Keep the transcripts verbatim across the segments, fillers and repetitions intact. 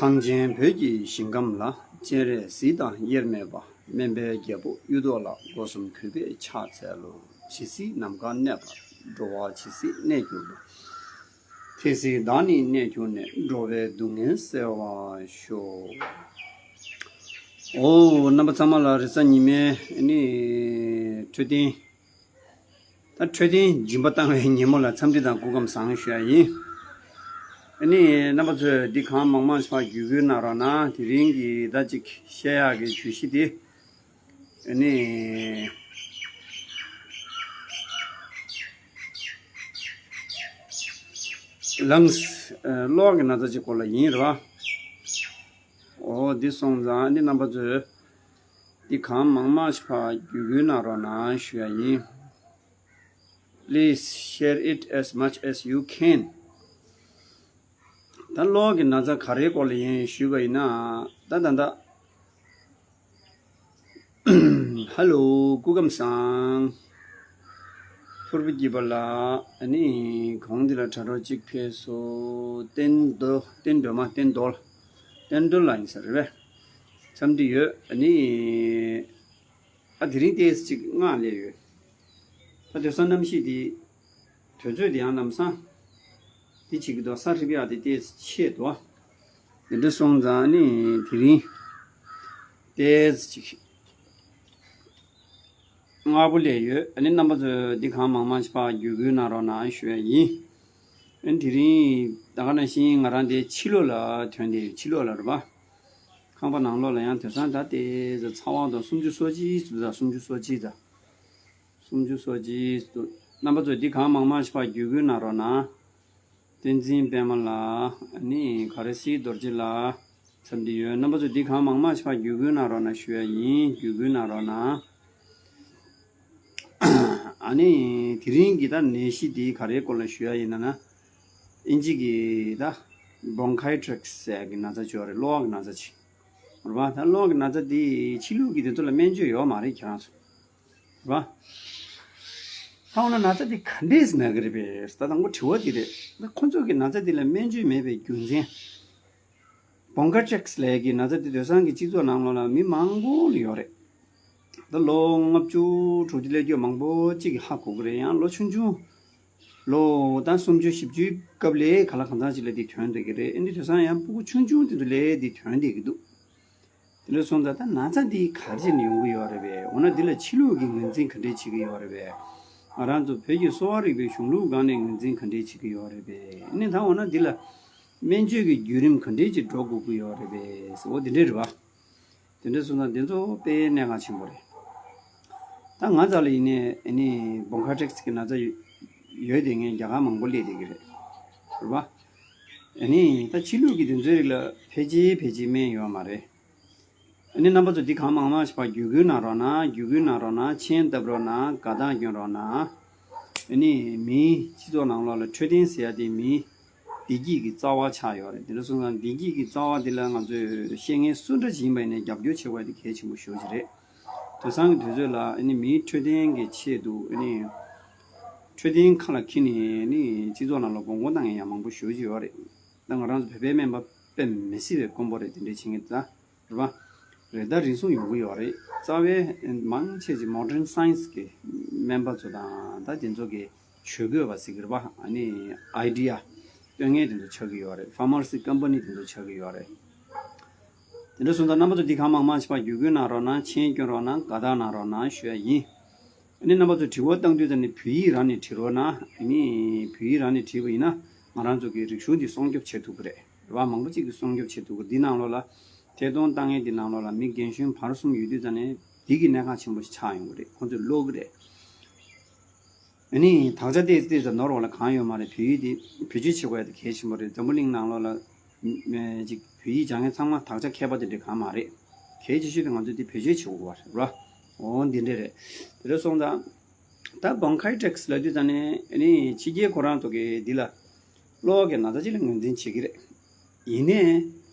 གངས་ཅན་བོད་ཀྱི་ཞིང་ཁམས་ལ། སྤྱན་རས་གཟིགས་དང་དབྱེར་མེད་པ། སྨན་པའི་རྒྱལ་པོ་གཡུ་ཐོག་ལ། སྒོ་གསུམ་གུས་པས་ཕྱག་འཚལ་ལོ། ཇི་སྲིད་ནམ་མཁའ་གནས་པ། འགྲོ་བ་ཇི་སྲིད་གནས་གྱུར་པ། དེ་སྲིད་བདག་ནི་གནས་གྱུར་ནས། འགྲོ་བའི་སྡུག་བསྔལ་སེལ་བར་ཤོག། ཨོ། རྣམ་པ་ཚང་མ་ལ་རེས་གཟའ་ཉི་མའི་ནི་འཕྲོད་བསྟེན། ད་འཕྲོད་བསྟེན་སྦྱིན་པ་བཏང་བའི་ཉིན་མོ་ལ་འཚམས་འདྲི་དང་སྐུ་ཁམས་བཟང་ཞུ་ཡ་ཡིན། ཨ་ནི་རྣམ་པ་ཚོས་འདི་གང་མང་མང་ཞིག་ཕར་བརྒྱུད་སྐུལ་གནང་རོགས་གནང་། དེ་རིང་གི་ད་ཅིག་བཤད་ཡག་གི་བརྗོད་གཞི་དེ། ཨ་ནི་ལངས། གློ་བ་གི་ན་ཚ་ཅིག་སྐོར་ལ་ཡིན་རེད་བ། ཨོ་འདི་སོང་ཙང་ཨ་ནི་རྣམ་པ་ཚོས། འདི་གང་མང་མང་ཞིག་ཕར་བརྒྱུད་སྐུལ་གནང་རོགས་གནང་ཞུ་ཡ་ཡིན། Please share it as much as you can. ད་གློ་བ་གི་ན་ཚ་ག་རེའི་སྐོར་ལ་ཡིན་ཞུས་པ་ཡིན་ན། ད་ད་ད། ཧ་ལོ། སྐུ་ཁམས་བཟང་། ཕུར་བུ་སྐྱིད་པ་ལགས། ཨ་ནི་གོང་འདི་ལ་དྲ་གྲོགས་གཅིག་ཕེབས་སོང་། བསྟན་རྡོར། བསྟན་སྒྲོལ་མ། བསྟན་རྡོར། བསྟན་རྡོར་ལགས་ཡིན་ས་རེད་པས། འཚམས་འདྲི་ཡོད། ཨ་ནི། ཨ་དེ་རིང་ཏོག་ཙམ་ཅིག་སྔགས་སླེབས་ཡོད། ད་དུས་སང་གནམ་གཤིས་འདི། དུས་ཚོད་འདི་ཡང་ལམ་སང་། འདི་བྱེད་ཀྱི་འདུག་ས་རིབ་ཡག་དེ་ཏོག་ཙམ་ཆེ་འདུག་དེ་འདྲ་སོང་ཙང་ནི་དེ་རིང་། ཏོག་ཙམ་ཅིག་སྔ་པོ་སླེབས་ཡོད། ཨ་ནི་རྣམ་པ་ཚོས་འདི་གང་མང་མང་ཞིག་ཕར་བརྒྱུད་སྐུལ་གནང་རོགས་གནང་ཞུ་ཡ་ཡིན། ཨ་ནི་དེ་རིང་ད་ག་ནང་བཞིན་ང་རང་འདི་ཕྱི་ལོགས་ལ་ཐོན་ཏེ་ཡོད། ཕྱི་ལོགས་ལ་རེད་པ། ཁང་པ་ནང་ལོགས་ལ་ཡང་དེང་སང་ད་ལྟའི་ཚ་བ་དང་སུམ་ཅུ་སོ་གཅིག་ཙམ་དང་། སུམ་ཅུ་སོ་གཅིག་དང་། སུམ་ཅུ་སོ་གཅིག་ཙམ། རྣམ་པ་ཚོས་འདི་གང་མང་མང་ཞིག་ཕར་བརྒྱུད་སྐུལ་གནང་རོགས་གནང་། བསྟན་འཛིན་པད་མ་ལགས། ཨ་ནི་ག་རེ། སྲིད་རྡོ་རྗེ་ལགས། འཚམས་འདྲི་ཡོད། རྣམ་པ་ཚོས་འདི་གང་མང་མང་ཞིག་ཕར་བརྒྱུད་སྐུལ་གནང་རོགས་གནང་ཞུ་ཡ་ཡིན། བརྒྱུད་སྐུལ་གནང་རོགས་གནང་། ཨ་ནི་དེ་རིང་གི་ད་ནད་གཞི་འདི་ག་རེའི་སྐོར་ལ་ཞུ་ཡ་ཡིན་ན་ན། ཨིན་ཇི་གི་ད་bronchitis་ཟེར་གི་ན་ཚ་ཅིག་ཡོད་རེད། གློ་བ་གི་ན་ཚ་ཅིག་རེད་པ། ད་གློ་བ་གི་ན་ཚ་འདི་ཕྱི་ལུགས་ཀྱི་དེ་ཚོ་ལ་སྨན་བཅོས་ཡོད་མ་རེད་ཁྱེད་རང་ཚོ། རེད་པ། ད་འོ་ན་ན་ཚ་འདི་ག་འདྲས་ན་གི་རེད་པས། ད་དང་པོ་དྲི་བ་འདི་རེད། ད་ཁོ་ཚོ་གི་ན་ཚ་འདི་ལ་སྨན་བཅོས་མེད་པའི་རྒྱུ་མཚན། bronchitis་ལབ་ཀྱི་ན་ཚ་འདི་དེང་སང་གི་སྤྱི་ཚོགས་ནང་ལོགས་ལ་མི་མང་པོ་ལ་ཡོད་རེད། ད་ལོ་ལྔ་བཅུ་དྲུག་ཅུ་སླེབས་རྒྱུ་མང་པོ་གཅིག་གིས་ཧ་གོ་གི་རེད། ཡང་ལོ་ཆུང་ཆུང་། ལོ་ད་སུམ་ཅུ་བཞི་བཅུའི་སྐབས་ལ་ག་ལ་གང་འཚམ་ཅིག་ལ་འདི་ཐོན་བསྡད་ཀྱི་རེད། ཨ་ནི་དེང་སང་ཡང་སྤུ་གུ་ཆུང་ཆུང་དེ་ཚོ་ལ་འདི་ཐོན་བསྡད་ཀྱི་འདུག་དེ་འདྲ་སོང་ཙང་ད་ན་ཚ་འདི་ག་རེ་བྱས་ནས་ཡོང་གི་ཡོད་རེད་པས། འོ་ན་འདི་ལ་ཕྱི་ལུགས་ཀྱིས་ངོས་འཛིན་ག་འདྲས་བྱེད་ཀྱི་ཡོད་རེད་པས། ང་རང་ཚོ་བོད་ཀྱི་གསོ་བ་རིག་པའི་གཞུང་ལུགས་སྒང་ནས་ངོས་འཛིན་ག་འདྲས་བྱེད་ཀྱི་ཡོད་རེད་པས། ཨ་ནི་ད་འོ་ན་འདི་ལ་སྨན་བཅོས་ཀྱི་བརྒྱུད་རིམ་ག་འདྲས་ཅིག་འགྲོ་དགོས་ཀྱི་ཡོད་རེད་པས། འོ་དེ་འདྲས་རེད་པ། དེ་འདྲས་སོང་ཙང་འདི་ཚོ་དཔེ་གནད་འགག་ཆེན་པོ་རེད། ད་ང་རང་ལ་ཡིན་ནའི་ཨ་ནི་bronchitis་གི་ན་ཚ་ཡོད་ཡོད་དེ་ངས་རྒྱ་གར་མང་པོ་སླེབས་བསྡད་ཀྱི་རེད། རེད་པ། ཨ་ནི་ད་ཕྱི་ལུགས་ཀྱི་དེ་ཚོའི་རིགས་ལ་ཕལ་ཆེར་ཕལ་ཆེར་སྨན་ཡོད་མ་རེད། ཨ་ནི་རྣམ་པ་ཚོ་འདི་གང་མང་མང་ཞིག་ཕར་བརྒྱུད་སྐུལ་གནང་རོགས་གནང་། བརྒྱུད་སྐུལ་གནང་རོགས་གནང་། མཆན་བཏབ་རོགས་གནང་། དགའ་རྟགས་སྐྱོན་རོགས་གནང་། ཨ་ནི་མིའི་སྤྱི་ཚོགས་ནང་ལོགས་ལ་འཕྲོད་བསྟེན་ཟེར་ཡ་དེ་མིའི་བདེ་སྐྱིད་ཀྱི་རྩ་བ་ཆགས་ཡོད་རེད། དེ་འདྲ་སོང་ཙང་བདེ་སྐྱིད་ཀྱི་རྩ་བ་འདི་ལ་ང་ཚོས་བཤད་མཁན་སུ་འདྲ་ཞིག་ཡིན་པ་ཡིན་ནའི་རྒྱབ་སྐྱོར་བྱེད་དགོས་ཡ་དེ་གལ་ཆེན་པོ་ཞེ་པོ་ཅིག་རེད། དེང་སང་གི་དུས་ཚོད་ལ་ཨ་ནི་མིའི་འཕྲོད་བསྟེན་གྱི་ཆེད་དུ་ཨ་ནི་འཕྲོད་བསྟེན་ཁ་ལ་འཁྱེར་ནས་ཨ་ནི་སྤྱི་ཚོགས་ནང་ལ་དགོས་མཁོ་བཏང་མཁན་ཡང་མང་པོ་ཞེ་པོ་ཅིག་ཡོད་རེད། ད་ང་རང་ཚོ་བོད་པའི་སྨན་པ་དཔེ་མི་སྲིད་པའི་དཀོན་པོ་རེད། དེ་འདྲས་བྱེད་མཁན་ད། རེད་པ། རེད། ད་རེ་ཟུང་ཡོང་གི་ཡོད་རེད། རྩ་བའི་མང་ཆེ་ཅིག་modern science་གི་སྨན་པ་ཚོ་དང་ད་དེ་ཚོ་གི་ཇུས་འགོད་པ་ཟེར་གི་རེད་པ། ཨ་ནི་idea་སྟོན་མཁན་དེ་ཚོ་ཆགས་ཀྱི་ཡོད་རེད། pharmacy company་དེ་ཚོ་ཆགས་ཀྱི་ཡོད་རེད། དེ་འདྲ་སོང་ཙང་རྣམ་པ་ཚོ་འདི་གང་མང་མང་ཞིག་ཕར་བརྒྱུད་སྐུལ་གནང་རོགས་གནང་། མཆན་སྐྱོན་རོགས་གནང་། དགའ་རྟགས་གནང་རོགས་གནང་ཞུ་ཡ་ཡིན། ཨ་ནི་རྣམ་པ་ཚོ་དྲི་བ་བཏང་དུས་ཙམ་ནས་བོད་ཡིག་རང་ནས་བྲིས་རོགས་གནང་། ཨ་ནི་བོད་ཡིག་རང་ནས་བྲིས་པ་ཡིན་ན་ང་རང་ཚོ་གི་རིག་གཞུང་འདི་སྲུང་སྐྱོབ་བྱེད་ཐུབ་ཀྱི་རེད། རེད་པ། མང་པོ་ཅིག་གིས་སྲུང་སྐྱོབ་བྱེད་ཐུབ་ཀྱི། འདི་ནང་ལོགས་ལ་ཐད་གཏོང་བཏང་མཁན་འདི་ནང་ལོགས་ལ་མི་རྒན་གཞོན་བར་གསུམ་ཡོད་དུས་ཙམ་ནས་འདི་གི་གནད་འགག་ཆེན་པོ་ཞིག་ཆགས་ཡོང་གི་རེད། ཁོང་ཚོས་ཀློག་གི་རེད། ཨ་ནི་དག་ཆ་ཏོག་ཙམ་ཏོག་ཙམ་ནོར་བ་ལ་གང་ཡོད་མ་རེད། བོད་ཡིག་འདི་བེད་སྤྱོད་བྱེད་དགོས་ཡ་དེ་གལ་ཆེན་པོ་རེད། འཛམ་བུ་གླིང་ནང་ལོགས་ལ་ཨ་ཅིག་བོད་ཡིག་སྦྱང་མཁན་ཚང་མ་དག་ཆ་མཁས་པ་དེ་འདྲ་གང་མ་རེད། གལ་ཆེ་ཤོས་དེ་ང་ཚོས་འདི་བེད་སྤྱོད་བྱེད་དགོས་པ་རེད། རེད་པ། འོ་འདི་འདྲ་རེད། དེ་འདྲ་སོང་ཙང་ད་bronchitis་ལབ་དུས་ཙམ་ནས་ཨ་ནི་ཕྱི་རྒྱལ་ཁོ་རང་ཚོ་གིས་འདི་ལ་གློ་བ་གི་ན་ཚ་ཅིག་ལ་ངོས་འཛིན་བྱེད་ཀྱི་རེད། ཡིན་ནའི་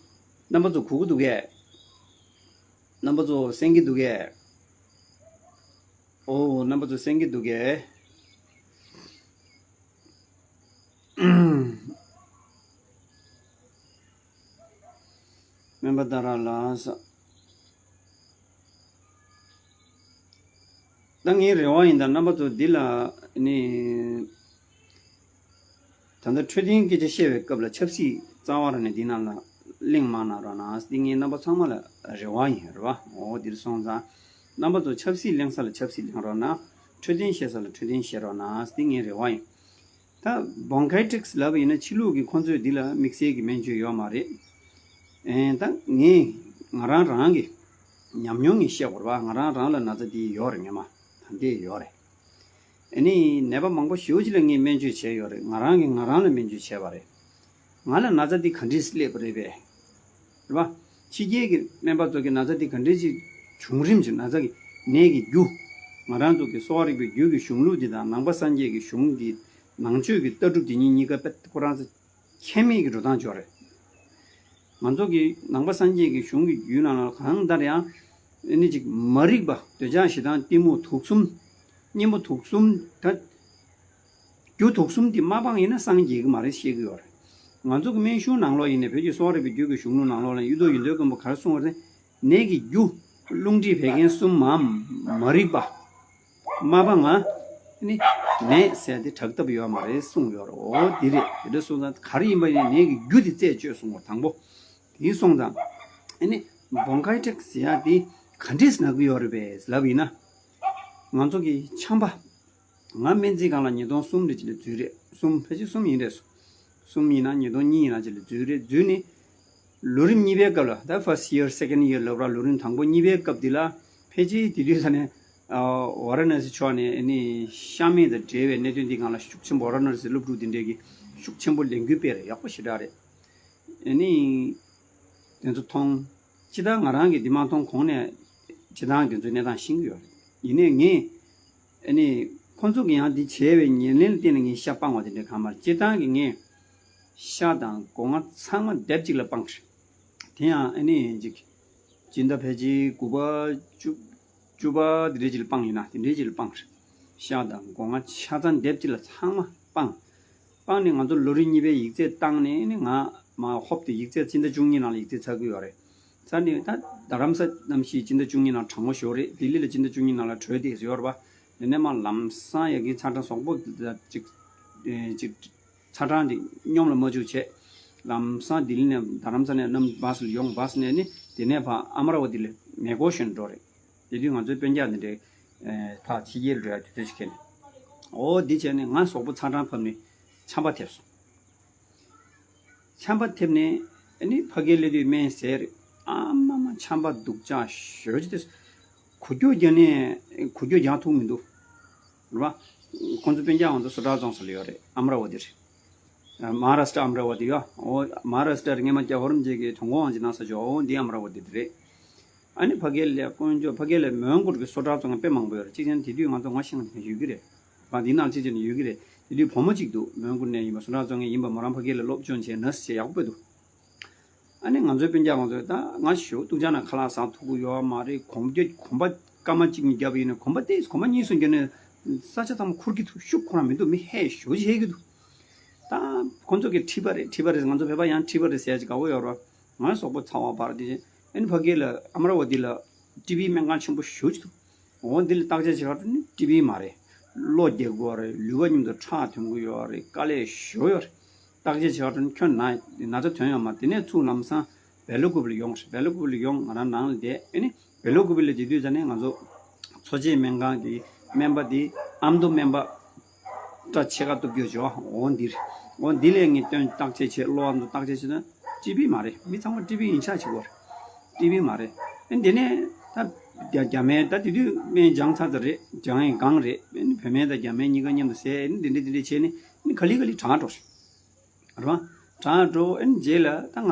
རྣམ་པ་ཚོ་གོ་གི་འདུག་གས། རྣམ་པ་ཚོ་གསན་གྱི་འདུག་གས། ཨོ། རྣམ་པ་ཚོ་གསན་གྱི་འདུག་གས། པ་ད་ར་ལ་ས། ད་ངའི་རེ་བ་ཡིན་ད་རྣམ་པ་ཚོ་འདི་ལ་ནི། ད་ལྟ་འཕྲོད་བསྟེན་སྐད་ཆ་བཤད་པའི་སྐབས་ལ་ཆབ་སྲིད་རྩ་བ་རང་ནས་འདི་ནང་ལ་གླེང་མ་གནང་རོགས་གནང་། འདི་ངའི་རྣམ་པ་ཚང་མ་ལ་རེ་བ་ཡིན་རེད་བ། འོ་འདིར་སོང་ཙང་རྣམ་པ་ཚོ་ཆབ་སྲིད་གླེང་ས་ལ་ཆབ་སྲིད་གླེང་རོགས་གནང་། འཕྲོད་བསྟེན་བཤད་ས་ལ་འཕྲོད་བསྟེན་བཤད་རོགས་གནང་། འདི་ངའི་རེ་བ་ཡིན། ད་བོང་ཁའི་ཊིག་སི་ལབ་པ་ཡིན་ན་ཕྱི་ལུགས་ཀྱི་ཁོང་ཚོས་འདི་ལ་དམིགས་བསལ་གྱི་སྨན་བཅོས་ཡོད་མ་རེད། ཨེ་ད་ངས་ང་རང་རང་གི་ཉམས་མྱོང་ངས་བཤད་དགོས་རེད་བ། ང་རང་རང་ལ་ན་ཚ་འདི་ཡོད་རེད། ངས་མ་ད་འདི་ཡོད་རེད། ཨ་ནི་ནད་པ་མང་པོ་ཞེ་པོ་ཅིག་ལ་ངས་སྨན་བཅོས་བྱས་ཡོད་རེད། ང་རང་གིས་ང་རང་ལ་སྨན་བཅོས་བྱས་པ་རེད། ང་ལ་ན་ཚ་འདི་ག་འདྲས་སླེབས་པ་རེད་པས། རེད་བ། ཕྱི་རྒྱལ་གྱི་སྨན་པ་ཚོ་གི་ན་ཚ་འདི་ག་འདྲས་ཅིག་བྱུང་རིམ་གྱི་ན་ཚ་གི་ནད་ཀྱི་རྒྱུ། ང་རང་ཚོ་གི་གསོ་བ་རིག་པའི་རྒྱུད་ཀྱི་གཞུང་ལུགས་འདི་དང་ནང་པ་སངས་རྒྱས་ཀྱི་གཞུང་གི་ནང་ཆོས་ཀྱི་ལྟ་གྲུབ་འདི་གཉིས་གཉིས་ཀ་དཔེ་ཁོ་རང་ཚོ་ཁྱད་མེད་ཀྱི་འགྲོ་སྟངས་ཅིག་ཡོད་རེད། ང་ཚོ་གི་ནང་པ་སངས་རྒྱས་ཀྱི་གཞུང་གི་རྒྱུད་ནང་ལ་གང་ལྟར་ཡང་ཨ་ནི་ཅིག་མ་རིག་པ་འདོད་ཆགས་ཞེ་སྡང་གཏི་མུག་དུག་གསུམ། གཉེན་པོ་དུག་གསུམ་ད། རྒྱུ་དུག་གསུམ་འདི་མ་སྤངས་ཡིན་ན་སངས་རྒྱས་ཀྱི་མ་རེད་བཤད་ཀྱི་ཡོད་རེད། ང་ཚོ་གི་སྨན་གཞུང་ནང་ལོགས་ཡིན་ནའི་བོད་ཀྱི་གསོ་བ་རིག་པའི་རྒྱུད་ཀྱི་གཞུང་ལུགས་ནང་ལོགས་ལ་གཡུ་ཐོག་ཡོན་ཏན་མགོན་པོ་ག་རེ་གསུངས་པ་རེད། ནད་ཀྱི་རྒྱུ། རླུང་མཁྲིས་བད་ཀན་གསུམ་མམ། མ་རིག་པ། མ་སྤངས་ང་། ནི། ནད་ཟེར་དེ་དྲག་སྟབས་ཡོད་མ་རེད་གསུངས་ཡོད་རེད། འོ་འདི་རེད། དེ་འདྲ་སོང་ཙང་ག་རེ་ཡིན་པ་ཡིན་ནད་ཀྱི་རྒྱུ་དེ་རྩད་གཅོད་གསུངས་པ་དང་པོ། དེ་སོང་ཙང་། ཨ་ནི། བོང་ཁའི་ཊིག་སི་ཟེར་ཡ་དེ་ག་འདྲས་ན་གི་ཡོད་རེད་པས་ལབ་ཡིན་ན། ང་ཚོ་གི་ཆམ་པ། ང་སྨན་རྩིས་ཁང་ལ་ཉིས་སྟོང་གསུམ་རེ་ཅིག་ལ་འཛུལ་རེད། གསུམ། ཕལ་ཆེར་གསུམ་ཡིན་རེད། གསུམ་ཡིན་ན་ཉིས་སྟོང་གཉིས་ཡིན་ན་ཅིག་ལ་འཛུལ་རེད། འཛུལ་ནས་ལོ་རིམ་གཉིས་པའི་སྐབས་ལ། ད་first year, second year ལབ་ར། ལོ་རིམ་དང་པོ་གཉིས་པའི་སྐབས་འདི་ལ་ཕལ་ཆེར་དེ་དུས་ས་ནས་ཝ་ར་ཎ་སི་ཕྱོགས་ནས་ཨ་ནི་ཤ་མེད་དང་འབྲེལ་བའི་གནད་དོན་འདི་སྒང་ལ་ཤུགས་ཆེན་པོ། ཝ་ར་ཎ་སི་སློབ་ཕྲུག་འདི་འདྲས་ཀྱིས་ཤུགས་ཆེན་པོ་ལས་འགུལ་སྤེལ་རེད། ཡག་པོ་ཞེ་དྲག་རེད། ཨ་ནི་དེ་ཚོ་མཐོང་། སྤྱིར་བཏང་ང་རང་གིས་འདི་མ་མཐོང་གོང་ནས་སྤྱིར་བཏང་དེ་ཚོའི་གནས་སྟངས་ཤེས་ཀྱི་ཡོད་རེད། ཡིན་ནའི་ངས་ཨ་ནི་ཁོང་ཚོ་གིས་ཡང་འདི་བྱས་པའི་ཉེར་ལེན་ལ་བརྟེན་ནས་ངས་ཤ་སྤངས་པ་དེ་འདྲ་གང་མ་རེད། སྤྱིར་བཏང་གི་ངས་ཤ་དང་སྒོ་ང་ཚང་མ་སྡེབ་གཅིག་ལ་སྤངས་རེད། དེ་ཡང་ཨ་ནི་ཅིག་སྤྱི་ཟླ་ཕལ་ཆེར་དགུ་པ་བཅུ་བཅུ་པ་དེ་འདྲའི་ཅིག་ལ་སྤངས་ཡིན་ན་དེ་འདྲའི་ཅིག་ལ་སྤངས་རེད། ཤ་དང་སྒོ་ང་ཆ་ཚང་སྡེབ་གཅིག་ལ་ཚང་མ་སྤངས། སྤངས་ནས་ང་ཚོ་ལོ་རིམ་གཉིས་པའི་ཡིག་ཚད་བཏང་ནས་ནི་ང་མ་ཧོབ་དེ་ཡིག་ཚད་སྤྱི་ཟླ་བཅུ་གཉིས་ནང་ལ་ཡིག་ཚད་ཚར་གི་ཡོད་རེད། ཚར་ནས་ད་རྡ་རམ་ས་གནམ་གཤིས་སྤྱི་ཟླ་བཅུ་གཉིས་ནང་གྲང་མོ་ཞེ་པོ་རེད། ལྡི་ལི་ལ་སྤྱི་ཟླ་བཅུ་གཉིས་ནང་ལ་དྲོད་དེ་ཡོད་རེད་པ། དེ་ནས་མ་ལམ་སང་ཡ་གི་ཚ་གྲང་གཟུགས་པོ་ཅིག་ཅིག་ཚ་གྲང་དེ་སྙོམས་ལ་མ་བཅུག་བྱས། ལམ་སང་ལྡི་ལི་ནས་རྡ་རམ་ས་ནས་གནམ་བྷ་སི་ལ་ཡོང་། བྷ་སི་ནས་ནི་དེ་ནས་ཕར་ཨ་མ་ར་ཝ་ཏི་ལ་མེ་འཁོར་ཞོན་འགྲོ་རེད། དེ་དུས་ང་ཚོའི་སྤུན་ཀྱག་འདི་འདྲའི་ཕར་ཕྱི་རྒྱལ་འགྲོ་ཡ་དུས་ཚོད་ཅིག་ཁེལ་ནས། འོ་འདི་བྱས་ནས་ང་གཟུགས་པོ་ཚ་གྲང་ཕབ་ནས་ཆམ་པ་ཐེབས་སོང་། ཆམ་པ་ཐེབས་ནས་ཨ་ནི་ཕ་གིར་སླེབས་དུས་སྨན་ཟས་རེད། ཨ་མ་མ་ཆམ་པ་སྡུག་ཅག་ཞེ་པོ་ཅིག་ཐེབས་སོང་། འགུལ་སྐྱོད་རྒྱག་ནས་འགུལ་སྐྱོད་རྒྱག་ཐུབ་མི་འདུག་རེད་པ། ཁོང་ཚོ་སྤུན་ཀྱག་ང་ཚོ་སོ་ཊར་རྫོང་ས་ལ་ཡོད་རེད། ཨ་མ་ར་ཝ་ཏི་རེད། མ་ཧཱ་རཱ་སི་ཏྲ་ཨ་མ་ར་ཝ་ཏི་ཡོད། འོ་མ་ཧཱ་རཱ་སི་ཏྲ་རེད། སྔས་མ་རྒྱ་ཧོར་མཇལ་གི་དོན་གོ་ཝང་ཅིག་གནང་ས་ཅོ། འོ་འདི་ཨ་མ་ར་ཝ་ཏི་འདི་རེད། ཨ་ནི་ཕ་གིར་ལ་དཀོན་མཆོག་ཕ་གིར་ལ་མོན་གྷོ་གི་སོ་ཊར་རྫོང་དཔེ་མང་པོ་ཡོད་རེད། གཅིག་བྱས་ན་དེ་དུས་ང་ཚོ་ང་ཤེས་ཡོད་ཀྱི་རེད། བ་འདི་ནང་གཅིག་བྱས་ན་ཡོད་ཀྱི་རེད། དེ་དུས་བུ་མོ་གཅིག་འདུག་མོན་གྷོ་ནས་ཡིན་པ། སོ་ཊར་རྫོང་ནས་ཡིན་པ། མོ་རང་ཕ་གིར་ལ་སློབ་སྦྱོང་བྱས་ནར་སི་བྱས་ཡག་པོ་དཔེ་འདུག་ཨ་ནི་ང་ཚོའི་སྤུན་ཀྱག་ང་ཚོས་ད་ང་ཞོ་ཏུག་ཅག་ན་ཁ་ལག་ཟ་ཐུབ་ཀྱི་ཡོད་མ་རེད། གོམ་རྒྱུ་གོམ་པ་སྐར་མ་གཅིག་གཉིས་བརྒྱབ་ཡིན་ན་གོམ་པ་ཏོག་ཙམ་གོམ་པ་གཉིས་གསུམ་བརྒྱབ་ན་ས་ཆ་ཚང་མ་འཁུར་གྱི་འདུག་ཤུགས་ཁོ་རང་མི་འདུག་མི་ཧད་ཞོ་ཞེད་ཀྱི་འདུག་ད་ཁོང་ཚོ་གིས་མཁྲིས་པ་རེད་མཁྲིས་པ་རེད། ང་ཚོ་བོད་པ་ཡང་མཁྲིས་པ་རེད་ཟེར་ཡ་ཅིག་དགའ་པོ་ཡོད་རེད། ང་གཟུགས་པོ་ཚ་བ་འབར་དེ་བྱས། ཨ་ནི་ཕ་གི་ལ་ཨ་མ་ར་ཝ་ཏི་ལ་ཊི་བི་སྨན་ཁང་ཆེན་པོ་ཞེ་པོ་ཅིག་འདུག་འོ་འདི་ལ་བརྟག་དཔྱད་བྱེད་ག་འགྲོ་ནི་ཊི་བི་མ་རེད། གློ་རྒྱག་གི་ཡོད་རེད། ལུས་པ་མཉམ་དུ་ཁྲག་ཐོན་གྱི་ཡོད་རེད། དཀའ་ལས་ཞེ་པོ་ཡོད་རེད། བརྟག་དཔྱད་བྱེད་ག་འགྲོ་ནི་ཁྱོད་ན་ན་ཚ་ཐོན་ཡོད་མ། དེ་ནས་ཚུར་ལམ་སང་བེ་ལ་ཀུ་པི་ལ་ཡོང་། བེ་ལ་ཀུ་པི་ལ་ཡོང་། ང་རང་ནང་ལ་བསྡད། ཨ་ནི་བེ་ལ་ཀུ་པི་ལ་བསྡད་དུས་ཙ་ནས་ང་ཚོ་འཚོ་བྱེད་སྨན་ཁང་གི་སྨན་པ་དེ་ཨ་མདོ་སྨན་པ་སྐྲ་ཕྱེད་ཀ་གཏུབ་རྒྱུ་བྱོས། འོ་འདིར། འོ་འདི་ལས་ངས་སྟོན་བརྟག་དཔྱད་བྱེད། གློ་བ་ཚོ་བརྟག་དཔྱད་བྱེད་ན་ཊི་བི་མ་རེད། མི་ཚང་མ་ཊི་བི་ཡིན་ཆགས་བྱེད་དགོས་རེད། ཊི་བི་མ་རེད། ཨ་འདི་ནས་ད་རྒྱ་རྒྱ་སྨན་ད་དེ་དུས་སྨན་སྦྱངས་ཚར་ཚར་རེད། སྦྱངས་ཡིན་གང་རེད། ཨ་ནི་བོད་སྨན་དང་རྒྱ་སྨན་གཉིས་ཀ་མཉམ་དུ་བཟས། ཨ་ནི་འདི་འདྲ་འདི་འདྲ་བྱས་ནས་ཨ་ནི་ག་ལེ་ག་ལེ་གྲང་འགྲོ་རེད། རེད་བ། གྲང་འགྲོ། ཨ་ནི་རྗེས་ལ་ད་ང་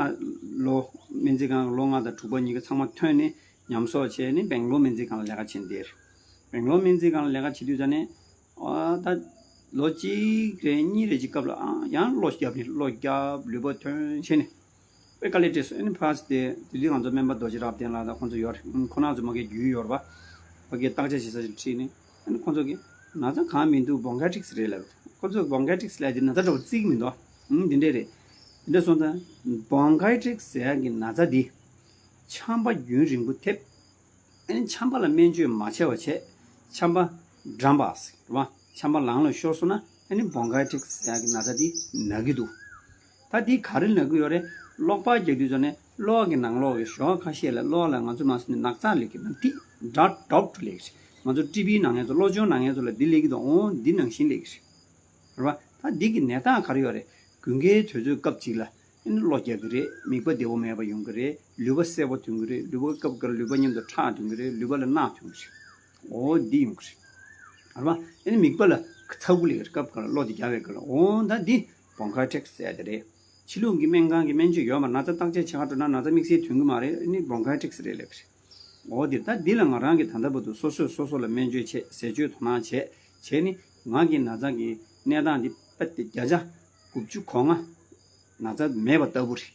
ལོ་སྨན་རྩིས་ཁང་ལོ་ལྔ་དང་དྲུག་པ་གཉིས་ཀ་ཚང་མ་ཐོན་ནས་ཉམས་གསོ་བྱས་ནས་སྦེང་ལོར་སྨན་རྩིས་ཁང་ལ་ལས་ཀ་བྱེད་བསྡད། སྦེང་ལོར་སྨན་རྩིས་ཁང་ལ་ལས་ཀ་བྱེད་དུས་ཙ་ནས་ཨ་ད་ལོ་གཅིག་རེ་གཉིས་རེ་གཅིག་སྐབས་ལ་ཨ་ཡང་གློ་རྒྱབ་ནས་གློ་རྒྱབ་ལུས་པོ་ཐོན་བྱས་ནས་དཔེ་དཀའ་ལས་འཕྲད་སོང་། ཨ་ནི་ཕར་ཚུར་དེ་དེ་དུས་ང་ཚོ་སྨན་པ་རྡོ་རྗེ་རབ་བརྟན་ལགས་དང་ཁོང་ཚོ་ཡོད་རེད། ཁོང་རྣམ་ཚོ་མ་གིའི་རྒྱུས་ཡོད་རེད་པ། ཕ་གིར་བརྟག་དཔྱད་བྱེད་ས་ཞིག་ཁྲིད་ནས། ཨ་ནི་ཁོང་ཚོ་གིས་ན་ཚ་གང་མི་འདུག་བོང་ཁའི་ཊིག་སི་རེད་ལབ། ཁོང་ཚོས་བོང་ཁའི་ཊིག་སི་ལབ་དེ་ན་ཚ་འདྲ་པོ་བརྩི་གི་མི་འདུག་ཨང་འདི་འདྲས་རེད། འདི་འདྲ་སོང་ཙང་བོང་ཁའི་ཊིག་སི་ཟེར་ཡག་གི་ན་ཚ་འདི་ ཆམ་པ་རྒྱུན་རིང་པོ་ཐེབས། ཨ་ནི་ཆམ་པ་ལ་སྨན་བཅོས་མ་བྱས་པ་བྱས། ཆམ་པ་འགྲམ་པ་ཟེར་བ། ཆམ་པ་ལངས་ལ་ཤོར་སོང་ན་ཨ་ནི་bronchitis་ཟེར་ཡག་གི་ན་ཚ་དེ་ན་གི་འདུག་ད་འདི་ག་རེ་ན་གི་ཡོད་རེད། གློག་པར་རྒྱག་དུས་ཙམ་ནས་གློག་གི་ནང་ལོགས་ཀྱི་ཞོགས་ཁ་ཤས་ལ་གློག་ལ་ང་ཚོ་མ་སོང་ནས་ནག་ཚགས་ལེགས་ཀྱི་ནག་ཐིག་འདྲ་འདྲ་ལེགས་ཀྱི་ང་ཚོ་ཊི་བི་ན་མཁན་ཚོ་གློ་གཅོང་ན་མཁན་ཚོ་ལ་འདི་ལེགས་ཀྱི་འདུག་འོ་འདི་ནང་བཞིན་ལེགས་ཀྱི་རེད། རེད་བ། ད་འདི་གི་ནད་རྟགས་ག་རེ་ཡོད་རེད། དགུན་ཁའི་དུས་ཚོད་སྐབས་གཅིག་ལ་ཨ་ནི་གློ་རྒྱག་གི་རེད། མིད་པ་བདེ་པོ་མེད་པ་ཡོང་གི་རེད། ལུད་པ་སེར་པོ་ཐོན་གི་རེད། ལུད་པ་སྐབས་འགར་ལུད་པ་མཉམ་དུ་ཁྲག་ཐོན་གི་རེད། ལུད་པ་ལ་རྣག་ཐོན་གི་རེད། འོ་འདི་ཡོང་གི་རེད། རེད་བ། ཨ་ནི་མིད་པ་ལ་ཚ་གུ་ལེགས་རེད། སྐབས་འགར་གློ་དེ་རྒྱག་པའི་སྐབས་ལ་འོ་ད་འདི་bronchitis་ཟེར་ཡ་དེ་རེད། ཕྱི་ལུགས་ཀྱི་སྨན་ཁང་གི་སྨན་བཅོས་ཡོད་མ་རེད། ན་ཚ་བརྟག་དཔྱད་བྱེད་ག་འགྲོ་ན་ན་ཚ་དམིགས་བསལ་ཐོན་གི་མ་རེད། ཨ་ནི་bronchitis་རེད་ལབ་གི་རེད། འོ་དེ་ད་འདི་ལ་ང་རང་གི་ད་ལྟ་བར་དུ་སོ་སོས་སོ་སོ་ལ་སྨན་བཅོས་བྱས། ཟས་སྤྱོད་དོ་སྣང་བྱས། བྱས་ནི་ང་གི་ན་ཚ་གི་གནས་སྟངས་འདི་དཔེ་དེ་བརྒྱ་ཆ་དགུ་བཅུ་གོ་ལྔ་ན་ཚ་མེད་པ་ལྟ་བུ་རེད།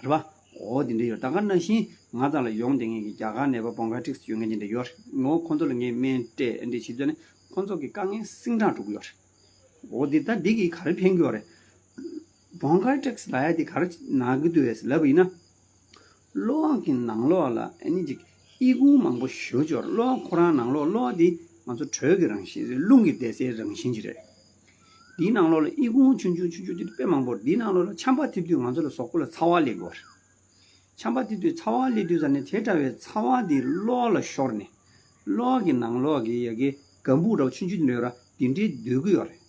རེད་བ། འོ་དེ་འདྲ་ཡོད། ད་ག་ནང་བཞིན་ང་ཚ་ལ་ཡོང་བསྡད་མཁན་གྱི་རྒྱ་གར་ནད་པ་bronchitis་ཡོད་མཁན་དེ་འདྲ་ཡོད་རེད། ངོ་ཁོང་ཚོ་ལ་ངས་སྨན་སྤྲད། ཨ་འདྲ་བྱེད་དུས་ནི་ཁོང་ཚོ་གི་དཀའ་ངལ་སིང་དྲག་འགྲོ་གི་ཡོད་རེད། འོ་དེ་ད་འདི་གིས་ག་རེ་ཕན་གི་ཡོད་རེད། bronchitis་ལབ་ཡ་དེ་ག་རེ་ན་གི་འདུག་ཟེར་ལབ་པ་ཡིན་ན། གློ་བ་གི་ནང་ལོགས་ལ་ཨ་ནི་ཅིག་ཨི་ཁུང་མང་པོ་ཞེ་པོ་ཅིག་ཡོད་རེད། གློ་བ་ཁོ་རང་ནང་ལོགས་གློ་བ་དེ་ང་ཚོ་དྲོད་ཀྱི་རང་བཞིན་རེད། རླུང་གི་བསྡད་སའི་རང་བཞིན་ཅིག་རེད། དེའི་ནང་ལོགས་ལ་ཨི་ཁུང་ཆུང་ཆུང་ཆུང་ཆུང་དེ་དཔེ་མང་པོ་རེད། དེའི་ནང་ལོགས་ལ་ཆམ་པ་ཐེབས་དུས་ང་ཚོ་ལ་གཟུགས་པོ་ལ་ཚ་བ་སླེབས་ཀྱི་ཡོད་རེད། ཆམ་པ་དེ་དུས་ཚ་བ་སླེབས་དུས་ཙམ་ནས་དེ་འདྲ་བའི་ཚ་བ་དེ་གློ་ལ་ཤོར་ནས། གློ་གི་ནང་ལོགས་ཀྱི་ཡ་གི་སྒམ་པོ་འདྲ་བ་ཆུང་ཆུང་དེ་འདྲ་ཡོད་ར། དེ་འདྲའི་སྡོད་ཀྱི་ཡོད་རེད།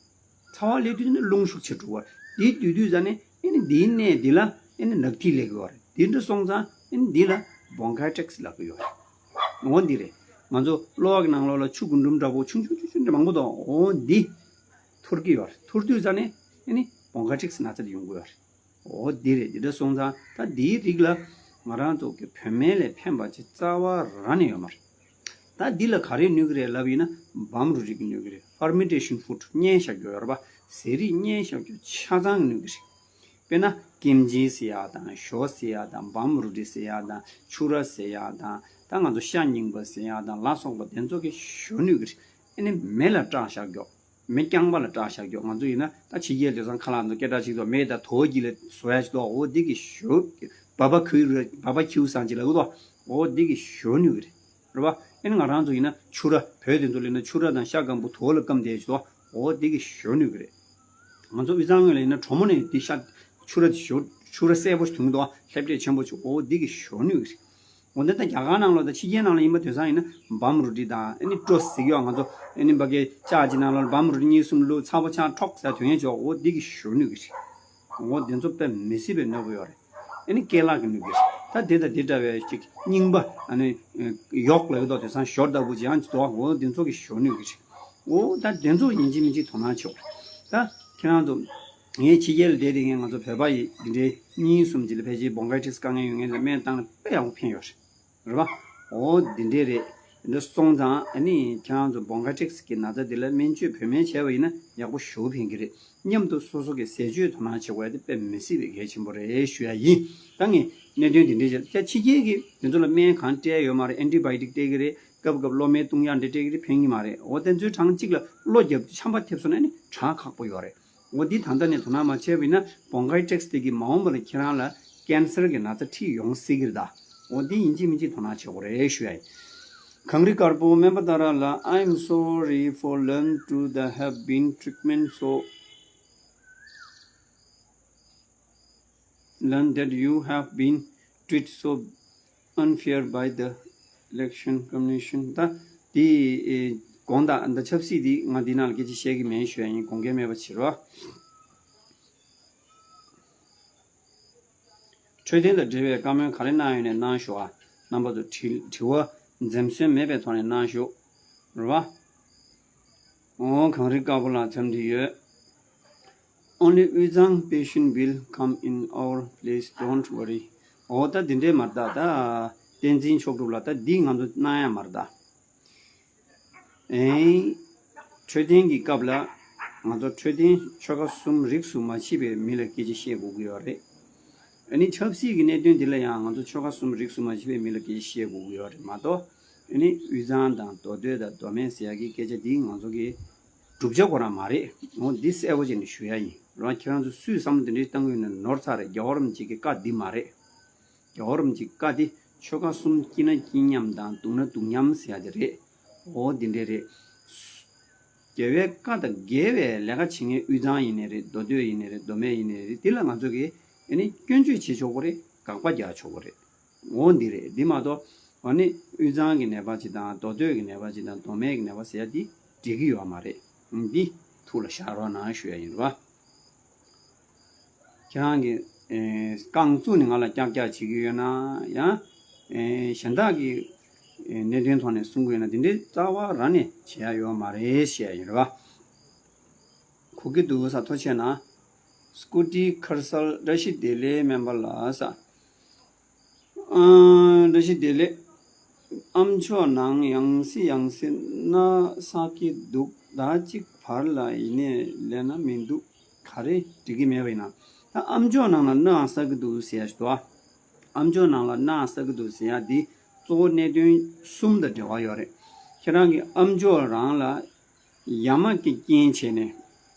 ཚ་བ་སླེབས་དུས་ནི་རླུང་ཤུགས་ཆེ་འགྲོ་བ་རེད། དེ་སྡོད་དུས་ཙམ་ནས་ཨ་ནི་དེའི་གནས་འདི་ལ་ཨ་ནི་ནག་ཐིག་སླེབས་ཀྱི་ཡོད་རེད། དེ་འདྲ་སོང་ཙང་ཨ་ནི་འདི་ལ་bronchitis་ལབ་ཀྱི་ཡོད་རེད། འོ་འདི་རེད། ང་ཚོ་གློ་བ་གི་ནང་ལོགས་ལ་ཆུ་རྒུན་འབྲུམ་འདྲ་པོ་ཆུང་ཆུང་ཆུང་ཆུང་འདྲ་མང་པོ་འདུག་འོ་འདི་འཐོར་གྱི་ཡོད་རེད། འཐོར་དུས་ཙམ་ནས་ཨ་ནི་bronchitis་ན་ཚ་དེ་ཡོང་གི་ཡོད་རེད། འོ་འདི་རེད། འདི་འདྲ་སོང་ཙང་ད་འདིའི་རིགས་ལ་ང་རང་ཚོ་གི་བོད་སྨན་ལས་ཕན་པ་ཅིག་རྩ་བ་རང་ནས་ཡོད་མ་རེད། ད་འདི་ལ་ག་རེ་ནུས་ཀྱི་རེད་ལབ་ཡིན་ན་བམ་རུ་རིགས་ཀྱི་ནུས་ཀྱི་རེད། fermentation food་བསྙལ་བཞག་རྒྱུ་ཡོད་རེད་པ། ཟས་རིགས་བསྙལ་བཞག་རྒྱུ་ཆ་ཚང་གི་ནུས་ཀྱི་རེད། དཔེར་ན་ཀིམ་ཅི་ཟེར་ཡག་དང་ཞོ་ཟེར་ཡག་དང་བམ་རུ་རི་ཟེར་ཡག་དང་ཆུ་ར་ཟེར་ཡག་དང་ད་ང་ཚོ་ཤ་རྙིང་པ་ཟེར་ཡག་དང་ལ་སོགས་པ་དེ་ཚོ་གི་ཞོ་ནུས་ཀྱི་རེད། ཨ་ནི་མེ་ལ་བཀྲག་བཞག་རྒྱུ། མེ་རྐྱང་པ་ལ་བཀྲག་བཞག་རྒྱུ། ང་ཚོ་ཡིན་ན་ད་ཕྱི་རྒྱལ་དེང་སང་ཁ་ལག་ཚོ་སྐད་གྲགས་ཆེ་ཚོ་མེ་དང་དོ་གི་ལ་བཟོ་ཡ་ཞིག་འདུག་འོ་འདི་གི་ཞོ། བ་བ་ཁུ་ར་བ་བ་ཁུ་སང་ཅི་ལ་འུ་དོ། འོ་འདི་གི་ཞོ་ནུས་གི་རེད། རེད་བ། ཨ་ནི་ང་རང་ཚོ་ཡིན་ན་ཆུ་ར་བོད་དེ་ཚོ་ལ་ཡིན་ན་ཆུ་ར་དང་ཤ་སྐམ་པོ་དོ་ལ་སྐམ་བསྡད་ཞིག་འདུག་འོ་འདི་གི་ཞོ་ནུས་གི་རེད། ང་ཚོ་དབུས་གཙང་ངོས་ལ་ཡིན་ན་གྲོ་མོ་ནས་འདི་ཤ་ཆུ་ར་ཞོ་ཆུ་ར་གསལ་པོ་ཞིག་འཐུང་གི་འདུག་ལྷེབ་ལྷེབ་ཆེན་པོ་ཞིག་འོ་འདི་གི་ཞོ་ནུས་གི་རེད། འོ་འདི་ལྟ་རྒྱ་གར་ནང་ལོགས་དང་ཕྱི་རྒྱལ་ནང་ལ་ཡིན་པ་དེང་སང་ཡིན་ན་བམ་རུ་ཏི་དང་ཨ་ནི་ཀྲོས་ཟེར་གི་ཡོད། ང་ཚོ་ཨ་ནི་འབའ་གའི་ལྕགས་ཀྱི་ནང་ལོགས་ལ་བམ་རུ་ཏི་གཉིས་གསུམ་བླུགས་ཚ་པོ་ཆགས་འཁྲོག་ཟེར་དོན་ཡོད་ཆོག་འོ་འདི་གི་ཞོ་ནུས་གི་རེད། འོ་འདི་ཚོ་དཔེ་མི་སྲིད་པའི་གནོད་པོ་ཡོད་རེད། ཨ་ནི་སྐེ་ལག་གི་ནུས་གི་རེད། ད་དེ་དང་དེ་འདྲ་བའི་ཅིག་རྙིང་པ་ཨ་ནི་ཡོག་ལ་ཡོད་དོ་དེང་སང་ཞོ་ལྟ་བུ་ཅིག་ཡང་ཅིག་འདུག་འོ་འདི་ཚོ་གི་ཞོ་ནུས་གི་རེད། འོ་ད་དེ་ཚོ་ཡིན་གཅིག་མིན་གཅིག་དོ་སྣང་བྱེད་དགོས། ད་ཁྱེད་རང་ཚོ་ངས་ཕྱི་རྒྱལ་ལ་བསྡད་དེ་ངས་ང་ཚོ་བོད་པ་ཡི་འདི་འདྲའི་གཉིས་གསུམ་ཅིག་ལ་ཕལ་ཆེར་bronchitis་དཀའ་ངལ་ཡོད་མཁན་ལ་སྨན་བཏང་ན་དཔེ་ཡག་པོ་ཕན་ཡོད་རེད། རེད་བ། འོ་འདི་འདྲས་རེད། འདི་སོང་ཙང་ཨ་ནི་ཁྱེད་རང་ཚོ་bronchitis་གི་ན་ཚ་འདི་ལ་སྨན་བཅོས་བོད་སྨན་བྱས་པ་ཡིན་ན་ཡག་པོ་ཞེ་པོ་ཕན་གི་རེད། མཉམ་དུ་སོ་སོ་གི་ཟས་སྤྱོད་དོ་སྣང་བྱེད་དགོས་ཡ་དེ་དཔེ་མི་སྲིད་པའི་གལ་ཆེན་པོ་རེད་ཞུ་ཡ་ཡིན། ད་ངས་གནད་དོན་འདི་འདྲས་བྱས་ད་ཕྱི་རྒྱལ་གི་འདི་ཚོ་ལ་སྨན་གང་སྤྲད་ཡོད་མ་རེད། antibiotic་སྤྲད་གི་རེད། སྐབས་སྐབས་གློ་སྨན་བཏུང་ཡག་འདྲ་སྤྲད་གི་རེད། ཕན་གི་མ་རེད། འོ་དེ་ཚོའི་གྲངས་གཅིག་ལ་གློ་རྒྱབ་དུས་ཆམ་པ་ཐེབས་སོང་ན་ནི་གྲངས་ཁག་པོ་ཡོད་རེད། འོ་འདི་ད་ལྟ་ནས་དོ་སྣང་མ་བྱས་པ་ཡིན་ན་bronchitis་དེ་གིས་མ་འོངས་པ་ལ་ཁྱེད་རང་ལ་cancer་གི་ན་ཚ་ཁྲིད་ཡོང་སྲིད་ཀྱི་རེད་ད། འོ་འདི་ཡིན་གཅིག་མིན་གཅིག་དོ་སྣང་བྱེད་དགོས་རེད་ཞུ་ཡ་ཡིན། གངས་རི་དཀར་པོ་སྨན་པ་ཏཱ་ར་ལགས། I'm sorry for learn to the have been treatment so learn that you have been treated so unfair by the election commission. ད་དེ་དགོངས་དག་ད་ཆབ་སྲིད་འདི་ང་འདི་ནང་ལ་སྐད་ཆ་བཤད་ཀྱི་མེད་ཞུ་ཡ་ཡིན། དགོངས་འགལ་མེད་པ་བྱེད་རོགས། འཕྲོད་བསྟེན་དང་འབྲེལ་བའི་བཀའ་མོལ་ག་རེ་གནང་ཡོད་ནས་གནང་ཞུ་ཨ། རྣམ་པ་ཚོ་དྲི་དྲི་བ་འཛེམ་ཟོན་མེད་པའི་ཐོག་ནས་གནང་ཞུ། རེད་བ། འོ་གངས་རི་དཀར་པོ་ལགས་འཚམས་འདྲི་ཡོད། Only དབུས་གཙང་patient will come in our place, don't worry. འོ་ད་འདི་འདྲའི་མ་རེད་ད། ད་བསྟན་འཛིན་མཆོག་གྲུབ་ལགས་ད་འདི་ང་ཚོ་གནང་ཡ་མ་རེད་ད། ཨེ། འཕྲོད་བསྟེན་གྱི་སྐབས་ལ་ང་ཚོ་འཕྲོད་བསྟེན་ཆོལ་ཁ་གསུམ་རིགས་སུ་མ་མཆིས་པའི་མི་ལ་སྐད་ཆ་བཤད་དགོས་ཀྱི་ཡོད་རེད། ཨ་ནི་ཆབ་སྲིད་ཀྱི་གནད་དོན་འདི་ལ་ཡང་ང་ཚོ་ཆོལ་ཁ་གསུམ་རིགས་སུ་མ་མཆིས་པའི་མི་ལ་སྐད་ཆ་བཤད་དགོས་ཀྱི་ཡོད་རེད་མ་གཏོགས། ཨ་ནི་དབུས་གཙང་དང་མདོ་སྟོད་དང་མདོ་སྨད་ཟེར་ཡག་གི་སྐད་ཆ་འདི་ང་ཚོ་གི་བསྒྲུབ་བྱ་ཁོ་རང་མ་རེད། འོ་འདི་གསལ་པོ་བྱས་ནས་ཞུ་ཡ་ཡིན། རང་ཁྱེད་རང་ཚོ་སུས་བསམ་བློ་འདི་འདྲའི་བཏང་གི་ཡོད་ན་ནོར་ཚར་རེད། རྒྱལ་བ་རིན་པོ་ཆེ་གི་བཀའ་འདི་མ་རེད། རྒྱལ་བ་རིན་པོ་ཆེའི་བཀའ་དེ་ཆོལ་ཁ་གསུམ་སྐྱིད་ན་སྐྱིད་མཉམ་དང་སྡུག་ན་སྡུག་མཉམ་ཟེར་ཡ་དེ་རེད། འོ་འདི་འདྲས་རེད། རྒྱལ་བའི་བཀའ་དང་འགལ་བའི་ལས་ཀ་བྱེད་མཁན་དབུས་གཙང་ཡིན་ནའི་རེད། མདོ་སྟོད་ཡིན་ནའི་རེད། མདོ་སྨད་ཡིན་ནའི་རེད། འདི་ལ་ང་ཚོ་གིས་ཨ་ནི་སྐྱོན་བརྗོད་བྱེད་ཆོག་གི་རེད། དགག་པ་རྒྱག་ཆོག་གི་རེད། འོ་འདི་རེད། འདི་མ་གཏོགས་ཨ་ནི་དབུས་གཙང་གི་ནད་པ་ཅིག་དང་མདོ་སྟོད་ཀྱི་ནད་པ་ཅིག་དང་མདོ་སྨད་ཀྱི་ནད་པ་ཟེར་ཡ་འདི་འགྲིག་གི་ཡོད་མ་རེད། འདི་ཐུགས་ལ་བཞག་རོགས་གནང་ཞུ་ཡ་ཡིན་རེད་བ། ཁྱེད་རང་གིས་ཨེ་རྐང་བཙུགས་ནས་ང་ལ་ཀྱག་ཀྱག་བྱེད་ཀྱི་ཡོད་ན་ཡང་། ཨེ་གཞན་དག་གི་ཨེ་གནད་དོན་ཐོག་ནས་གསུང་གི་ཡོད་ན་འདི་འདྲའི་རྩ་བ་རང་ནས་བྱེད་ཡ་ཡོད་མ་རེད་ཞེས་ཡིན་རེད་བ། གོ་གི་འདུག་ས། ཐུགས་རྗེ་གནང་། སྐུ་བཀྲིན་མཁར་གསལ་བཀྲ་ཤིས་བདེ་ལེགས་སྨན་པ་ལགས་ས། ཨ། བཀྲ་ཤིས་བདེ་ལེགས། ཨ་མཆོག་ནང་ཡང་སེ་ཡང་སེ་སྣ་ཟག་གི་འདུག་ཟླ་གཅིག་བར་ལ་ཡིན་ནའི་ལས་སྣ་མི་འདུག་ག་རེ་འགྲིག་གི་མེད་པ་ཡིན་ན། ད་ཨ་མཆོག་ནང་ལ་སྣ་ཟག་གི་འདུག་ཟེར་ཡ་ཞིག་འདུག་ཨ་མཆོག་ནང་ལ་སྣ་ཟག་གི་འདུག་ཟེར་ཡ་འདི་གཙོ་བོ་གནད་དོན་གསུམ་དང་འབྲེལ་བ་ཡོད་རེད། ཁྱེད་རང་གི་ཨ་མཆོག་རང་ལ་ཡ་མ་གི་རྐྱེན་བྱས་ནས་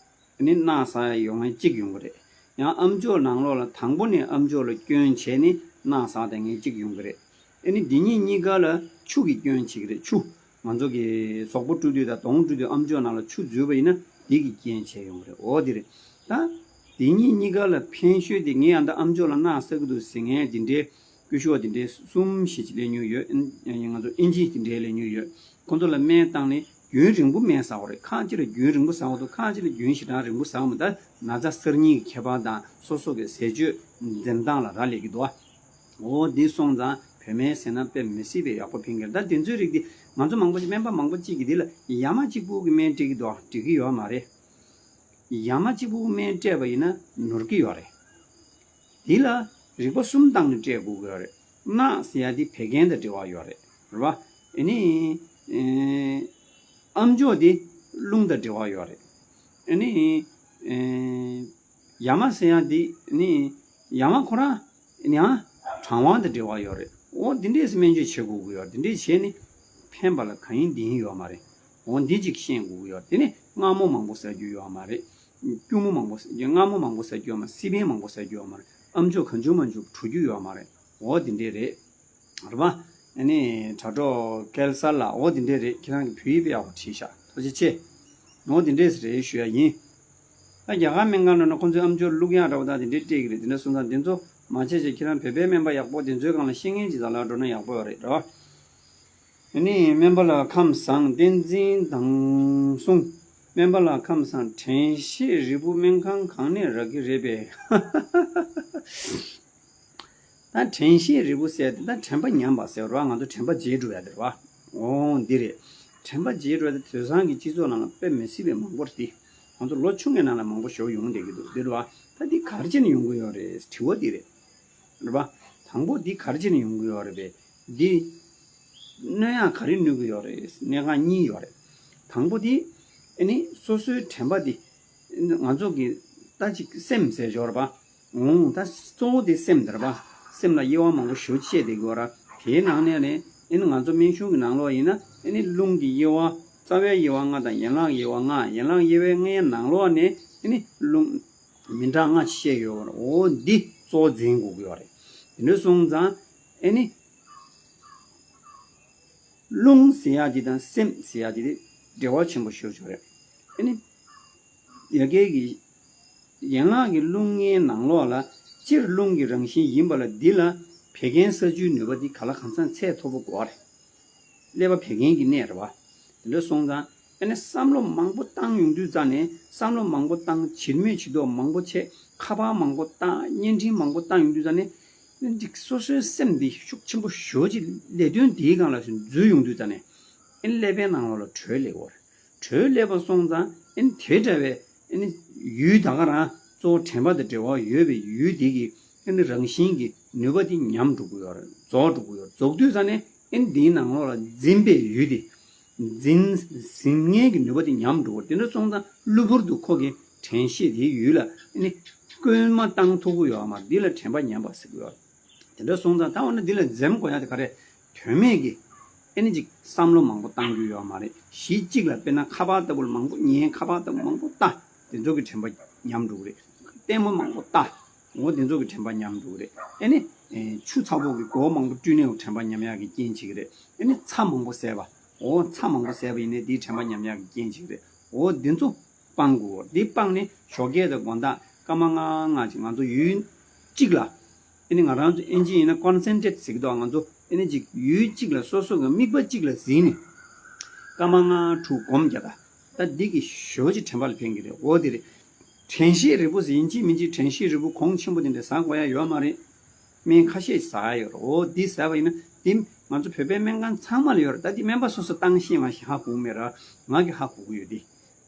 ནི་སྣ་ཟག་ཡ་ཡོང་མཁན་གཅིག་ཡོང་གི་རེད། ཡང་ཨ་མཆོག་ནང་ལོགས་ལ་དང་པོ་ནས་ཨ་མཆོག་ལ་སྐྱོན་བྱས་ནས་སྣ་ཟག་བསྡད་མཁན་གཅིག་ཡོང་གི་རེད། ཨ་ནི་འདི་གཉིས་གཉིས་ཀ་ལ་ཆུ་གི་སྐྱོན་བྱེད་ཀྱི་རེད། ཆུ། ང་ཚོ་གི་གཟུགས་པོ་བཀྲུ་དུས་དང་གདོང་བཀྲུ་དུས་ཨ་མཆོག་ནང་ལ་ཆུ་འཛུལ་བ་ཡིན་ན་འདི་གི་རྐྱེན་བྱས་ཡོང་གི་རེད། འོ་འདི་རེད། ད་འདི་གཉིས་གཉིས་ཀ་ལ་ཕན་ཤོས་དེ་ངས་ཡང་ད་ཨ་མཆོག་ལ་སྣ་ཟག་གི་འདུག་ཟེར་མཁན་འདི་འདྲའི་སྐུ་ཞབས་དེ་འདྲའི་གསུམ་བཞི་ཅིག་སླེབས་མྱོང་ཡོད། ཨིན། ང་ཚོ་ཨིན་ཇི་དེ་འདྲའི་སླེབས་མྱོང་ཡོད། ཁོང་ཚོ་ལ་སྨན་བཏང་ནས་རྒྱུན་རིང་པོ་སྨན་ཟ་བ་རེད། ཁག་ཅིག་ལ་རྒྱུན་རིང་པོ་ཟ་བ་འདུག་ཁག་ཅིག་ལ་རྒྱུན་ཞེ་དྲག་རིང་པོ་ཟ་བ་མི་འདུག་ན་ཚ་གསར་རྙིང་གི་ཁྱད་པར་དང་སོ་སོ་གི་ཟས་སྤྱོད་འཛེམ་སྟངས་ལ་རག་ལས་ཀྱི་འདུག་འོ་འདི་སོང་ཙང་བོད་སྨན་ཟས་ན་དཔེ་མི་སྲིད་པའི་ཡག་པོ་ཕན་གྱི་རེད། ད་དེ་ཚོའི་རིགས་འདི་ང་ཚོ་མང་པོ་ཅིག་སྨན་པ་མང་པོ་ཅིག་གིས་འདི་ལ་ཡ་མ་གཅིག་པུ་གི་སྨན་སྤྲད་ཀྱི་འདུག་སྤྲད་ཀྱི་ཡོད་མ་རེད། ཡ་མ་གཅིག་པུ་སྨན་སྤྲད་པ་ཡིན་ན་ནོར་གྱི་ཡོད་རེད། འདི་ལ་རིགས་པ་གསུམ་བཏང་ནས་སྤྲད་དགོས་ཀྱི་ཡོད་རེད། སྣ་ཟེར་ཡ་འདི་བད་ཀན་དང་འབྲེལ་བ་ཡོད་རེད། རེད་བ། ཨ་ནི། ཨེ། ཨ་མཆོག་འདི་རླུང་དང་འབྲེལ་བ་ཡོད་རེད། ཨ་ནི། ཨེ། ཡ་མ་ཟེར་ཡ་འདི་ནི་ཡ་མ་ཁོ་རང་ཡང་གྲང་བ་དང་འབྲེལ་བ་ཡོད་རེད། འོ་འདི་འདྲས་སྨན་བཅོས་བྱེད་དགོས་ཀྱི་ཡོད་རེད། འདི་འདྲས་བྱས་ནི་ཕན་པ་ལ་གང་ཡིན་འདི་ཡིན་ཡོད་མ་རེད། འོ་འདི་གཅིག་ཤེས་དགོས་ཀྱི་ཡོད་རེད། དེ་ནི་མངར་མོ་མང་པོ་ཟ་རྒྱུ་ཡོད་མ་རེད། སྐྱུར་མོ་མང་པོ་ཟ་རྒྱུ། མངར་མོ་མང་པོ་ཟ་རྒྱུ་ཡོད་མ་རེད། སི་པན་མང་པོ་ཟ་རྒྱུ་ཡོད་མ་རེད། ཨ་མཆོག་གང་བྱུང་མང་བྱུང་བྲོ་རྒྱུ་ཡོད་མ་རེད། འོ་འདི་འདྲས་རེད། རེད་པ། ཨ་ནི་དྲ་གྲོགས་སྐལ་གསར་ལགས། འོ་འདི་འདྲས་རེད། ཁྱེད་རང་གི་བོད་ཡིག་དཔེ་ཡག་པོ་བྲིས་ཤག་ཐུགས་རྗེ་ཆེ། འོ་འདི་འདྲས་རེད་ཞུ་ཡ་ཡིན། ད་རྒྱ་གར་སྨན་ཁང་ནང་ན་ཁོང་ཚོས་ཨ་མཆོག་བླུག་ཡག་འདྲ་པོ་དང་དེ་འདྲས་སྤྲད་ཀྱི་རེད། དེ་འདྲ་སོང་ཙང་དེ་ཚོ་མ་བྱས་བྱས་ཁྱེད་རང་བོད་པའི་སྨན་པ་ཡག་པོ་དེ་ཚོའི་སྒང་ལ་ཤེས་མཁན་ཅིག་ཙམ་ལ་འགྲོ་ན་ཡག་པོ་ཡོད་རེད། རེད་པ། ཨ་ནི་སྨན་པ་ལགས་ཁམས་བཟང་། བསྟན་འཛིན་དང་སྲུང་། སྨན་པ་ལགས་ཁམས་བཟང་། དྲན་ཤེས་རིལ་བུ་སྨན་ཁང་གང་ནས་རག་གི་རེད་པས། ད་དྲན་ཤེས་རིལ་བུ་ཟེར་དེ་ད་དྲན་པ་ཉམས་པ་ཟེར་བ། ང་ཚོ་དྲན་པ་བརྗེད་འགྲོ་ཡ་དེ་རེད་བ། འོ་འདི་རེད། དྲན་པ་བརྗེད་འགྲོ་ཡ་དེ་དེང་སང་གི་སྤྱི་ཚོགས་ནང་ལ་དཔེ་མི་སྲིད་པའི་མང་པོ་རེད་དེ། ང་ཚོ་ལོ་ཆུང་བའི་ནང་ལ་མང་པོ་ཞིག་ཡོང་བསྡད་ཀྱི་འདུག་འདི་རེད་བ། ད་འདི་ག་རེ་བྱས་ནས་ཡོང་གི་ཡོད་རེད། དྲི་བ་འདི་རེད། རེད་བ། དང་པོ་འདི་ག་རེ་བྱས་ནས་ཡོང་གི་ཡོད་རེད་པས། འདི་གནོད་ཡག་ག་རེ་གནོད་ཀྱི་ཡོད་རེད། གནད་འགག་གཉིས་ཡོད་རེད། དང་པོ་འདི་ཨ་ནི་སོ་སོའི་དྲན་པ་འདི་ང་ཚོ་གི་ད་ཅིག་སེམས་ཟེར་ཆོག་རེད་པ། འོང་ད་གཙོ་བོ་དེ་སེམས་དེ་རེད་པ། སེམས་ལ་དབྱེ་བ་མང་པོ་ཞེ་པོ་ཕྱེ་བསྡད་ཀྱི་ཡོད་ར། དེའི་ནང་ནས་ནི་ཨ་ནི་ང་ཚོ་སྨན་གཞུང་གི་ནང་ལོགས་ཡིན་ན་ཨ་ནི་རླུང་གི་དབྱེ་བ། རྩ་བའི་དབྱེ་བ་ལྔ་དང་ཡན་ལག་དབྱེ་བ་ལྔ། ཡན་ལག་དབྱེ་བའི་ལྔའི་ནང་ལོགས་ནས་ཨ་ནི་རླུང་མི་འདྲ་ལྔ་བཤད་ཡོད་པ་རེད། འོ་འདི་གཙོ་བོ་འཛིན་དགོས་ཀྱི་ཡོད་རེད། དེ་འདྲ་སོང་ཙང་ཨ་ནི་རླུང་ཟེར་ཡག་འདི་དང་སེམས་ཟེར་ཡག་འདི་འབྲེལ་བ་ཆེན་པོ་ཞེ་པོ་ཅིག་ཡོད་རེད། ཨ་ནི་ཡ་གི་གི་ཡན་ལག་གི་རླུང་ལྔའི་ནང་ལོགས་ལ་སྤྱིར་རླུང་གི་རང་བཞིན་ཡིན་པ་ལ་འདི་ལ་བད་ཀན་གསར་བཅོས་ནུས་པ་འདི་ག་ལ་གང་འཚམ་ཚད་མཐོ་པོ་དགོས་པ་རེད། ཀླད་པ་བད་ཀན་གྱི་གནས་རེད་བ། དེ་འདྲ་སོང་ཙང་ཨ་ནི་བསམ་བློ་མང་པོ་བཏང་ཡོང་དུས་ཙ་ནས། བསམ་བློ་མང་པོ་བཏང་། བྱེད་མེད་བྱེད་མདོག་མང་པོ་བྱས། ཁ་པར་མང་པོ་བཏང་། བརྙན་འཕྲིན་མང་པོ་བཏང་ཡོང་དུས་ཙ་ནས། ཨ་ནི་སོ་སོའི་སེམས་འདི་ཤུགས་ཆེན་པོ་ཞེ་པོ་ཅིག་ལས་དོན་དེའི་སྒང་ལ་འཛུལ་ཡོང་དུས་ཙ་ནས། ཨ་ནི་ཀླད་པའི་ནང་ལོགས་ལ་དྲོད་སླེབས་ཀྱི་ཡོད་རེད། དྲོད་སླེབས་པ་སོང་ཙང་ཨ་ནི་དེ་འདྲ་བའི་ཨ་ནི་ཡུལ་ད་ག་རང་གཙོ་བོ་དྲན་པ་དང་འབྲེལ་བ་ཡོད་པའི་ཡུལ་དེ་གི་ཨ་ནི་རང་བཞིན་གྱི་ནུས་པ་དེ་ཉམས་འགྲོ་གི་ཡོད་རེད། རྫོགས་འགྲོ་གི་ཡོད། རྫོགས་དུས་ཙ་ནས་ཨ་ནི་དེའི་ནང་ལོགས་ལ་འཛིན་པའི་ཡུལ་དེ། འཛིན་འཛིན་མཁན་གྱི་ནུས་པ་དེ་ཉམས་འགྲོ་གི་ཡོད། དེ་འདྲ་སོང་ཙང་གློ་བུར་དུ་ཁོ་གི་དྲན་ཤེས་དེའི་ཡུལ་ལ་ཨ་ནི་སྐུལ་མ་བཏང་ཐུབ་ཀྱི་ཡོད་མ་རེད། འདི་ལ་དྲན་པ་ཉམས་པ་ཟེར་གྱི་ཡོད་རེད། དེ་འདྲ་སོང་ཙང་ད་འོ་ན་འདི་ལ་འཛེམ་དགོས་ཡ་དེ་ག་རེ། དོན་མེད་ཀྱི་ཨ་ནི་ཅིག་བསམ་བློ་མང་པོ་བཏང་རྒྱུ་ཡོད་མ་རེད། གཞི་གཅིག་ལ་དཔེར་ན་ཁ་པར་ལྟ་བུ་ལ་མང་པོ་ཉན། ཁ་པར་ལྟ་བུ་མང་པོ་ལྟ། དེ་ཚོ་གི་དྲན་པ་ཉམས་འགྲོ་གི་རེད། ལྟད་མོ་མང་པོ་ལྟ། འོ་དེ་ཚོ་གི་དྲན་པ་ཉམས་འགྲོ་གི་རེད། ཨེ་ནི་ཆུ་ཚ་པོ་གི་སྒོ་མང་པོ་བཀྲུས་ནས་དྲན་པ་ཉམས་ཡག་གི་རྐྱེན་བྱེད་ཀྱི་རེད། ཨེ་ནི་ཚྭ་མང་པོ་བཟས་པ། འོ་ཚྭ་མང་པོ་བཟས་པ་ཡིན་ནའི་དེའི་དྲན་པ་ཉམས་ཡག་གི་རྐྱེན་བྱེད་ཀྱི་རེད། འོ་དེ་ཚོ་སྤང་དགོས། འདི་སྤངས་ནས་ཞོགས་ཀས་དང་དགོང་དག་སྐར་མ་ལྔ་ལྔ་ཅིག་ང་ཚོ་ཡུན་གཅིག་ལ། ཨེ་ནི་ང་རང་ཚོ་ཨིན་ཇི་ཡིན་ན་ཀོན་སེན་ཊྲེཊ་ཟེར་གྱི་འདུག་ང་ཚོ་ཨེ་ནི་ཅིག་ཡུལ་གཅིག་ལ་སོ་སོ་གི་དམིགས་པ་གཅིག་ལ་གཟིགས་ནས་སྐར་མ་ལྔ་དྲུག་སྒོམ་རྒྱག་ད། ད་འདི་གི་ཞོ་ཅིག་དྲན་པ་ལ་ཕན་གྱི་རེད། འོ་དེ་རེད། དྲན་ཤེས་རིལ་བུ་ཟེར་ཡིན་གཅིག་མིན་གཅིག་དྲན་ཤེས་རིལ་བུ་གོང་ཆེན་པོ་དེ་འདྲ་ཟ་དགོས་ཡ་ཡོད་མ་རེད། སྨན་ཁ་ཤས་ཟ་ཡ་ཡོད་རེད། འོ་འདི་ཟ་བ་ཡིན་ན་འདི་ང་ཚོ་བོད་པའི་སྨན་ཁང་ཚང་མ་ལ་ཡོད་རེད། ད་འདི་སྨན་པ་སོ་སོ་བཏང་ཤེས་མ་ཤེས་ཧ་གོ་གི་མེད་ར། ང་གི་ཧ་གོ་གི་ཡོད་འདི།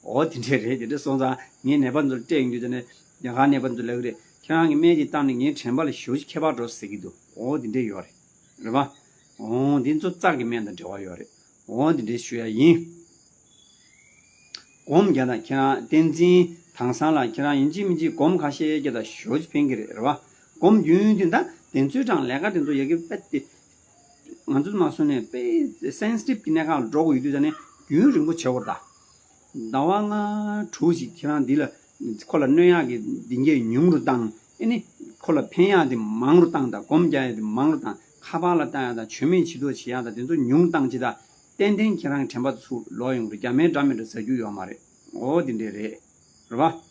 འོ་དེ་འདྲས་རེད། དེ་འདྲས་སོང་ཙང་ངའི་ནད་པ་ཚོར་སྤྲད་ཡོང་དུས་ཙ་ནས་རྒྱ་གར་ནད་པ་ཚོ་ལབ་ཀྱི་རེད། ཁྱེད་རང་གི་སྨན་དེ་བཏང་ནས་ངའི་དྲན་པ་ལ་ཞེ་པོ་ཅིག་ཁྱད་པར་འགྲོ་ཟེར་གྱི་འདུག་འོ་དེ་འདྲས་ཡོད་རེད། རེད་པ། འོ་འདི་ཚོ་རྩ་གི་སྨན་དང་འབྲེལ་བ་ཡོད་རེད། འོ་འདི་འདྲས་ཞུ་ཡ་ཡིན། སྒོམ་རྒྱག་ན་ཁྱེད་རང་བསྟན་འཛིན་དེང་སང་ལ་ཁྱེད་རང་ཡིན་གཅིག་མིན་གཅིག་སྒོམ་ཁ་ཤས་རྒྱག་ད་ཞེ་པོ་ཅིག་ཕན་གྱི་རེད། རེད་པ། སྒོམ་རྒྱུན་དུ་ད་དེ་ཚོའི་གྲངས་ལས་ཀ་དེ་ཚོ་ཡ་གི་དཔེ་དེ། ང་ཚོ་མ་སོང་ནས་དཔེ་སེན་སི་ཊིབ་ཀྱི་གནས་སྐབས་ལ་འགྲོ་དགོས་ཡོད་དུས་ཙ་ནས་རྒྱུན་རིང་པོ་བྱེད་དགོས་རེད་ད། ཟླ་བ་ལྔ་དྲུག་ཅིག་ཁྱེད་རང་འདི་ལ་ཁོ་ལ་གནོད་ཡག་གི་འདི་འགས་ཉུང་རུ་བཏང་། ཨེ་ནི་ཁོ་ལ་ཕན་ཡག་འདི་མང་རུ་བཏང་དང་། སྒོམ་རྒྱག་ཡག་འདི་མང་རུ་བཏང་། ཁ་པར་ལ་བཏང་ཡག་དང་། བྱོན་མེད་བྱེད་དོ་བྱེད་ཡག་དང་དེ་ཚོ་ཉུང་བཏང་ཅིག་ད། ཏན་ཏན་ཁྱེད་རང་གི་དྲན་པ་ཚུར་ལོག་ཡོང་གི་རེད། རྒྱ་མའི་འདྲ་མི་འདྲ་ཟ་རྒྱུ་ཡོད་མ་རེད། འོ་འདི་འདྲས་རེད། རེད་པ།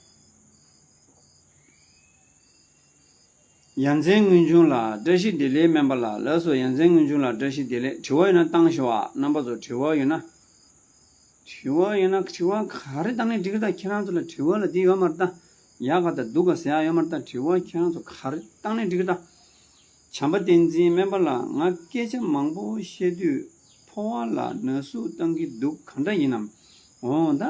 ཡ་མཚན་དངོས་བྱུང་ལ་བཀྲ་ཤིས་བདེ་ལེགས། སྨན་པ་ལགས། ལགས་སོ། ཡ་མཚན་དངོས་བྱུང་ལ་བཀྲ་ཤིས་བདེ་ལེགས། དྲི་བ་ཡོད་ན་བཏང་ཤོག་ཨ། རྣམ་པ་ཚོ་དྲི་བ་ཡོད་ན། དྲི་བ་ཡོད་ན་དྲི་བ་ག་རེ་བཏང་ནས་འགྲིག་གི་ད། ཁྱེད་རང་ཚོ་ལ་དྲི་བ་ལ་འདི་ཡོད་མ་རེད་ད། ཡག་ག་ད་སྡུག་ག་ཟེར་ཡག་ཡོད་མ་རེད་ད། དྲི་བ་ཁྱེད་རང་ཚོ་ག་རེ་བཏང་ནས་འགྲིག་གི་ད། བྱམས་པ་བསྟན་འཛིན། སྨན་པ་ལགས། ང་སྐད་ཆ་མང་པོ་བཤད་དུས་ཕོ་བ་ལ་ན་ཟུག་བཏང་གི་འདུག་ག་འདྲ་ཡིན་ནམ། འོ་ད།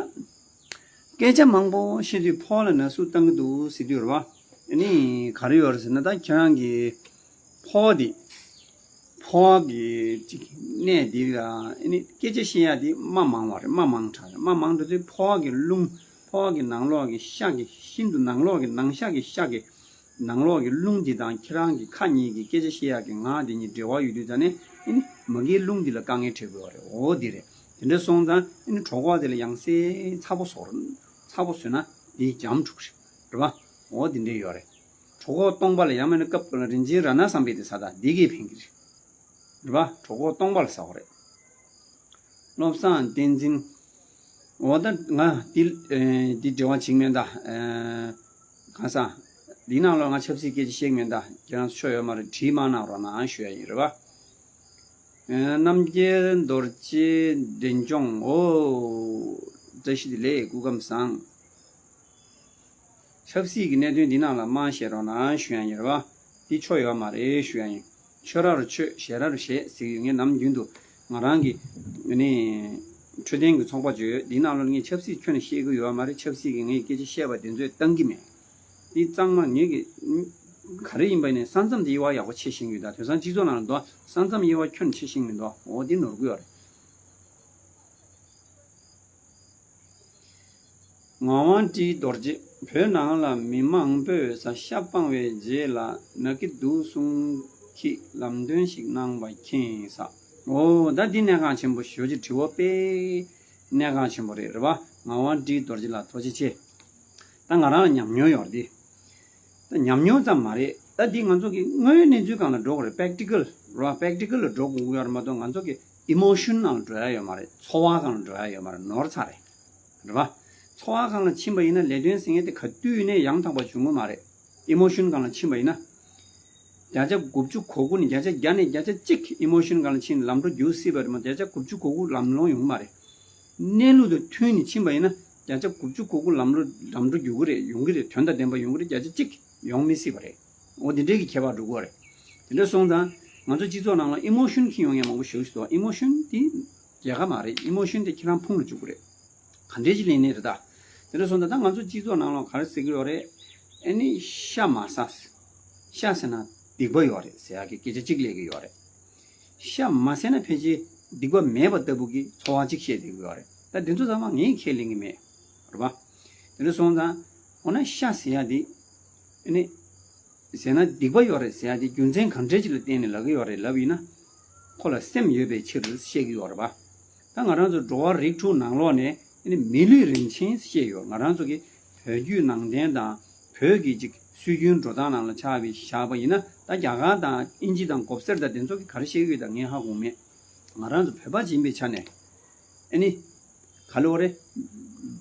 སྐད་ཆ་མང་པོ་བཤད་དུས་ཕོ་བ་ལ་ན་ཟུག་བཏང་གི་འདུག་ཟེར་དུས་རེད་པ། ཨ་ནི་ག་རེ་ཡོད་རེད་ཟེར་ན། ད་ཁྱེད་རང་གི་ཕོ་བ་འདི། ཕོ་བ་གི་ཅིག་གནས་འདི་ལ་ཨ་ནི་སྐད་ཆ་བཤད་ཡག་འདི་མ་མང་བ་རེད། མ་མང་དྲགས་རེད། མ་མང་དྲགས་དུས་ཕོ་བ་གི་རླུང་། ཕོ་བ་གི་ནང་ལོགས་ཀྱི་ཤ་གི་ཤིན་ཏུ་ནང་ལོགས་ཀྱི་ནང་ཤ་གི་ཤ་གི་ནང་ལོགས་ཀྱི་རླུང་འདི་དང་ཁྱེད་རང་གི་ཁ་གཉིས་ཀྱི་སྐད་ཆ་བཤད་ཡག་གི་ངག་འདི་གཉིས་འབྲེལ་བ་ཡོད་དུས་ཙ་ནས་ཨ་ནི་མ་གིའི་རླུང་འདི་ལ་དཀའ་ངལ་འཕྲད་དགོས་པ་རེད། འོ་འདི་རེད། དེ་འདྲ་སོང་ཙང་ཨ་ནི་གྲོད་ཁོག་དེ་ལ་ཡང་སེ་ཚ་པོ་བཟོ། ཚ་པོ་བཟོས་ན་འདི་འཇམ་འགྲོ་གི་རེད། རེད་པ། འོ་འདི་འདྲ་ཡོད་རེད། གྲོད་ཁོག་སྟོང་པ་ལ་ཡང་མིན་ན་སྐབས་ལ་རིན་ཆེན་རཏྣ་བསམ་འཕེལ་དེ་ཟ་ད་འདི་གས་ཕན་གི་རེད། རེད་པ། གྲོད་ཁོག་སྟོང་པ་ལ་ཟ་བ་རེད། བློ་བཟང་བསྟན་འཛིན། འོ་ད་ང་འདི་ཨེ་འདི་འབྲེལ་བ་བྱེད་ཀྱི་མེད་ད། ཨེ་གང་ཟག་འདི་ནང་ལོགས་ང་ཆབ་སྲིད་སྐད་ཆ་བཤད་ཀྱི་མེད་ད། ཁྱེད་རང་ཚོ་ཆོ་ཡོད་མ་རེད། བྲིས་མ་གནང་རོགས་གནང་ཞུ་ཡ་ཡིན། རེད་པ། ཨེ་རྣམ་རྒྱལ་རྡོ་རྗེ་འབྲིང་ཆུང་། འོ་བཀྲ་ཤིས་བདེ་ལེགས། སྐུ་ཁམས་བཟང་། ཆབ་སྲིད་ཀྱི་གནད་དོན་འདི་ནང་ལ་མ་བཤད་རོགས་གནང་ཞུ་ཡ་ཡིན། རེད་པ། འདི་ཆོ་ཡོད་མ་རེད་ཞུ་ཡ་ཡིན། ཆོས་ར་རུ་ཆོས། ཞེ་ར་རུ་ཞེ་ཟེར་གྱི་ཡོད། ངས་ནམ་རྒྱུན་དུ་ང་རང་གི་ནི་འཕྲོད་བསྟེན་གྱི་ཚོགས་པ་བརྗོད་ཡོད། འདི་ནང་ལ་ངས་ཆབ་སྲིད་ཁྱོན་ནས་བཤད་ཀྱི་ཡོད་མ་རེད། ཆབ་སྲིད་ཀྱི་ངས་སྐད་ཆ་བཤད་པ་དེ་ཚོས་བཏང་གི་མེད། འདི་གཙང་མ་ངེད་ཀྱི་ག་རེ་ཡིན་པ་ནས་ས་མཚམས་དེ་དབྱེ་བ་ཡག་པོ་ཕྱེ་ཤེས་ཀྱི་ཡོད་ད། དེང་སང་སྤྱི་ཚོགས་ནང་ལ་འདུག་ས་མཚམས་དབྱེ་བ་ཁྱོན་ནས་ཕྱེ་ཤེས་མི་འདུག་འོ་འདི་ནོར་གི་ཡོད་རེད། ངག་དབང་བཀྲིས་རྡོ་རྗེ། བོད་ནང་ལ་མི་མང་པོས་ཤ་སྤངས་པའི་རྗེས་ལ་ན་གི་འདུག་གསུང་གི་ལམ་སྟོན་ཞིག་གནང་བ་མཁྱེན་ས། འོ་ད་འདི་གནད་འགག་ཆེན་པོ་ཞེ་པོ་ཅིག་དྲི་བ་དཔེ་གནད་འགག་ཆེན་པོ་རེད། རེད་པ། ངག་དབང་བཀྲིས་རྡོ་རྗེ་ལགས་ཐུགས་རྗེ་ཆེ། ད་ང་རང་ལ་ཉམས་མྱོང་ཡོད་རེད། ད་ཉམས་མྱོང་ཙམ་མ་རེད། ད་འདི་ང་ཚོ་གི་དངོས་ཡོད་གནས་ཚུལ་སྒང་ལ་འགྲོ་དགོས་རེད། པེག་ཊི་ཀལ་རེད་པ། པེག་ཊི་ཀལ་ལ་འགྲོ་དགོས་ཀྱི་ཡོད་རེད་མ་གཏོགས། ང་ཚོ་གི་ཨི་མོ་ཤོན་ནང་ལ་འགྲོ་ཡ་ཡོད་མ་རེད། ཚོར་བ་སྒང་ལ་འགྲོ་ཡ་ཡོད་མ་རེད། ནོར་ཚར་རེད། རེད་པ། ཚོར་བ་སྒང་ལ་ཕྱིན་པ་ཡིན་ན་ལས་དོན་ཟེར་མཁན་དེ་ག་དུས་ནས་ཡང་དག་པ་བྱུང་གི་མ་རེད། ཨི་མོ་ཤོན་སྒང་ལ་ཕྱིན་པ་ཡིན་ན། བརྒྱ་ཆ་དགུ་བཅུ་གོ་དགུ་ནས་བརྒྱ་ཆ་བརྒྱ་ནས་བརྒྱ་ཆ་གཅིག་ཨི་མོ་ཤོན་སྒང་ལ་ཕྱིན་ལམ་འགྲོ་རྒྱུག་སྲིད་པ་རེད་མ། བརྒྱ་ཆ་དགུ་བཅུ་གོ་དགུ་ལམ་ལྷོང་ཡོང་གི་མ་རེད། གནས་ལུགས་དང་མཐུན་ནས་ཕྱིན་པ་ཡིན་ན་བརྒྱ་ཆ་དགུ་བཅུ་གོ་དགུ་ལམ་ལྷོང་ལམ་འགྲོ་རྒྱུག་གི་རེད། ཡོང་གི་རེད། དོན་དང་ལྡན་པ་ཡོང་གི་རེད། བརྒྱ་ཆ་གཅིག་ཡོང་མི་སྲིད་པ་རེད། འོ་དེ་འདྲའི་གི་ཁྱད་པར་འགྲོ་གི་རེད། དེ་འདྲ་སོང་ཙང་ང་ཚོ་སྤྱི་ཚོགས་ནང་ལ་ཨི་མོ་ཤོན་འཁྱེར་ཡོང་མཁན་མང་པོ་ཞེ་པོ་ཅིག་འདུག་ཨི་མོ་ཤོན་དེ་རྒྱལ་ཁ་མ་རེད། ཨི་མོ་ཤོན་དེ་ཁྱེད་རང་ཕུང་ལ་འཇུག་གི་རེད། ག་འདྲས་ཅིག་ལེན་ནི་རེད་ད། དེ་འདྲ་སོང་ཙང་ད་ང་ཚོ་སྤྱི་ཚོགས་ནང་ལ་ག་རེ་ཟེར་གི་ཡོད་རེད། ཨེ་ནི་ཤ་མ་ཟ། ཤ་ཟ་ན་སྡིག་པ་ཡོད་རེད་ཟེར་ཡག་གི་སྐད་ཆ་གཅིག་སླེབས་ཀྱི་ཡོད་རེད། ཤ་མ་ཟ་ན་ཕལ་ཆེར་སྡིག་པ་མེད་པ་ལྟ་བུ་གི་ཚོར་བ་གཅིག་བཤད་བསྡད་ཀྱི་ཡོད་རེད། ད་དེ་ཚོ་ཚང་མ་ངས་ཁས་ལེན་གྱི་མེད། རེད་པ། དེ་འདྲ་སོང་ཙང་འོ་ན་ཤ་ཟེར་ཡག་དེ་ཨེ་ནི་ཟས་ན་སྡིག་པ་ཡོད་རེད་ཟེར་ཡག་དེ་རྒྱུ་མཚན་གང་འདྲས་ཅིག་ལ་བརྟེན་ནས་ལབ་ཀྱི་ཡོད་རེད་ལབ་ཡིན་ན། ཁོ་ལ་སེམས་ཡོད་པའི་ཕྱིར་བཤད་ཀྱི་ཡོད་རེད་པ། ད་ང་རང་ཚོ་འགྲོ་བ་རིགས་དྲུག་ནང་ལོགས་ནས་ཨ་ནི་མི་ལུས་རིན་ཆེན་བཤད་ཡོད། ང་རང་ཚོ་གི་བོད་བརྒྱུད་ནང་བསྟན་དང་བོད་ཀྱི་ཅིག་ སྲོལ་རྒྱུན་འགྲོ་སྟངས་ནང་ལ་ཆགས་པའི་བཞག་པ་ཡིན་ན། ད་རྒྱ་གར་དང་དབྱིན་ཇི་དང་མགོ་སེར་དང་དེ་ཚོ་གིས་ག་རེ་བཤད་ཀྱི་ཡོད་དང་ངས་ཧ་གོ་མེད། ང་རང་ཚོ་བོད་པ་ཡིན་པའི་ཆ་ནས། ཨ་ནི། ག་ལོ་རེད།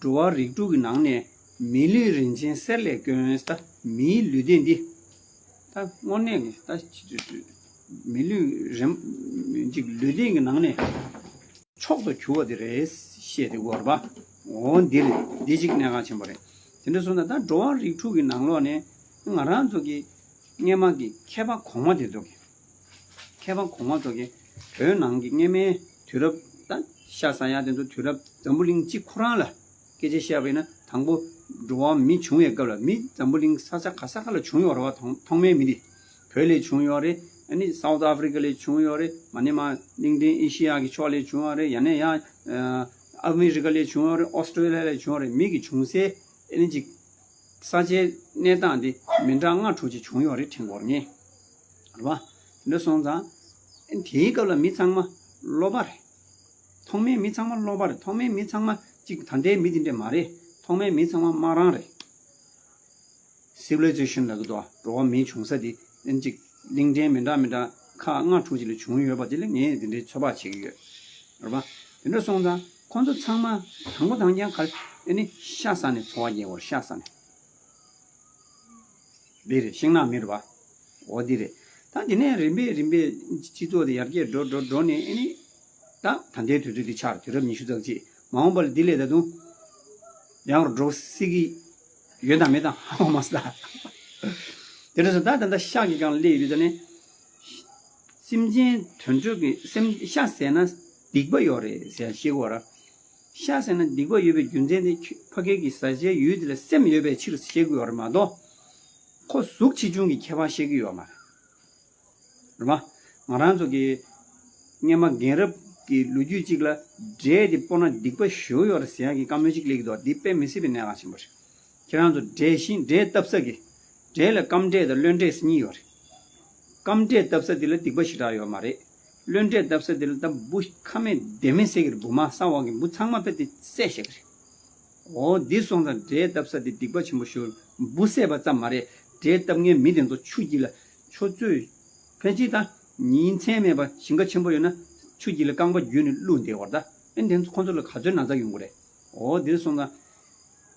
འགྲོ་བ་རིགས་དྲུག་གི་ནང་ནས་མི་ལུས་རིན་ཆེན་གསེར་ལས་དཀོན་ཟེར། ད་མིའི་ལུས་སྟེང་འདི། ད་དངོས་གནས་ཀྱི་ད་མི་ལུས་རིན། ཅིག་ལུས་སྟེང་གི་ནང་ནས་མཆོག་ཏུ་གྱུར་པ་དེ་རེད་བཤད་དེ་གོ་རེད་པ། འོ་འདི་རེད། འདི་གཅིག་གནད་འགག་ཆེན་པོ་རེད། དེ་འདྲ་སོང་ཙང་ད་འགྲོ་བ་རིགས་དྲུག་གི་ནང་ལོགས་ནས་ང་རང་ཚོ་གི་སྔས་མ་གི་མཁས་པ་གོང་མ་དེ་ཚོ་གི། མཁས་པ་གོང་མ་ཚོ་གིས་བོད་ནང་གི་སྔས་མའི་དུས་རབས། ད་ཤ་ཟ་ཡག་དེ་ཚོ་དུས་རབས་འཛམ་བུ་གླིང་གཅིག་ཁོ་རང་ལ་སྐད་ཆ་བཤད་པ་ཡིན་ན། དང་པོ་འགྲོ་བ་མི་བྱུང་བའི་སྐབས་ལ་མི་འཛམ་བུ་གླིང་ས་ཆ་ག་ས་ག་ལ་བྱུང་ཡོད་རེད་པ། ཐོག་ཐོག་མའི་མི་དེ་བོད་ལ་བྱུང་ཡོད་རེད། ཨ་ནི་སའུ་ཐི་ཨ་ཧྥི་རི་ཀ་ལ་བྱུང་ཡོད་རེད། མ་ནས་མར་གླིང་ཕྲན་ཨེ་ཤི་ཡ་གི་ཕྱོགས་ལ་བྱུང་ཡོད་རེད། ཡང་ན་ཡང་ཨ་མི་རི་ཀ་ལ་བྱུང་ཡོད་རེད། ཨོ་སི་ཀྲོ་ལི་ཡ་ལ་བྱུང་ཡོད་རེད། མི་གི་བྱུང་སའི་ཨ་ནི་ཅིག་ས་ཆའི་གནས་སྟངས་དེ་མི་འདྲ་ལྔ་དྲུག་ཅིག་བྱུང་ཡོད་རེད་དྲན་གྱི་ཡོད་རེད། རེད་པ། དེ་འདྲ་སོང་ཙང་དེའི་སྐབས་ལ་མི་ཚང་མ་སློབ་པ་རེད། ཐོག་མའི་མི་ཚང་མ་སློབ་པ་རེད། ཐོག་མའི་མི་ཚང་མ་གཅིག་ད་ལྟའི་མི་དེ་འདྲ་མ་རེད། ཐོག་མའི་མི་ཚང་མ་སྨ་ར་རེད། སི་ཝི་ལི་ཛེ་ཤན་ལབ་ཀྱི་འདུག་འགྲོ་བ་མི་བྱུང་ས་དེ་ཨ་ནི་ཅིག་གླིང་ཕྲན་མི་འདྲ་མི་འདྲ་ཁག་ལྔ་དྲུག་ཅིག་ལ་བྱུང་ཡོད་པ་དེ་ལ་ངས་དེ་འདྲའི་ཚོད་དཔག་བྱེད་ཀྱི་ཡོད། རེད་པ། དེ་འདྲ་སོང་ཙང་ཁོང་ཚོ་ཚང་མ་དང་པོ་དང་རྐྱང་ག་རེ། ཨ་ནི་ཤ་ཟ་ནས་འཚོ་བ་སྐྱེལ་བར། ཤ་ཟ་ནས། འདི་རེད། ཤིང་ནགས་མི་རེད་པ། འོ་འདི་རེད། ད་འདི་ནས་རིམ་པས་རིམ་པས་སྤྱི་ཚོགས་དེ་ཡར་རྒྱས་འགྲོ་འགྲོ་འགྲོ་ནས། ཨ་ནི་ད་ད་ལྟའི་དུས་ཚོད་འདི་ཆགས་རེད། དུས་རབས་ཉི་ཤུ་རྩ་གཅིག་མ་འོངས་པ་ལ་འདི་ལས་ད་དུང་ཡང་འགྲོ་སྲིད་ཀྱི་ཡོད་དམ་མེད་དམ་ཧ་གོ་མ་སོང་། ད་དེ་འདྲ་སོང་ཙང་ད་ད་ལྟ་ཤ་གི་སྒང་ལ་སླེབས་ཡོད་དུས་ད་ནི། སེམས་ཅན་དོན་གྲུབ་ཀྱི་སེམས། ཤ་ཟས་ན་སྡིག་པ་ཡོད་རེད་ཟེར་བཤད་ཀྱི་ཡོད་རེད། ཤ་ཟས་ན་སྡིག་པ་ཡོད་པའི་རྒྱུ་མཚན་དེ་ཁྱོད་ཕ་གི་གི་ཟ་བྱའི་ཡུལ་དེ་ལ་སེམས་ཡོད་པའི་ཕྱིར་བཤད་ཀྱི་ཡོད་རེད་མ་གཏོགས། ཁོ་གཟུགས་ཆེ་ཆུང་གི་ཁྱད་པར་བཤད་ཀྱི་ཡོད་མ་རེད། རེད་པ། ང་རང་ཚོ་གི་སྔས་མ་རྒན་རབས་ཀྱི་ལོ་རྒྱུས་གཅིག་ལ། འབྲས་དེ་སྤོ་ན་སྡིག་པ་ཞེ་པོ་ཡོད་རེད་ཟེར་ཡག་གི་བཀའ་མོལ་གཅིག་སླེབས་ཀྱི་འདུག་འདི་དཔེ་མི་སྲིད་པའི་གནད་འགག་ཆེན་པོ་རེད། ཁྱེད་རང་ཚོ་འབྲས་ཤིང་། འབྲས་བཏབ་ས་གི། འབྲས་ལ་སྐམ་འབྲས་དང་རློན་འབྲས་ཟེར་གཉིས་ཡོད་རེད། སྐམ་འབྲས་བཏབ་ས་དེ་ལ་སྡིག་པ་ཞེ་དྲག་ཡོད་མ་རེད། རློན་འབྲས་བཏབ་ས་དེ་ལ་ད་འབུ་ཁ་མེད་ལྡེ་མེད་བསད་ཀྱི་རེད། འབུ་མ་ཟ་བ་གི་འབུ་ཚང་མ་དཔེ་དེ་བསད་བཞག་གི་རེད། འོ་འདི་སོང་ཙང་འབྲས་བཏབ་ས་དེ་སྡིག་པ་ཆེན་པོ་ཞེ་པོ། འབུ་བསད་པ་ཙམ་མ་རེད། འབྲས་བཏབ་མཁན་མི་དེ་ཚོ་ཆུ་དཀྱིལ་ལ། ཆུ་ཚོད་ཕལ་ཆེར་ད་ཉིན་མཚན་མེད་པ་ཞིང་ཁ་ཆེན་པོ་ཡོད་ན་ཆུ་དཀྱིལ་ལ་རྐང་པ་བརྒྱུས་ནས་བླུགས་བསྡད་པ་རེད། ད་ཨེ་དེ་ཚོ་ཁོ་ཚོ་ལ་ག་ཚོད་ན་ཚ་ཡོང་གི་རེད། འོ་འདིར་སོང་ཙང་།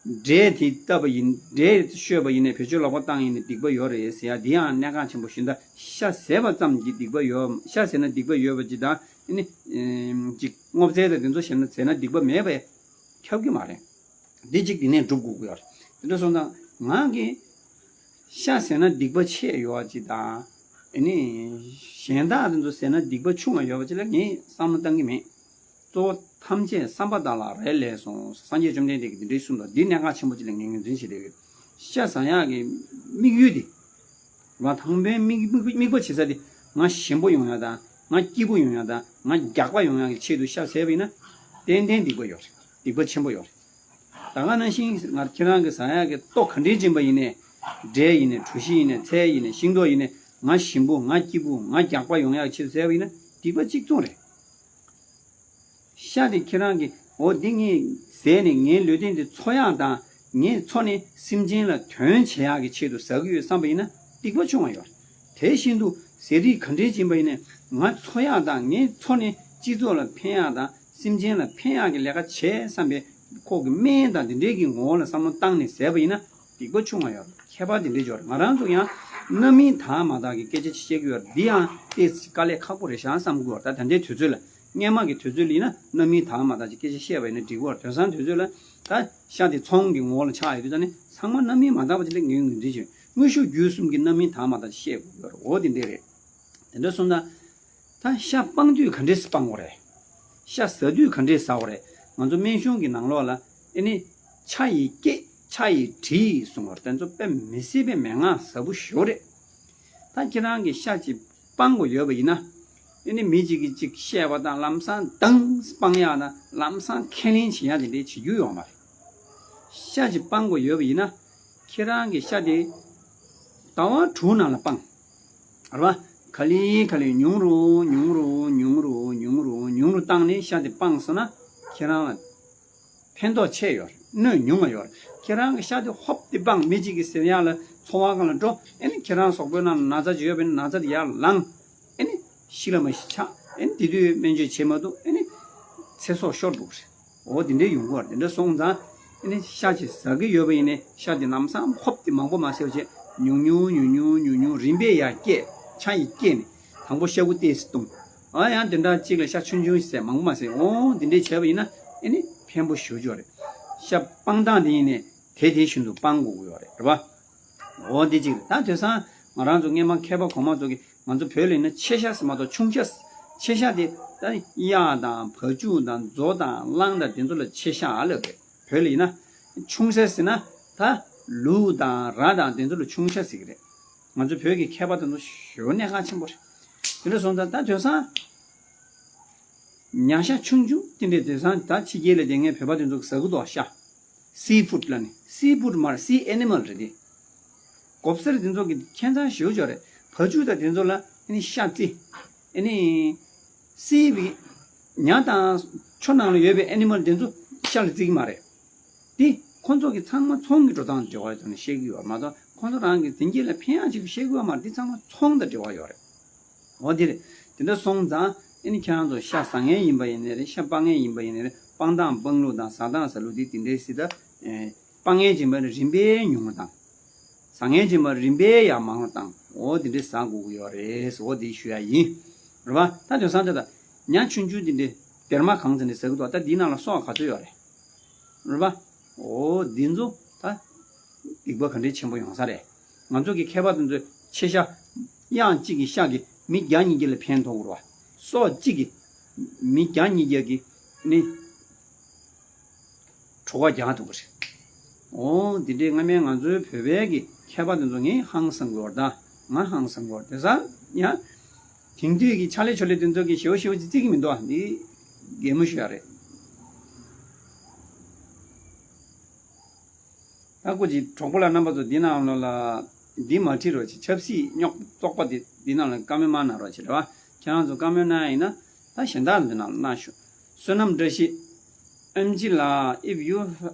འབྲས་དེ་བཏབ་པ་ཡིན། འབྲས་བཤོས་པ་ཡིན་ནའི་བེད་སྤྱོད་ལོག་པ་བཏང་ཡིན་ནའི་སྡིག་པ་ཡོད་རེད་ཟེར་ཡག་འདི་ཡང་གནད་འགག་ཆེན་པོ་ཞིག་ད་ཤ་ཟས་པ་ཙམ་གྱིས་སྡིག་པ་ཡོད། ཤ་ཟས་ན་སྡིག་པ་ཡོད་པ་ཅིག་དང་། ཨ་ནི་ཅིག་སྔོ་ཚལ་དང་དེ་ཚོ་ཟས་ན། ཟས་ན་སྡིག་པ་མེད་པས་ཁྱབ་ཀྱི་མ་རེད། འདི་གཅིག་འདི་ནས་སྒྲུབ་དགོས་ཀྱི་ཡོད་རེད། དེ་འདྲ་སོང་ཙང་ང་གིས་ཤ་ཟས་ན་སྡིག་པ་ཆེ་ཡོད་པ་ཅིག་དང་། ཨ་ནི་གཞན་དག་དེ་ཚོ་ཟས་ན་སྡིག་པ་ཆུང་བ་ཡོད་པ་ཅིག་ལ་ངས་བསམ་བློ་བཏང་གི་མེད། གཙོ་བོ་ཐམས་ཅད་བསམ་པ་དག་ལ་རེ་ལས་གསུངས། སངས་རྒྱས་བཅོམ་ལྡན་འདས་ཀྱིས་འདི་འདྲའི་གསུངས་འདུག་འདི་གནད་འགག་ཆེན་པོ་ཅིག་ལ་ངས་ངོས་འཛིན་བྱེད་བསྡད་ཡོད། ཤ་ཟ་ཡག་གི་དམིགས་ཡུལ་དེ། ང་དང་པའི་དམིགས་དམིགས་དམིགས་པ་བྱེད་ས་དེ་ང་ཞིམ་པོ་ཡོང་ཡག་དང་། ང་སྐྱིད་པོ་ཡོང་ཡག་དང་། ང་རྒྱགས་པ་ཡོང་ཡག་གི་ཆེད་དུ་ཤ་ཟས་པ་ཡིན་ན། ཏན་ཏན་སྡིག་པ་ཡོད་རེད། སྡིག་པ་ཆེན་པོ་ཡོད་རེད། ད་ག་ནང་བཞིན་ང་ཁྱེད་རང་གི་ཟ་ཡག་གི་ལྟོ་ག་འདྲའི་སྦྱིན་པ་ཡིན་ནའི། འབྲས་ཡིན་ནའི། གྲོ་ཞིབ་ཡིན་ནའི། ཚལ་ཡིན་ནའི། ཤིང་ཏོག་ཡིན་ནའི། ང་ཞིམ་པོ། ང་སྐྱིད་པོ། ང་རྒྱགས་པ་ཡོང་ཡག་གི་ཆེད་དུ་ཟས་པ་ཡིན་ན་སྡིག་པ་གཅིག་མཚུངས་རེད། ཤ་དེ་ཁྱེད་རང་གིས་འོ་འདི་ངས་ཟས་ནས་ངའི་ལུས་རྟེན་འདི་འཚོ་ཡག་དང་། ངས་འཚོ་ནས་སེམས་ཅན་ལ་དོན་བྱེད་ཡག་གི་ཆེད་དུ་ཟ་གི་ཡོད་བསམ་པ་ཡིན་ན་སྡིག་པ་ཆུང་བ་ཡོད་རེད། དེ་བཞིན་དུ་ཟས་རིགས་ག་འདྲའི་སྦྱིན་པ་ཡིན་ནའི་ང་འཚོ་ཡག་དང་། ངས་འཚོ་ནས་སྤྱི་ཚོགས་ལ་ཕན་ཡག་དང་། སེམས་ཅན་ལ་ཕན་ཡག་གི་ལས་ཀ་བྱེད་བསམ་པའི་ཁོག་གི་སྨན་དང་དེ་འདྲའི་གི་ངོ་བོ་ལ་བསམ་བློ་བཏང་ནས་ཟས་པ་ཡིན་ན་སྡིག་པ་ཆུང་བ་ཡོད་རེད། ཁྱད་པར་དེ་འདྲའི་ཡོད་རེད། ང་རང་ཚོ་ཡང་རྣམ་སྨིན་དག་མ་དག་གི་སྐད་ཆ་ཅིག་བཤད་ཀྱི་ཡོད་རེད། འདི་ཡང་ཏོག་ཙམ་དཀའ་ལས་ཁག་པོ་རེད་ཤག་བསམ་གྱི་ཡོད་རེད། ད་ད་ལྟའི་དུས་ཚོད་ལ། སྔས་མ་གི་དུས་ཚོད་ལ་ཡིན་ན་རྣམ་སྨིན་དག་མ་དག་ཅིག་སྐད་ཆ་བཤད་པ་ཡིན་ན་འགྲིག་གི་རེད། དེང་སང་དུས་ཚོད་ལ་ད་ཤ་དེ་ཚོང་གི་ངོ་བོ་ལ་ཆགས་ཡོད་དུས་ད་ནི་ཚང་མ་རྣམ་སྨིན་མ་དག་པ་ཅིག་ལ་ངོས་ངོས་འཛིན་བྱེད། དངོས་ཤུགས་བརྒྱུད་གསུམ་གྱི་རྣམ་སྨིན་དག་མ་དག་ཅིག་བཤད་དགོས་ཀྱི་ཡོད་རེད། འོ་དེ་འདྲ་རེད། དེ་འདྲ་སོང་ཙང་། ད་ཤ་སྤང་དུས་ག་འདྲས་སྤང་དགོས་རེད། ཤ་ཟ་དུས་ག་འདྲས་ཟ་དགོས་རེད། ང་ཚོ་སྨན་གཞུང་གི་ནང་ལོགས་ལ་ཨེ་ནི། ཆ་ཡི་སྐྱེད། ཆ་ཡི་དྲི་གསུངས་པ་རེད། དེ་ཚོ་དཔེ་མི་སྲིད་པའི་མན་ངག་ཟབ་པོ་ཞེ་པོ་རེད། ད་ཁྱེད་རང་གིས་ཤ་ཅིག་སྤང་དགོས་ཡོད་པ་ཡིན་ན། ཨེ་ནི་མི་གཅིག་གིས་གཅིག་བཤད་པ་དང་ལམ་སང་འདང་སྤང་ཡག་དང་ལམ་སང་ཁས་ལེན་བྱེད་ཡག་དེ་འདྲའི་བྱེད་རྒྱུ་ཡོད་མ་རེད། ཤ་ཅིག་སྤང་དགོས་ཡོད་པ་ཡིན་ན། ཁྱེད་རང་གི་ཤ་དེ་ཟླ་བ་དྲུག་ནང་ལ་སྤང་། རེད་པ། ག་ལེ་ག་ལེ་ཉུང་རུ་ཉུང་རུ་ཉུང་རུ་ཉུང་རུ་ཉུང་རུ་བཏང་ནས་ཤ་དེ་སྤངས་སོང་ན་ཁྱེད་རང་ལ་ ཕན་ཐོགས་ཆེ་ཡོད་རེད། གནོད་ཉུང་བ་ཡོད་རེད། ཁྱེད་རང་གི་ཤ་དེ་ཧོབ་དེ་སྦངས། མི་གཅིག་གི་ཟེར་ཡག་ལ་འཚོ་བ་སྒང་ལ་འགྲོ། ཨེ་ནི་ཁྱེད་རང་གཟུགས་པོའི་ནང་ན་ཚ་ཅིག་ཡོད་པ་ཡིན་ན་ན་ཚ་དེ་ཡར་ལངས། ཨེ་ནི་ཤི་ལ་མ་ཤི་ཆགས། ཨེ་ནི་དེ་དུས་སྨན་བཅོས་བྱེད་མ་ཐུབ། ཨེ་ནི་ཚེ་སྲོག་ཤོར་འགྲོ་གི་རེད། འོ་དེ་འདྲའི་ཡོང་གི་ཡོད་རེད། དེ་འདྲ་སོང་ཙང་ཨེ་ནི་ཤ་ཅིག་ཟ་གི་ཡོད་པ་ཡིན་ནའི་ཤ་དེ་ལམ་སང་ཧོབ་དེ་མང་པོ་མ་ཟ་བྱས། ཉུང་ཉུང་ཉུང་ཉུང་ཉུང་ཉུང་རིམ་པས་ཡར་བསྐྱེད། ཆ་ཡིས་བསྐྱེད་ནས་དང་པོ་ཤ་ཁུ་ཏོག་ཙམ་བཏུང་། ཨ་ཡང་དེ་འདྲ་གཅིག་ལ་ཤ་ཆུང་ཆུང་ཟས། མང་པོ་མ་ཟས། འོ་དེ་འདྲས་བྱས་པ་ཡིན་ན་ཨེ་ནི་ཕན་པོ་ཞེ་པོ་ཅིག་ཡོད་རེད། ཤ་སྤང་སྟངས་དེ་ཡིན་ནའི་དེ་དེ་བཞིན་དུ་སྤང་དགོས་ཀྱི་ཡོད་རེད། རེད་པ། འོ་དེ་གཅིག་རེད། ད་དེང་སང་ང་རང་ཚོ་སྔོན་མ་མཁས་པ་གོང་མ་ཚོ་གིས། ང་ཚོ་བོད་ལ་ཡིན་ན་ཕྱེད་ཤ་ཟེར་མ་གཏོགས་ཆུང་ཤ། ཕྱེད་ཤ་དེ་ད་གཡག་དང་བ་ཕྱུགས་དང་མཛོ་དང་གླང་དང་དེ་ཚོ་ལ་ཕྱེད་ཤ་ལབ་རེད། བོད་ལ་ཡིན་ན་ཆུང་ཤ་ཟེར་ན་ད་ལུག་དང་ར་དང་དེ་ཚོ་ལ་ཆུང་ཤ་ཟེར་གི་རེད། ང་ཚོ་བོད་ཀྱི་མཁས་པ་དེ་ཚོ་ཞེ་པོ་གནད་འགག་ཆེན་པོ་རེད། དེ་འདྲ་སོང་ཙང་ད་དེང་སང་ཉ་ཤ་ཆུང་ཆུང་དེ་འདྲས་དེང་སང་ད་ཕྱི་རྒྱལ་ལ་བསྡད་མཁན་བོད་པ་དེ་ཚོ་གིས་ཟ་གི་འདུག་ཤ། སི་ཕུཌ་ལབ་ནས། སི་ཕུཌ་མ་རེད། སི་ཨེ་ནི་མལ་རེད་དེ། གོ་བསེར་དེ་ཚོ་གི་ཁྱད་མཚར་ཞེ་པོ་ཅིག་ཡོད་རེད། བ་ཕྱུགས་དང་དེ་ཚོ་ལ་ཨེ་ནི་ཤ་བརྩི། ཨེ་ནི་སི་བི་ཉ་དང་ཆུ་ནང་ལ་ཡོད་པའི་ཨེ་ནི་མལ་དེ་ཚོ་ཤ་ལ་བརྩི་གི་མ་རེད། དེ་ཁོ་ཚོ་གི་ཚང་མ་ཚོང་གི་འགྲོ་སྟངས་འབྲེལ་བ་ཡོད་ནས་བཤད་གི་ཡོད་མ་གཏོགས། ཁོ་ཚོ་རང་གི་དེང་གི་ལ་ཕན་ཡག་ཅིག་བཤད་གི་ཡོད་མ་རེད། དེ་ཚང་མ་ཚོང་དང་འབྲེལ་བ་ཡོད་རེད། འོ་དེ་རེད། དེ་འདྲ་སོང་ཙང་ཨེ་ནི་ཁྱེད་རང་ཚོ་ཤ་ཟ་མཁན་ཡིན་པ་ཡིན་ནའི་རེད། ཤ་སྤང་མཁན་ཡིན་པ་ཡིན་ནའི་རེད། སྤང་སྟངས་སྤང་ལུགས་དང་ཟ་སྟངས་ཟ་ལུགས་དེ་དེ་འདྲའི་སྲིད་ད། ཨེ། སྤང་མཁན་ཡིན་པ་རིམ་པས་ཉུང་བ་དང་། ཟ་མཁན་ཡིན་པ་རིམ་པས་ཡར་མང་བ་དང་། འོ་དེ་འདྲའི་ཟ་དགོས་ཀྱི་ཡོད་རེད། འོ་དེ་ཞུ་ཡ་ཡིན། རེད་པ། ད་དེང་སང་ད་ལྟ་ཉ་ཆུང་ཆུང་དེ་འདྲའི་སྡེར་མ་གང་ཙམ་ནས་ཟ་གི་འདུག་ད་འདིའི་ནང་ལ་སྲོག་ག་ཚོད་ཡོད་རེད། རེད་པ། འོ་འདི་ཚོ་ད་སྡིག་པ་ག་འདྲའི་ཆེན་པོ་ཡོང་ས་རེད། ང་ཚོ་གི་མཁས་པ་དེ་ཚོས་ཕྱེད་ཤ། གཡག་གཅིག་གི་ཤ་གིས་མི་བརྒྱ་ཉིས་བརྒྱ་ལ་ཕན་ཐོགས་ཀྱི་རེད་པ། སྲོག་གཅིག་གིས་མི་བརྒྱ་ཉིས་བརྒྱ་གི་ནི་གྲོད་ཁོག་རྒྱགས་ཐུབ་ཀྱི་རེད། འོ་འདི་འདྲའི་སྔ་མའི་ང་ཚོའི་བོད་པའི་གི་མཁས་པ་དེ་ཚོ་ངས་ཧང་སང་གི་ཡོད་རེད་ད། ང་ཧང་སང་གི་ཡོད་རེད། དེང་སང་ཡང་དེང་དུས་ཀྱི་ཕྱག་ལས་ཆོ་ལས་དེ་ཚོ་གིས་ཞེ་པོ་ཞེ་པོ་ཅིག་བརྩི་གི་མི་འདུག་ཨ། འདི་གད་མོ་ཤོར་ཡ་རེད། ད་སྐུ་མཁྱེན་གྲོགས་པོ་ལགས་རྣམ་པ་ཚོ་འདི་ནང་ལོགས་ལ་འདི་མ་བྲིས་རོགས་བྱེད། ཆབ་སྲིད་རྙོག་བཙོག་པ་འདི་འདི་ནང་ལ་བཀའ་མོལ་མ་གནང་རོགས་བྱེད་རེད་པ། ཁྱེད་རང་ཚོ་བཀའ་མོལ་གནང་ཡ་ཡིན་ན་ད་གཞན་དག་འདི་ནང་ལ་གནང་ཤོག་བསོད་ནམས་བཀྲ་ཤིས་ཨེམ་ཆི་ལགས། If you,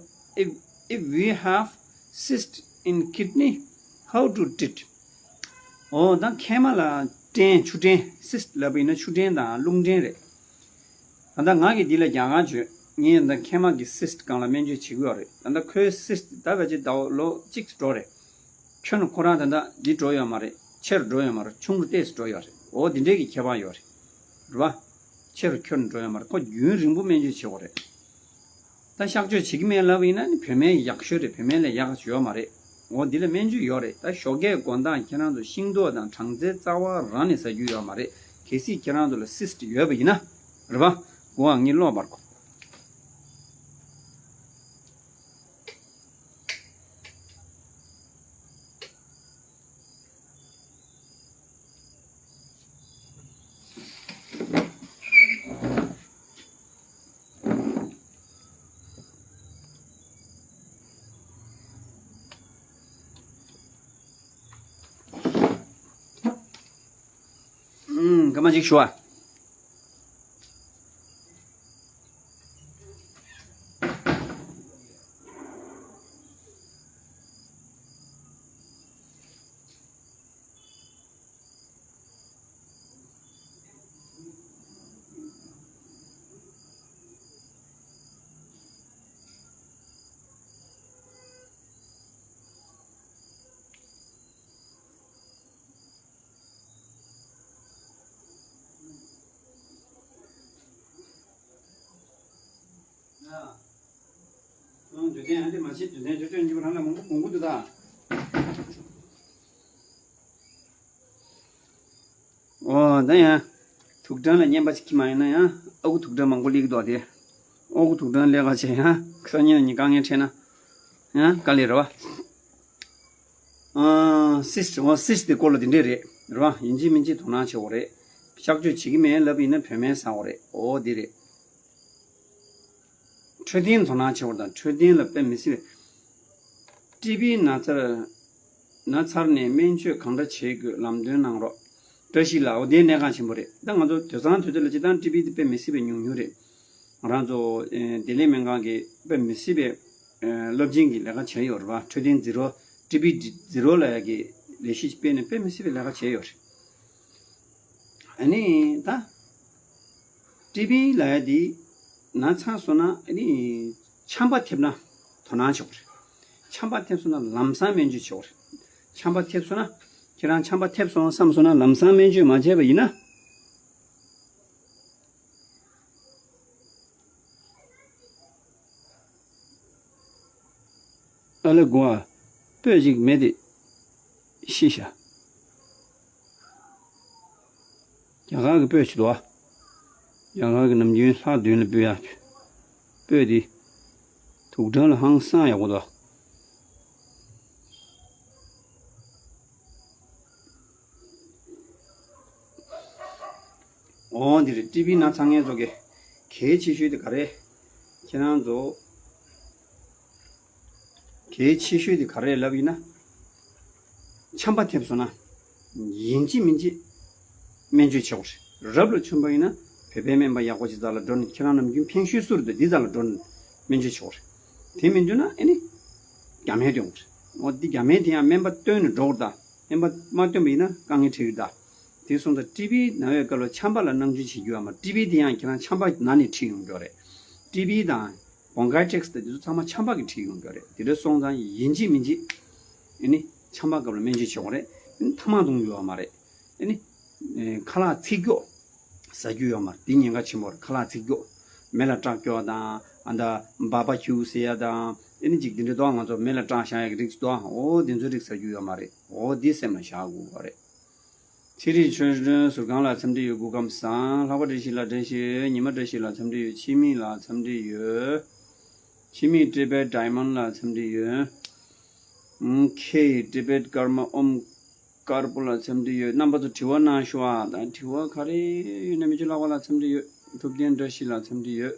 if, if we have cyst in kidney, how to treat? འོ་ད་མཁལ་མ་ལ་སྐྲན། ཆུ་སྐྲན། སིསྟ་ལབ་པ་ཡིན་ན་ཆུ་སྐྲན་དང་རླུང་སྐྲན་རེད། ད་ལྟ་ང་གིས་འདི་ལ་རྒྱ་གར་བྱོས། ངས་ད་མཁལ་མ་གི་སིསྟ་སྒང་ལ་སྨན་བཅོས་བྱེད་ཀྱི་ཡོད་རེད། ད་ལྟ་ཁོའི་སིསྟ་ད་བར་ཅིག་ཟླ་བ་ལོ་གཅིག་འགྲོ་རེད། ཁྱོན་ནས་ཁོ་རང་ད་ལྟ་འདི་འགྲོ་ཡོད་མ་རེད། ཆེ་རུ་འགྲོ་ཡོད་མ་རེད། ཆུང་རུ་ཏོག་ཙམ་འགྲོ་ཡོད་རེད། འོ་འདི་འདྲའི་གི་ཁྱད་པར་ཡོད་རེད། རེད་པ། ཆེ་རུ་ཁྱོན་ནས་འགྲོ་ཡོད་མ་རེད། ཁོ་རྒྱུན་རིང་པོ་སྨན་བཅོས་བྱེད་དགོས་རེད། ད་གཤག་བཅོས་བྱེད་ཀྱི་མེད་ལབ་པ་ཡིན་ན་ནི་བོད་སྨན་ཡག་ཤོས་རེད། བོད་སྨན་ལས་ཡག་ག་ཡོད་མ་རེད། འོ་འདི་ལ་སྨན་བཅོས་ཡོད་རེད། ད་ཞོགས་ཀས་དགོང་དག་ཁྱེད་རང་ཚོ་ཤིང་ཏོག་དང་སྦྲང་རྩི་རྩ་བ་རང་ནས་ཟ་རྒྱུ་ཡོད་མ་རེད། གལ་སྲིད་ཁྱེད་རང་ཚོ་ལ་སིསྟ་ཡོད་པ་ཡིན་ན། རེད་པ། དགོངས་པ་ངས་ཀློག་པར་གོ། ཨུམ། སྐར་མ་གཅིག་ཞུ་ཨ། ཨང་། བརྗོད་དོན་ཨ་འདི་མ་བྱེད། བརྗོད་དོན་བརྗོད་བརྗོད་གཉིས་པ་རང་ལ་མང་པོ་མང་པོ་འདུག་ད། འོ་ད་ཡང་། དུག་སྦྲང་ལ་རྔན་པ་ཅིག་ཁྱེར་མ་ཡོང་ན་ཡང་ཨ་ཁུ་དུག་སྦྲང་མང་པོ་སླེབས་ཀྱི་འདུག་དེ། ཨ་ཁུ་དུག་སྦྲང་སླེབས་ཁ་བྱས་ཡང་སང་ཉིན་ལ་ཉིན་དཀའ་ངལ་འཕྲད་ན་ཡང་དཀའ་ལས་རེད་པ། ཨང་། སིསྟ། འོ་སིསྟ་དེ་སྐོར་ལ་དེ་འདྲས་རེད། རེད་པ། ཡིན་གཅིག་མིན་གཅིག་དོ་སྣང་བྱེད་དགོས་རེད། གཤག་བཅོས་བྱེད་ཀྱི་མེད་ལབ་ཡིན་ན་བོད་སྨན་ཟ་དགོས་རེད། འོ་དེ་རེད། འཕྲོད་བསྟེན་དོ་སྣང་བྱེད་དགོས་དང་། འཕྲོད་བསྟེན་ལ་དཔེ་མི་སྲིད་པའི། ཊི་བི་ན་ཚར། ན་ཚར་ནས་སྨན་བཅོས་གང་འདྲ་བྱེད་དགོས་ལམ་སྟོན་གནང་རོགས། བཀྲ་ཤིས་ལགས། འོ་དེ་གནད་འགག་ཆེན་པོ་རེད། ད་ང་ཚོ་དུས་སང་དུས་ཚོད་ལ་སྤྱིར་བཏང་ཊི་བི་དེ་དཔེ་མི་སྲིད་པའི་ཉུང་ཉུང་རེད། ང་རང་ཚོ་ཨེ་བདེ་ལེགས་སྨན་ཁང་གི་དཔེ་མི་སྲིད་པའི་ཨེ་རླབས་ཆེན་གྱི་ལས་ཀ་བྱས་ཡོད་རེད་བ། འཕྲོད་བསྟེན་ཛི་རོ་ཊི་བི་ཛི་རོ་ལབ་ཡ་གི་ལས་གཞི་སྤེལ་ནས་དཔེ་མི་སྲིད་པའི་ལས་ཀ་བྱས་ཡོད་རེད། ཨ་ནི་ད་ཊི་བི་ལབ་ཡ་དེ་ན་ཚ་སོང་ན་ཨ་ནི་ཆམ་པ་ཐེབས་ན་དོ་སྣང་བྱེད་དགོས་རེད། ཆམ་པ་ཐེབས་སོང་ན་ལམ་སང་སྨན་བཅོས་བྱེད་དགོས་རེད། ཆམ་པ་ཐེབས་སོང་ན་ཁྱེད་རང་ཆམ་པ་ཐེབས་སོང་བསམ་སོང་ན་ལམ་སང་སྨན་བཅོས་མ་བྱས་པ་ཡིན་ན། ཨ་ལེ་གོ་ཨ། སྤོས་ཅིག་མེད་དེ་ཤི་ཤ། རྒྱ་གར་གྱི་སྤོས་ཅིག་འདུག་ཨ། རྒྱ་གར་གྱི་ནམ་རྒྱུན་ལྷ་གདོན་ལ་སྤོས་ཡ། སྤོས་དེ་དུག་སྦྲང་ལ་ཧང་སང་ཡག་པོ་འདུག་འོ་འདི་རེད། ཊི་བི་ན་ཚ་མཁན་ཚོ་གི་གལ་ཆེ་ཤོས་དེ་ག་རེ། ཁྱེད་རང་ཚོ་གལ་ཆེ་ཤོས་དེ་ག་རེ་ལབ་ཡིན་ན། ཆམ་པ་ཐེབས་སོང་ན་ཡིན་གཅིག་མིན་གཅིག་སྨན་བཅོས་བྱེད་དགོས་རེད། རབ་ལ་ཆུང་བ་ཡིན་ན་བོད་པའི་སྨན་པ་ཡག་པོ་ཅིག་རྩ་ལ་འགྲོ་ནས་ཁྱེད་རང་ནམ་རྒྱུན་ཕན་ཤུལ་བསུར་དུ་འདི་རྩ་ལ་འགྲོ་ནས་སྨན་བཅོས་བྱེད་དགོས་རེད། དེ་མི་འདུག་ན་ཨེ་ནི་རྒྱ་སྨན་སྟོན་དགོས་རེད། འོ་འདི་རྒྱ་སྨན་དེ་ཡང་སྨན་པ་སྟོན་ནས་འགྲོ་དགོས་རེད་ད། སྨན་པ་མ་སྟོན་པ་ཡིན་ན་དཀའ་ངལ་འཕྲད་ཀྱི་རེད་ད། དེ་སོང་ཙང་ཊི་བི་ན་བའི་སྐབས་ལ་ཆམ་པ་ལ་སྣང་ཆུང་བྱེད་རྒྱུ་ཡོད་མ་རེད། ཊི་བི་དེ་ཡང་ཁྱེད་རང་ཆམ་པ་ན་ནས་ཁྲིད་ཡོང་རྒྱུ་རེད། ཊི་བི་དང་བོང་ཀའི་ཊིག་སི་དང་དེ་ཚོ་ཚང་མ་ཆམ་པ་གིས་ཁྲིད་ཡོང་རྒྱུ་རེད། དེ་འདྲ་སོང་ཙང་ཡིན་གཅིག་མིན་གཅིག་ཨེ་ནི་ཆམ་པ་སྐབས་ལ་སྨན་བཅོས་བྱེད་དགོས་རེད། ཨེ་ནི་ཐ་མག་འཐུང་རྒྱུ་ཡོད་མ་རེད། ཨེ་ནི་ཨེ་ཁ་ལག་ཚིག་སྐྱོ་ཟ་རྒྱུ་ཡོད་མ་རེད། དེ་ཉེན་ཁ་ཆེན་པོ་རེད། ཁ་ལག་ཚིག་སྐྱོ། མེ་ལ་སྲེག་རྒྱུ་དང་ཨ་ད་བྷ་བྷ་ཁྱུ་ཟེར་ཡ་དང་ཨེ་ནི་ཅིག་དེ་འདྲ་དོ་ང་ཚོ་མེ་ལ་སྲེག་བཞག་ཡ་གི་རིགས་དོ་འོ་དེ་ཚོ་རིགས་ཟ་རྒྱུ་ཡོད་མ་རེད། འོ་དེ་སེམས་ལ་བཞག་དགོས་པ་རེད། ཚེ་རིང་ཆོས་སྒྲོན་ཟུར་ཁང་ལ་འཚམས་འདྲི་ཡོད། སྐུ་ཁམས་བཟང་། ལྷག་པ་བཀྲ་ཤིས་ལ་བཀྲ་ཤིས་ཡོད། ཉི་མ་བཀྲ་ཤིས་ལ་འཚམས་འདྲི་ཡོད། འཆི་མེད་ལ་འཚམས་འདྲི་ཡོད། འཆི་མེད་ཊི་བེཊ་ཌའི་མོན་ཌི་ལ་འཚམས་འདྲི་ཡོད། ཨུམ་ཁེ་ཊི་བེཊ་ཀརྨ་ཨོམ་དཀར་པོ་ལ་འཚམས་འདྲི་ཡོད། རྣམ་པ་ཚོ་དྲི་བ་གནང་ཤོག་ཨ། ད་དྲི་བ་ག་རེ་ཡོད་ན། མི་བཅུ་ལྷག་པ་ལ་འཚམས་འདྲི་ཡོད། ཐུབ་བསྟན་བཀྲ་ཤིས་ལ་འཚམས་འདྲི་ཡོད།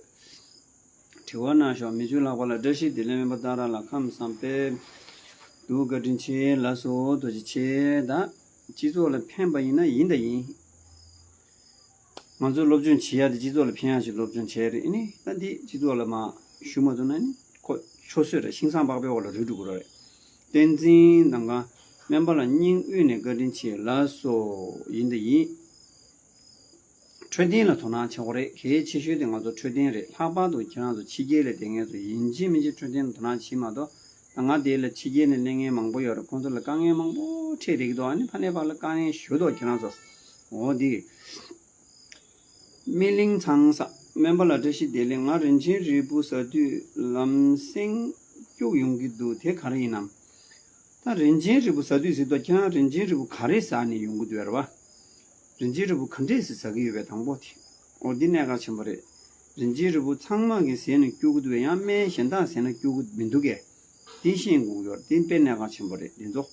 དྲི་བ་གནང་ཤོག། མི་བཅུ་ལྷག་པ་ལ་བཀྲ་ཤིས་བདེ་ལེགས། སྨན་པ་ཏཱ་ར་ལ་ཁམས་བཟང་། དཔལ་འདུག་བཀའ་དྲིན་ཆེ། ལགས་སོ། ཐུགས་རྗེ་ཆེ། ད་སྤྱི་ཚོགས་ལ་ཕན་པ་ཡིན་ན་ཡིན་ད་ཡིན། ང་ཚོ་སློབ་སྦྱོང་བྱེད་ཡ་དེ་སྤྱི་ཚོགས་ལ་ཕན་ཡ་ཞིག་སློབ་སྦྱོང་བྱས་རེད། ཨེ་ནི་ད་འདི་སྤྱི་ཚོགས་ལ་མ་ཞུ་མ་ཐུབ་ན་ནི་ཁོ་ཆོད་སོད་རེད། ཤིང་བཟང་པགས་པའི་འོག་ལ་རུལ་འགྲོ་གི་རེད། བསྟན་འཛིན་གདམ་ག་སྨན་པ་ལ་སྙིང་དབུས་ནས་བཀའ་དྲིན་ཆེ། ལགས་སོ། ཡིན་ད་ཡིན། འཕྲོད་བསྟེན་ལ་དོ་སྣང་བྱེད་དགོས་རེད། གལ་ཆེ་ཤོས་དེ་ང་ཚོ་འཕྲོད་བསྟེན་རེད། ལྷག་པར་དུ་ཁྱེད་རང་ཚོ་ཕྱི་རྒྱལ་ལ་བསྡད་མཁན་ཚོ་ཡིན་གཅིག་མིན་གཅིག་འཕྲོད་བསྟེན་ལ་དོ་སྣང་བྱེད་མ་གཏོགས། ད་ང་དེ་ལ་ཕྱི་རྒྱལ་ནས་སླེབས་མཁན་མང་པོ་ཡོད་རེད། ཁོང་ཚོ་ལ་དཀའ་ངལ་མང་པོ་འཕྲད་བསྡད་ཀྱི་འདུག་ཨ་ནི་ཕ་ནས་ཕར་ལ་དཀའ་ངལ་ཞུ་དོ་ཁྱེད་རང་ཚོ། འོ་དེ། སྨིན་གླིང་ཚང་ས། སྨན་པ་ལ་བཀྲ་ཤིས་བདེ་ལེགས། ང་རིན་ཆེན་རིལ་བུ་ཟ་དུས་ལམ་སེང་སྐྱུག་ཡོང་གི་འདུག་དེ་ག་རེ་ཡིན་ནམ། ད་རིན་ཆེན་རིལ་བུ་ཟ་དུས་ཟེར་དུས་ཁྱེད་རང་རིན་ཆེན་རིལ་བུ་ག་རེ་ཟ་ནས་ཡོང་གི་འདུག་རེད་བ། རིན་ཆེན་རིལ་བུ་ག་འདྲས་སེ་ཟ་གི་ཡོད་པའི་དང་པོ་དེ། འོ་འདི་གནད་འགག་ཆེན་པོ་རེད། རིན་ཆེན་རིལ་བུ་ཚང་མ་གི་ཟས་ནས་སྐྱུག་གི་འདུག་པས། ཡང་སྨན་གཞན་དག་ཟས་ན་སྐྱུག་གི་མི་འདུག་གས། དེ་ཤེས་དགོས་ཀྱི་ཡོད་རེད། དེ་དཔེ་གནད་འགག་ཆེན་པོ་རེད་འདི་ཚོ།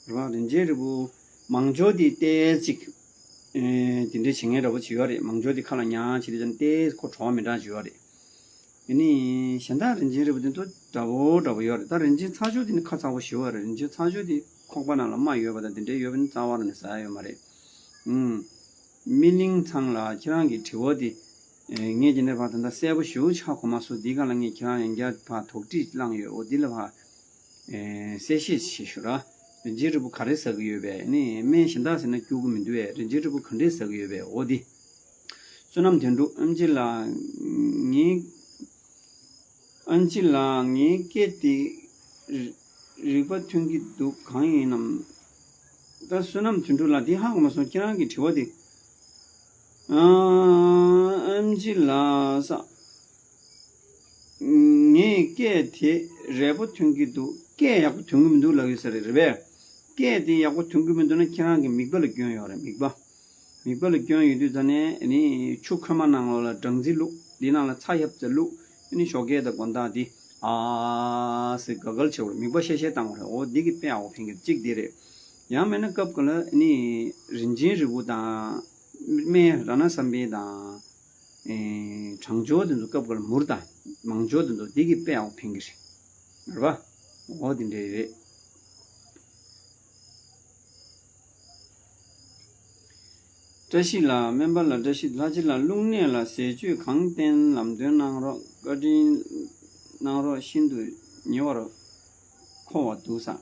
རེད་བ། རིན་ཆེན་རིལ་བུ་མང་ཆོག་དེ་ཏོག་ཙམ་ཅིག་ཨེ་དེ་འདྲའི་བྱེད་མཁན་འདྲ་པོ་ཅིག་ཡོད་རེད། མང་ཆོག་དེ་ཁ་ལ་ཉར་བྱེད་དུས་ཙམ་ཏོག་ཙམ་ཁོ་བྲོ་བ་མི་འདྲ་ཅིག་ཡོད་རེད། ཡིན་ནའི་གཞན་དག་རིན་ཆེན་རིལ་བུ་དེ་ཚོ་འདྲ་པོ་འདྲ་པོ་ཡོད་རེད། ད་རིན་ཆེན་ཚ་སྦྱོར་དེ་ནི་ཁ་ཚ་པོ་ཞེ་པོ་རེད། རིན་ཆེན་ཚ་སྦྱོར་དེ་ཁོག་པ་ནང་ལ་རྨ་ཡོད་པ་དང་དེ་འདྲའི་ཡོད་པ་ནི་རྩ་བ་ནས་ཟ་ཡ་ཡོད་མ་རེད། ཨུམ། སྨིན་གླིང་ཚང་ལ་ཁྱེད་རང་གི་དྲི་བ་དེ་ཨེ་ངས་ཀྱི་ནས་ཕར་ད་ལྟ་གསལ་པོ་ཞེ་པོ་ཆགས་གོ་མ་སོང་། འདི་ག་ལ་ངས་ཁྱེད་རང་ཡང་བསྐྱར་ཕར་དོགས་འདྲི་བསླངས་ཡོད། འོ་འདི་ལ་ཕར་ཨེ་གསལ་བཤད་བྱེད་ཞུ་ར། རིན་ཆེན་རིལ་བུ་ག་རེ་ཟ་གི་ཡོད་པས། ནི་སྨན་གཞན་དག་ཟ་ན་སྐྱུག་གི་མི་འདུག་པས། རིན་ཆེན་རིལ་བུ་ག་འདྲས་ཟ་གི་ཡོད་པས། འོ་འདི། བསོད་ནམས་དོན་གྲུབ། ཨེམ་ཆི་ལགས། ངའི་ཨེམ་ཆི་ལགས། ངའི་སྐད་དེ་རིག་པ་ཐོན་གྱི་འདུག་གང་ཡིན་ནམ། ད་བསོད་ནམས་དོན་གྲུབ་ལགས། འདི་ཧ་གོ་མ་སོང་ཁྱེད་རང་གི་དྲི་བ་དེ། ཨ། ཨེམ་ཆི་ལགས་ས། ངའི་སྐད་དེ་རེག་པོ་ཐོན་གྱི་འདུག་སྐད་ཡག་པོ་ཐོན་གྱི་མི་འདུག་ལབ་ཡོད་ས་རེད། རེད་པས། སྐད་དེ་ཡག་པོ་ཐོན་གྱི་མི་འདུག་ན་ཁྱེད་རང་གི་མིད་པ་ལ་སྐྱོན་ཡོད་རེད། མིད་པ། མིད་པ་ལ་སྐྱོན་ཡོད་དུས་ཙ་ནས་ནི་ཆུ་ཁོལ་མ་ནང་ལོགས་ལ་སྦྲང་རྩི་བླུགས། འདི་ནང་ལ་ཚྭ་ཡབ་ཙམ་བླུགས། ནི་ཞོགས་ཀས་དང་དགོང་དག་འདི་ཨ་ཟེར་ག་གལ་ཆེ་བར་མིད་པ་ཤེ་ཤེ་བཏང་བ་རེད། འོ་འདི་གི་དཔེ་ཡག་པོ་ཕན་གྱི་གཅིག་འདི་རེད། ཡང་མིན་ན་སྐབས་ག་ལ་ནི་རིན་ཆེན་རིལ་བུ་དང་སྨན་རཏྣ་བསམ་འཕེལ་དང་། ཨེ་གྲང་སྦྱོར་དེ་ཚོ་སྐབས་འགར་མུར་དང་མང་སྦྱོར་དེ་ཚོ་འདི་གི་དཔེ་ཡག་ཕན་གྱི་རེད། རེད་པ། འོ་དེ་འདྲ་རེད། བཀྲ་ཤིས་ལགས། སྨན་པ་ལགས་བཀྲ་ཤིས། ལྷ་རྗེ་ལགས། རླུང་ནད་ལ་ཟས་བཅུད་གང་བསྟེན་ལམ་སྟོན་གནང་རོགས། བཀའ་དྲིན་གནང་རོགས། ཤིན་ཏུ་ཉེ་བར་མཁོ་བ་འདུག་ས།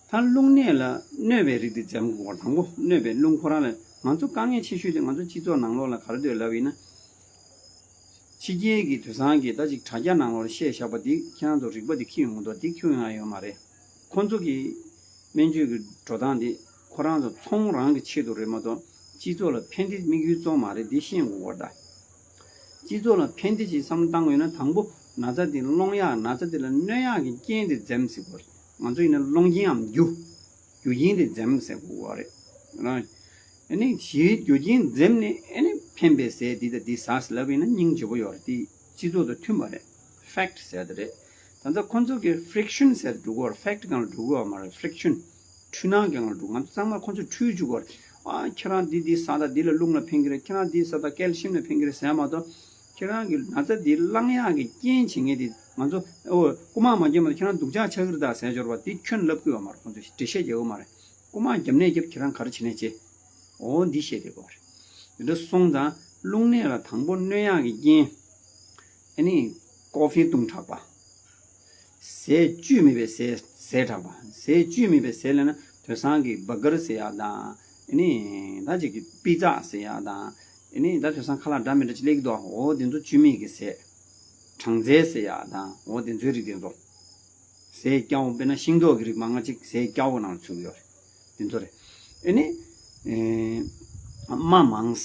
ད་རླུང་ནད་ལ་གནོད་པའི་རིགས་དེ་འཛེམ་དགོས་པ། དང་པོ་གནོད་པའི་རླུང་ཁོ་རང་ལ། ང་ཚོ་དཀའ་ངལ་ཆེ་ཤོས་དེ་ང་ཚོ་སྤྱི་ཚོགས་ནང་ལོགས་ལ་ག་རེ་འདུག་ལབ་ཡིན་ན། ཕྱི་རྒྱལ་གྱི་དུད་ཚང་གིས་ད་ཅིག་དྲ་རྒྱ་ནང་ལོགས་ལ་བཤད་བཞག་པ་འདི་ཁྱེད་རང་ཚོ་རིག་པ་འདི་འཁྱེར་ཡོང་མི་འདུག་འདི་འཁྱེར་ཡོང་ཡ་ཡོད་མ་རེད། ཁོ་ཚོ་གི་སྨན་བཅོས་ཀྱི་འགྲོ་སྟངས་འདི་ཁོ་རང་ཚོ་ཚོང་རང་གི་ཆེད་དུ་རེད་མ་གཏོགས་སྤྱི་ཚོགས་ལ་ཕན་བདེ་དམིགས་ཡུལ་གཙོ་བོ་མ་རེད། འདི་ཤེས་དགོས་པ་རེད་ད། སྤྱི་ཚོགས་ལ་ཕན་བདེ་ཅིག་བསམ་བློ་བཏང་དགོས་ན། དང་པོ་ན་ཚ་འདི་སློང་ཡག་ན་ཚ་འདི་ལ་གནོད་ཡག་གི་རྐྱེན་དེ་འཛེམ་ཟེར་དགོས་རེད། ང་ཚོ་ཡིན་ན་སློང་རྐྱེན་འམ་རྒྱུ། རྒྱུ་རྐྱེན་དེ་འཛེམ་ཟེར་དགོས་པ་རེད། རང་། ཨ་ནི་གཞིའི་རྒྱུ་རྐྱེན་འཛེམ་ནས་ཨ་ནི་ཕན་པའི་ཟས་འདི་དང་འདི་ཟ་ཟེར་ལབ་པ་ཡིན་ན་སྙིང་རྗེ་པོ་ཡོད་རེད། དེ་སྤྱི་ཚོགས་དང་མཐུན་པ་རེད། ཕེག་ཟེར་དེ་རེད། ད་ལྟ་ཁོ་ཚོ་གི་ཕི་རིག་ཤན་ཟེར་དེ་འགྲོ་གི་ཡོད་རེད། ཕེག་སྒང་ལ་འགྲོ་གི་ཡོད་མ་རེད། ཕི་རིག་ཤན། འཁྲུལ་སྣང་སྒང་ལ་འགྲོ། ང་ཚོ་ཚང་མ་ཁོ་ཚོས་འཁྲུལ་བཅུག་གི་ཡོད་རེད། ཨ་ཁྱེད་རང་འདི་འདི་ཟ་ད་འདི་ལ་རླུང་ལ་ཕན་གི་རེད། ཁྱེད་རང་འདི་ཟ་ད་ཀལ་ཤིམ་ལ་ཕན་གི་རེད་ཟེར་མ་གཏོགས། ཁྱེད་རང་གི་ན་ཚ་འདི་བསླང་ཡག་གི་རྐྱེན་བྱེད་མཁན་དེ་ང་ཚོ་ཨོ་རྐུ་མ་མ་བརྒྱབ་མ་གཏོགས་ཁྱེད་རང་སྡུག་ཅག་ཆགས་ཀྱི་རེད་ད་ཟེར་འབྱོར་བ་དེ་ཁྱོན་ལབ་ཀྱི་ཡོད་མ་རེད། ཁོང་ཚོས་འགྲེལ་བཤད་རྒྱག་གི་མ་རེད། རྐུ་མ་བརྒྱབ་ནས་བརྒྱབ། ཁྱེད་རང་ག་རེ་བྱེད་ནས་བྱེད། འོ་འདི་བཤད་བསྡད་དགོས་རེད། འདི་འདྲ་སོང་ཙང་རླུང་ནད་ལ་དང་པོ་གནོད་ཡག་གི་རྐྱེན། ཨ་ནི་ཀོ་ཧྥི་བཏུང་དྲགས་པ། ཟས་བཅུད་མེད་པའི་ཟས་ཟས་དྲགས་པ། ཟས་བཅུད་མེད་པའི་ཟས་ལབ་ན་དེང་སང་གི་བྷར་གར་ཟེར་ཡག་དང་། ཨ་ནི་ད་ཅིག་གི་པི་ཛ་ཟེར་ཡག་དང་། ཨ་ནི་ད་དེང་སང་ཁ་ལག་འདྲ་མི་འདྲ་ཅིག་སླེབས་ཀྱི་འདུག་འོ་དེ་ཚོ་བཅུད་མེད་ཀྱི་ཟས། སྦྲང་རྩི་ཟེར་ཡག་དང་འོ་དེ་ཚོའི་རིགས་དེ་ཚོ། ཟས་སྐྱ་བོ་དཔེར་ན་ཤིང་ཏོག་གི་རིགས་མང་ང་ཅིག་ཟས་སྐྱ་བོ་ནང་ལ་ཚུད་ཀྱི་ཡོད་རེད། དེ་ཚོ་རེད། ཨ་ནི། ཨེ། སྨྲ་མང་།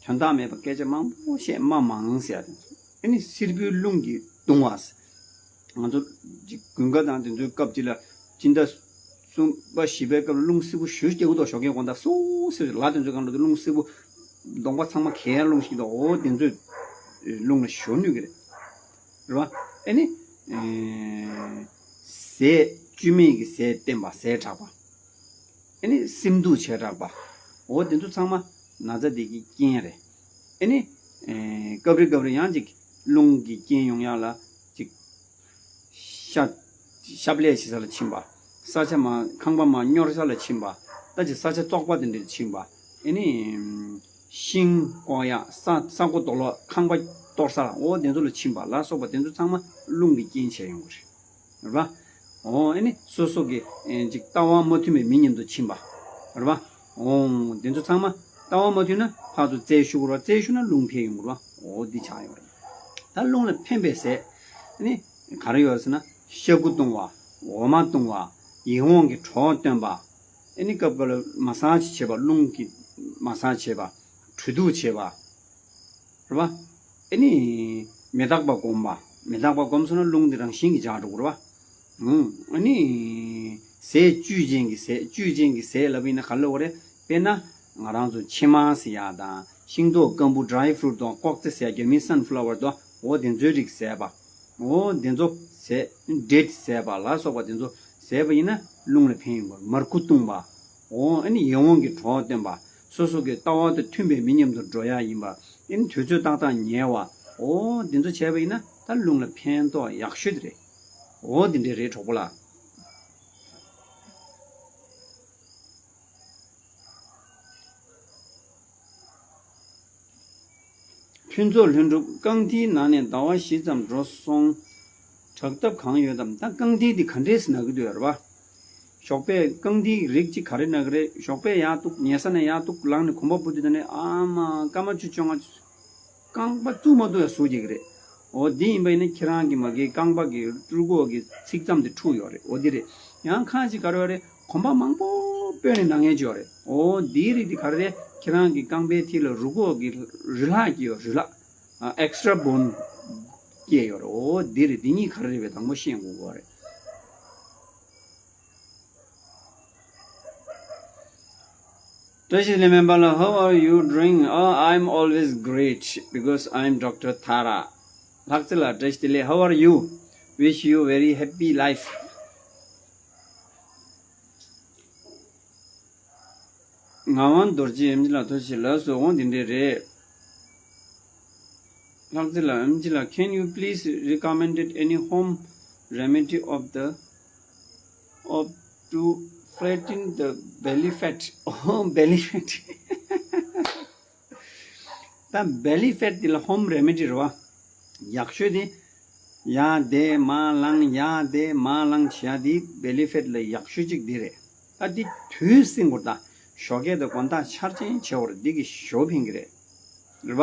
དོན་དག་མེད་པ་སྐད་ཆ་མང་པོ་བཤད། སྨྲ་མང་ཟེར་ཡག་དེ་ཚོ། ཨ་ནི་བསེར་བུའི་རླུང་གིས་བརྡུང་བ། ང་ཚོ་ཅིག་དགུན་ཁ་དང་དེ་ཚོའི་སྐབས་ཅིག་ལ་སྤྱི་ཟླ་གསུམ་པ་བཞི་པའི་སྐབས་ལ་རླུང་བསེར་བུ་ཞེ་པོ་རྒྱག་གི་འདུག་ཞོགས་ཀས་དགོང་དག་སུ་བསེར་བུ་ལ་དེ་ཚོའི་སྒང་ལ་རླུང་བསེར་བུ་གདོང་པ་ཚང་མ་གས་རླུང་ཞིག་འདུག་འོ་དེ་ཚོའི་རླུང་ལ་ཞོ་གནོད་ཀྱི་རེད། རེད་བ། ཨ་ནི། ཨེ། ཟས་བཅུད་མེད་ཀྱི་ཟས་བསྟེན་པ། ཟས་དྲགས་པ། ཨ་ནི་སེམས་སྡུག་བྱས་དྲགས་པ། འོ་དེ་ཚོ་ཚང་མ་ན་ཚ་དེ་གི་རྐྱེན་རེད། ཨ་ནི། ཨེ། སྐབས་རེ་སྐབས་རེ་ཡང་ཅིག་རླུང་གི་རྐྱེན་ཡོང་ཡག་ལ་ཅིག་ཤ། ཤབ་ལས་བྱེད་ས་ལ་ཕྱིན་པ། ས་ཆ་མ་ཁང་པ་མ་སྙོར་ས་ལ་ཕྱིན་པ། ད་ཅིག་ས་ཆ་བཙོག་པ་དེ་འདྲ་ཕྱིན་པ། ཨ་ནི། ཤིང་བཀོག་ཡག་ས་ས་རྐོ་རྡོ་སློག་ཁང་པ་གཏོར་ས་འོ་དེ་ཚོ་ལ་ཕྱིན་པ་ལ་སོགས་པ་དེ་ཚོ་ཚང་མ་རླུང་གི་རྐྱེན་བྱས་ཡོང་གི་རེད། རེད་བ། འོ་ཨ་ནི་སོ་སོ་གི་ཨེ་ཅིག་ལྟ་བ་མ་མཐུན་པའི་མི་མཉམ་དུ་ཕྱིན་པ། རེད་བ། འོ་དེ་ཚོ་ཚང་མ་ལྟ་བ་མ་མཐུན་ན་ཕར་ཚུར་རྩལ་ཞུགས་རེད་བ། རྩལ་ཞུགས་ན་རླུང་འཕེལ་ཡོང་གི་རེད་བ། འོ་འདི་ཆགས་ཡོང་རེད། ད་རླུང་ལ་ཕན་པའི་ཟས་ཨ་ནི་ག་རེ་ཡོད་ཟེར་ན། ཤ་ཁུ་བཏུང་བ། འོ་མ་བཏུང་བ། ཡིད་འོང་གི་གྲོགས་བསྟེན་པ། ཨ་ནི་སྐབས་སྐབས་ལ་མ་སཱ་ཇི་བྱེད་པ། རླུང་གི་མ་སཱ་ཇི་བྱེད་པ། གྲོས་བསྡུར་བྱེད་པ། རེད་བ། ཨ་ནི། མི་རྟག་པ་སྒོམ་པ། མི་རྟག་པ་སྒོམ་སོང་ན་རླུང་འདི་རང་བཞིན་གྱིས་འཇགས་འགྲོ་གི་རེད་བ། ཨུམ། ཨ་ནི། ཟས་བཅུད་ཅན་གྱི་ཟས། བཅུད་ཅན་གྱི་ཟས་ལབ་པ་ཡིན་ན་ག་རེ་ལབ་དགོས་རེད། དཔེར་ན། ང་རང་ཚོ་ཕྱེ་མར་ཟེར་ཡག་དང་། ཤིང་ཏོག་སྐམ་པོ་ཌ་རའི་ཕུ་རུ་ཊི་དང་། ཀོག་ཙེ་ཟེར་ཡག་རྒྱ་མིའི་སན་ཕ་ལ་ཝར་དང་། འོ་དེ་ཚོའི་རིགས་ཟས་པ། འོ་དེ་ཚོ་ཟས། ཌེ་ཊི་ཟས་པ་ལ་སོགས་པ་དེ་ཚོ་ཟས་པ་ཡིན་ན་རླུང་ལ་ཕན་ཡོང་གི་རེད། མར་ཁུ་བཏུང་བ། འོ་ཨ་ནི་ཡིད་འོང་གི་གྲོགས་བསྟེན་པ། སོ་སོ་གི་ལྟ་བ་དང་མཐུན་པའི་མི་མཉམ་དུ་འགྲོ་ཡག་ཡིན་པ། ཨ་ནི་དུས་ཚོད་ཏག་ཏག་ཉལ་བ། འོ་འདི་ཚོ་བྱས་པ་ཡིན་ན་ད་རླུང་ལ་ཕན་ཐོགས་ཡག་ཤོས་དེ་རེད། འོ་འདི་འདྲས་རེད་གྲོགས་པོ་ལགས། ཕུན་ཚོགས་ལྷུན་གྲུབ། རྐང་མཐིལ་ནང་ནས་ཟླ་བ་བཞི་ཙམ་འགྲོ་སོང་། དྲག་སྟབས་གང་ཡོད་དམ། ད་རྐང་མཐིལ་འདི་ག་འདྲས་ན་གི་འདུག་ཡ་རེད་བ། ཞོགས་པས་རྐང་མཐིལ་རིགས་གཅིག་ག་རེ་ན་གི་རེད། ཞོགས་པས་ཡར་འདུག་ཉལ་ས་ནས་ཡར་འདུག་ལངས་ནས་གོམ་པ་སྤོ་དུས་ད་ནས་ཨ་མ་སྐར་མ་བཅུ་བཅོ་ལྔ། རྐང་པ་བཙུགས་མ་ཐུབ་ཡ་ཟུག་རྒྱག་གི་རེད། འོ་འདི་ཡིན་པ་ཡིན་ན་ཁྱེད་རང་གི་མ་གི་རྐང་པ་གི་རུས་ཁོག་གི་ཚིགས་མཚམས་དེ་འཁྲུགས་ཡོད་རེད། འོ་འདི་རེད། ཡང་ཁ་ཅིག་ག་རེ་ཡོད་རེད། གོམ་པ་མང་པོ་སྤོས་ནས་ན་མཁན་ཅིག་ཡོད་རེད། འོ་འདིའི་རིགས་དེ་ག་རེ་རེད། ཁྱེད་རང་གི་རྐང་པའི་མཐིལ་ལ་རུས་ཁོག་གི་རུས་ལྷག་སྐྱེས་ཡོད། རུས་ལྷག་ཨ། ཨེག་སི་ཊ་ར་བོན་སྐྱེས་ཡོད་རེད། འོ་འདི་རེད། འདི་གཉིས་ག་རེ་རེད་པས། དང་པོ་ཤེས་དགོས་ཀྱི་རེད། བཀྲ་ཤིས་བདེ་ལེགས་སྨན་པ་ལགས། How are you doing? Oh, I'm always great because I'm Doctor Thara. ལྷག་རྩེ་ལགས་བཀྲ་ཤིས་བདེ་ལེགས། How are you? Wish you very happy life. ངག་དབང་རྡོ་རྗེ་ཨེམ་ཆི་ལགས་ཐུགས་རྗེ་ཆེ། ལགས་སོ། འོང་འདི་འདྲས་རེད། ལྷག་རྩེ་ལགས་ཨེམ་ཆི་ལགས། Can you please recommended any home remedy of the, of to flatten the belly fat? Oh, belly fat. ད་belly fat འདི་ལ་home remedy རེད་བ། ཡག་ཤོས་དེ། ཡར་བསྡད་མར་ལངས་ཡར་བསྡད་མར་ལངས་བྱེད་ཡ་དེ་belly fat ལ་ཡག་ཤོས་གཅིག་འདི་རེད། ད་འདི་དུས་སྲིང་དགོས། ད་ཞོགས་ཀས་དང་དགོང་དག་འཆར་ཅན་བྱེད་དགོས་རེད། འདི་གི་ཞོ་ཕན་གི་རེད། རེད་བ།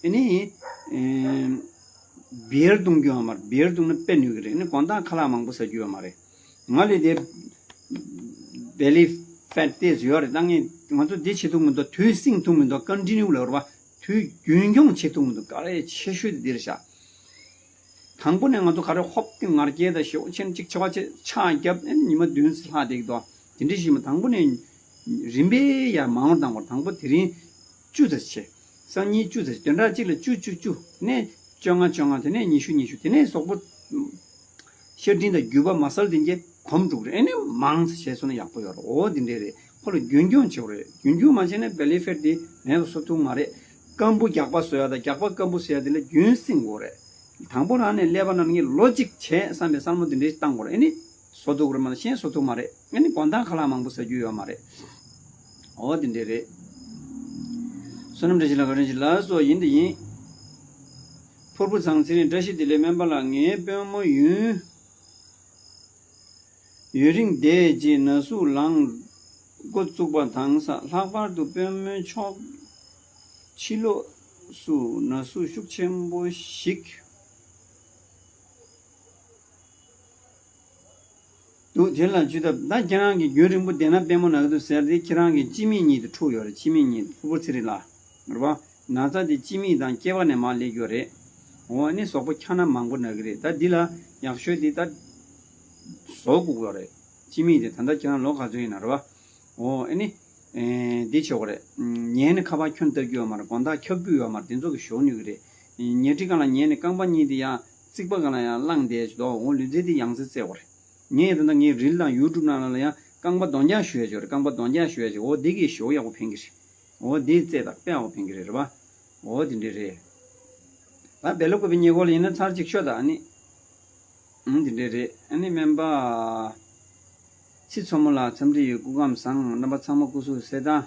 ཨ་ནི། ཨེམ། བི་ཡར་བཏུང་རྒྱུ་ཡོད་མ་རེད། བི་ཡར་བཏུང་ན་དཔེ་ནུས་གི་རེད། ཨ་ནི་དགོང་དག་ཁ་ལག་མང་པོ་ཟ་རྒྱུ་ཡོད་མ་རེད། ང་ལ་དེ་belly fat ཏོག་ཙམ་ཡོད་རེད། ད་ངས་ང་ཚོ་འདི་བྱེད་ཐུབ་མི་འདུག་དུས་སྲིང་ཐུབ་མི་འདུག continue ལ་རེད་བ། དུས་རྒྱུན་འཁྱོངས་བྱེད་ཐུབ་མི་འདུག་ག་རེ་ཆེ་ཤོས་དེ་འདིར་བཞག་དང་པོ་ནས་ང་ཚོ་ག་རེ་ཧོབ་སྟེ་ངར་སྐྱེལ་དང་ཞེ་པོ་ཆེན་གཅིག་ཆེ་བ་ཆེ་ཆག་བརྒྱབ། ཨེ་ཉི་མ་བདུན་ཙམ་ལྷག་བསྡད་ཀྱི་འདུག་དེ་འདྲ་ཞིག་མ། དང་པོ་ནས་རིམ་པས་ཡར་མང་བར་བཏང་དགོས། དང་པོ་དེ་རིང་བཅུ་ཙམ་བྱས། སང་ཉིན་བཅུ་ཙམ་བྱས། བདུན་ཕྲག་གཅིག་ལ་བཅུ་བཅུ་བཅུ་ནས་བཅོ་ལྔ་བཅོ་ལྔ། དེ་ནས་ཉི་ཤུ་ཉི་ཤུ། དེ་ནས་གཟུགས་པོ་ཤ་སྒྲིམ་དང་རྒྱུས་པ་མ་སལ་དེ་འདྲ་གོམས་འགྲོ་གི་རེད། ཨེ་ནས་མང་ཙམ་བྱས་སོང་ན་ཡག་པོ་ཡོད་རེད། འོ་དེ་འདྲ་རེད། ཁོ་ལ་རྒྱུན་འཁྱོངས་བྱེད་དགོས་རེད། རྒྱུན་འཁྱོངས་མ་བྱས་ན་belly fat དེ་མེད་པ་བཟོ་ཐུབ་མ་རེད། སྐམ་པོ་རྒྱགས་པ་བཟོ་ཡ་དང་རྒྱགས་པ་སྐམ་པོ་བཟོ་ཡ་དེ་ལ་རྒྱུན་སྲིང་དགོས་རེད། དང་པོ་རང་ནས་ཀླད་པ་ནང་ངས་ལོ་གཅིག་བྱས་བསམ་པའི་བསམ་བློ་དེ་འདྲ་བཏང་དགོས་རེད། ཨེ་ནི་བཟོ་ཐུབ་ཀྱི་རེད་མ་གཏོགས་གཞན་བཟོ་ཐུབ་མ་རེད། ཨེ་ནི་དགོང་དག་ཁ་ལག་མང་པོ་ཟ་རྒྱུ་ཡོད་མ་རེད། འོ་དེ་འདྲ་རེད། བསོད་ནམས་བཀྲ་ཤིས་ལགས། བཀའ་དྲིན་ཆེ་ལགས་སོ། ཡིན་དེ་ཡིན། ཕུར་བུ་ཚང་ཚེ་རིང་། བཀྲ་ཤིས་བདེ་ལེགས་སྨན་པ་ལགས། ངའི་དཔོན་མོ་ཡུན་ཡུན་རིང་བསྡད་རྗེས་ན་ཟུག་ལངས་འགོ་བཙུགས་པ་དང་ས། ལྷག་པར་དུ་དཔོན་མོའི་ཕྱོགས་ཕྱི་ལོགས་སུ་ན་ཟུག་ཤུགས་ཆེན་པོ་ཞིག་འདུག་དེ་ལ་ཇུས་གདབ། ད་ཁྱེད་རང་གིས་རྒྱུན་རིང་པོ་བསྡད་ན་དཔོན་མོ་ན་གི་འདུག་ཟེར་དེ་ཁྱེད་རང་གི་སྤྱི་མིག་གཉིས་དེ་འཁྲུགས་ཡོད་རེད། སྤྱི་མིག་གཉིས་ཕུར་བུ་ཚེ་རིང་ལགས། རེད་པ། ན་ཚ་དེ་སྤྱི་མིག་དང་སྐེད་པ་ནས་མར་སླེབས་ཡོད་རེད། འོ་ནི་གཟུགས་པོ་འཁྱག་སྣ་མང་པོ་ན་གི་རེད། ད་འདི་ལ་ཡག་ཤོས་དེ་ད་བཟོ་དགོས་ཀྱི་ཡོད་རེད། སྤྱི་མིག་དེ་ད་ལྟ་ཁྱེད་རང་ལོ་ག་ཚོད་ཡིན་ན་རེད་པ། འོ་ཨེ་ནི། ཨེ། འདི་བྱེད་དགོས་རེད། ཉལ་ནས་ཁ་པར་ཁྱོན་བལྟ་རྒྱུ་ཡོད་མ་རེད། དགོང་དག་འཁྱག་རྒྱུ་ཡོད་མ་རེད། དེ་ཚོ་གི་ཞོ་ནུས་ཀྱི་རེད། ཉལ་ཁྲི་སྒང་ལ་ཉལ་ནས་རྐང་པ་གཉིས་དེ་ཡང་རྩིག་པ་སྒང་ལ་ཡང་བླངས་བསྡད་ཅིག་འདུག་འོ་ལུས་རྩལ་དེ་ཡང་རྩེ་རྩེ་དགོས་རེད། ངས་ད་ལྟ་ངའི་རིལ་དང་ཡུ་ཊུབ་ནང་ལ་ཡང་རྐང་པ་རྡོག་རྐྱང་གཞུ་ཡ་ཅིག་ཡོད་རེད། རྐང་པ་རྡོག་རྐྱང་གཞུ་ཡ་ཅིག་འོ་འདི་གིས་ཞོ་ཡག་པོ་ཕན་གི་རེད། འོ་འདི་རྩེ་དང་དཔེ་ཡག་པོ་ཕན་གི་རེད། རེད་པ། འོ་འདི་འདྲ་རེད། ད་བེ་ལོ་ཀོ་པི་ཉེ་འཁོར་ལ་ཡིན་ན་ཚར་གཅིག་ཤོད་དང་ཨ་ནི། ཨང་འདི་འདྲ་རེད། ཨ་ནི་སྨན་པ་ཚེ་མཚོ་མོ་ལགས་འཚམས་འདྲི་ཡོད། སྐུ་ཁམས་བཟང་། རྣམ་པ་ཚང་མ་སྐུ་གཟུགས་གསལ་ཐང་།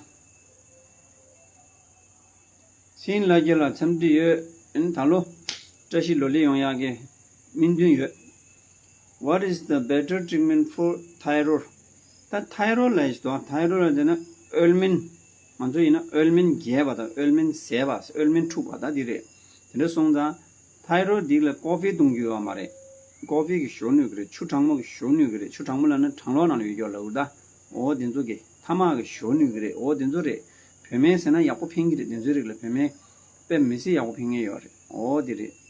སིན་ལྷ་རྒྱལ་ལགས་འཚམས་འདྲི་ཡོད། ཨ་ནི་ད་ལོ་བཀྲ་ཤིས་ལོ་ལེགས་ཡོང་ཡག་གི་སྨོན་འདུན་ཡོད། What is the better treatment for thyroid? ད་thyroid ལ་ཡིན་ཟེར་དུས་thyroid ལ་ཟེར་ན་ཨོལ་སྨན། ང་ཚོ་ཡིན་ན་ཨོལ་སྨན་རྒྱས་པ་དང་ཨོལ་སྨན་ཟད་པ། ཨོལ་སྨན་འཁྲུགས་པ་ད་འདི་རེད། དེ་འདྲ་སོང་ཙང་thyroid འདི་ལ་ཀོ་ཧྥེ་བཏུང་རྒྱུ་ཡོད་མ་རེད། ཀོ་ཧྥེ་གི་ཞོ་ནུས་ཀྱི་རེད། ཆུ་གྲང་མོ་གི་ཞོ་ནུས་ཀྱི་རེད། ཆུ་གྲང་མོ་ལབ་ན་གྲང་ལོག་ནང་ལ་ཡོད་རྒྱུ་ལབ་ཀྱི་རེད་ད། འོ་དེ་ཚོ་གི་ཐ་མག་གི་ཞོ་ནུས་ཀྱི་རེད། འོ་དེ་ཚོ་རེད། བོད་སྨན་ཟེར་ན་ཡག་པོ་ཕན་གྱི་རེད། དེ་ཚོའི་རིགས་ལ་བོད་སྨན་དཔེ་མི་སྲིད་ཡག་པོ་ཕན་མཁན་ཡོད་རེད། འོ་དེ་རེད།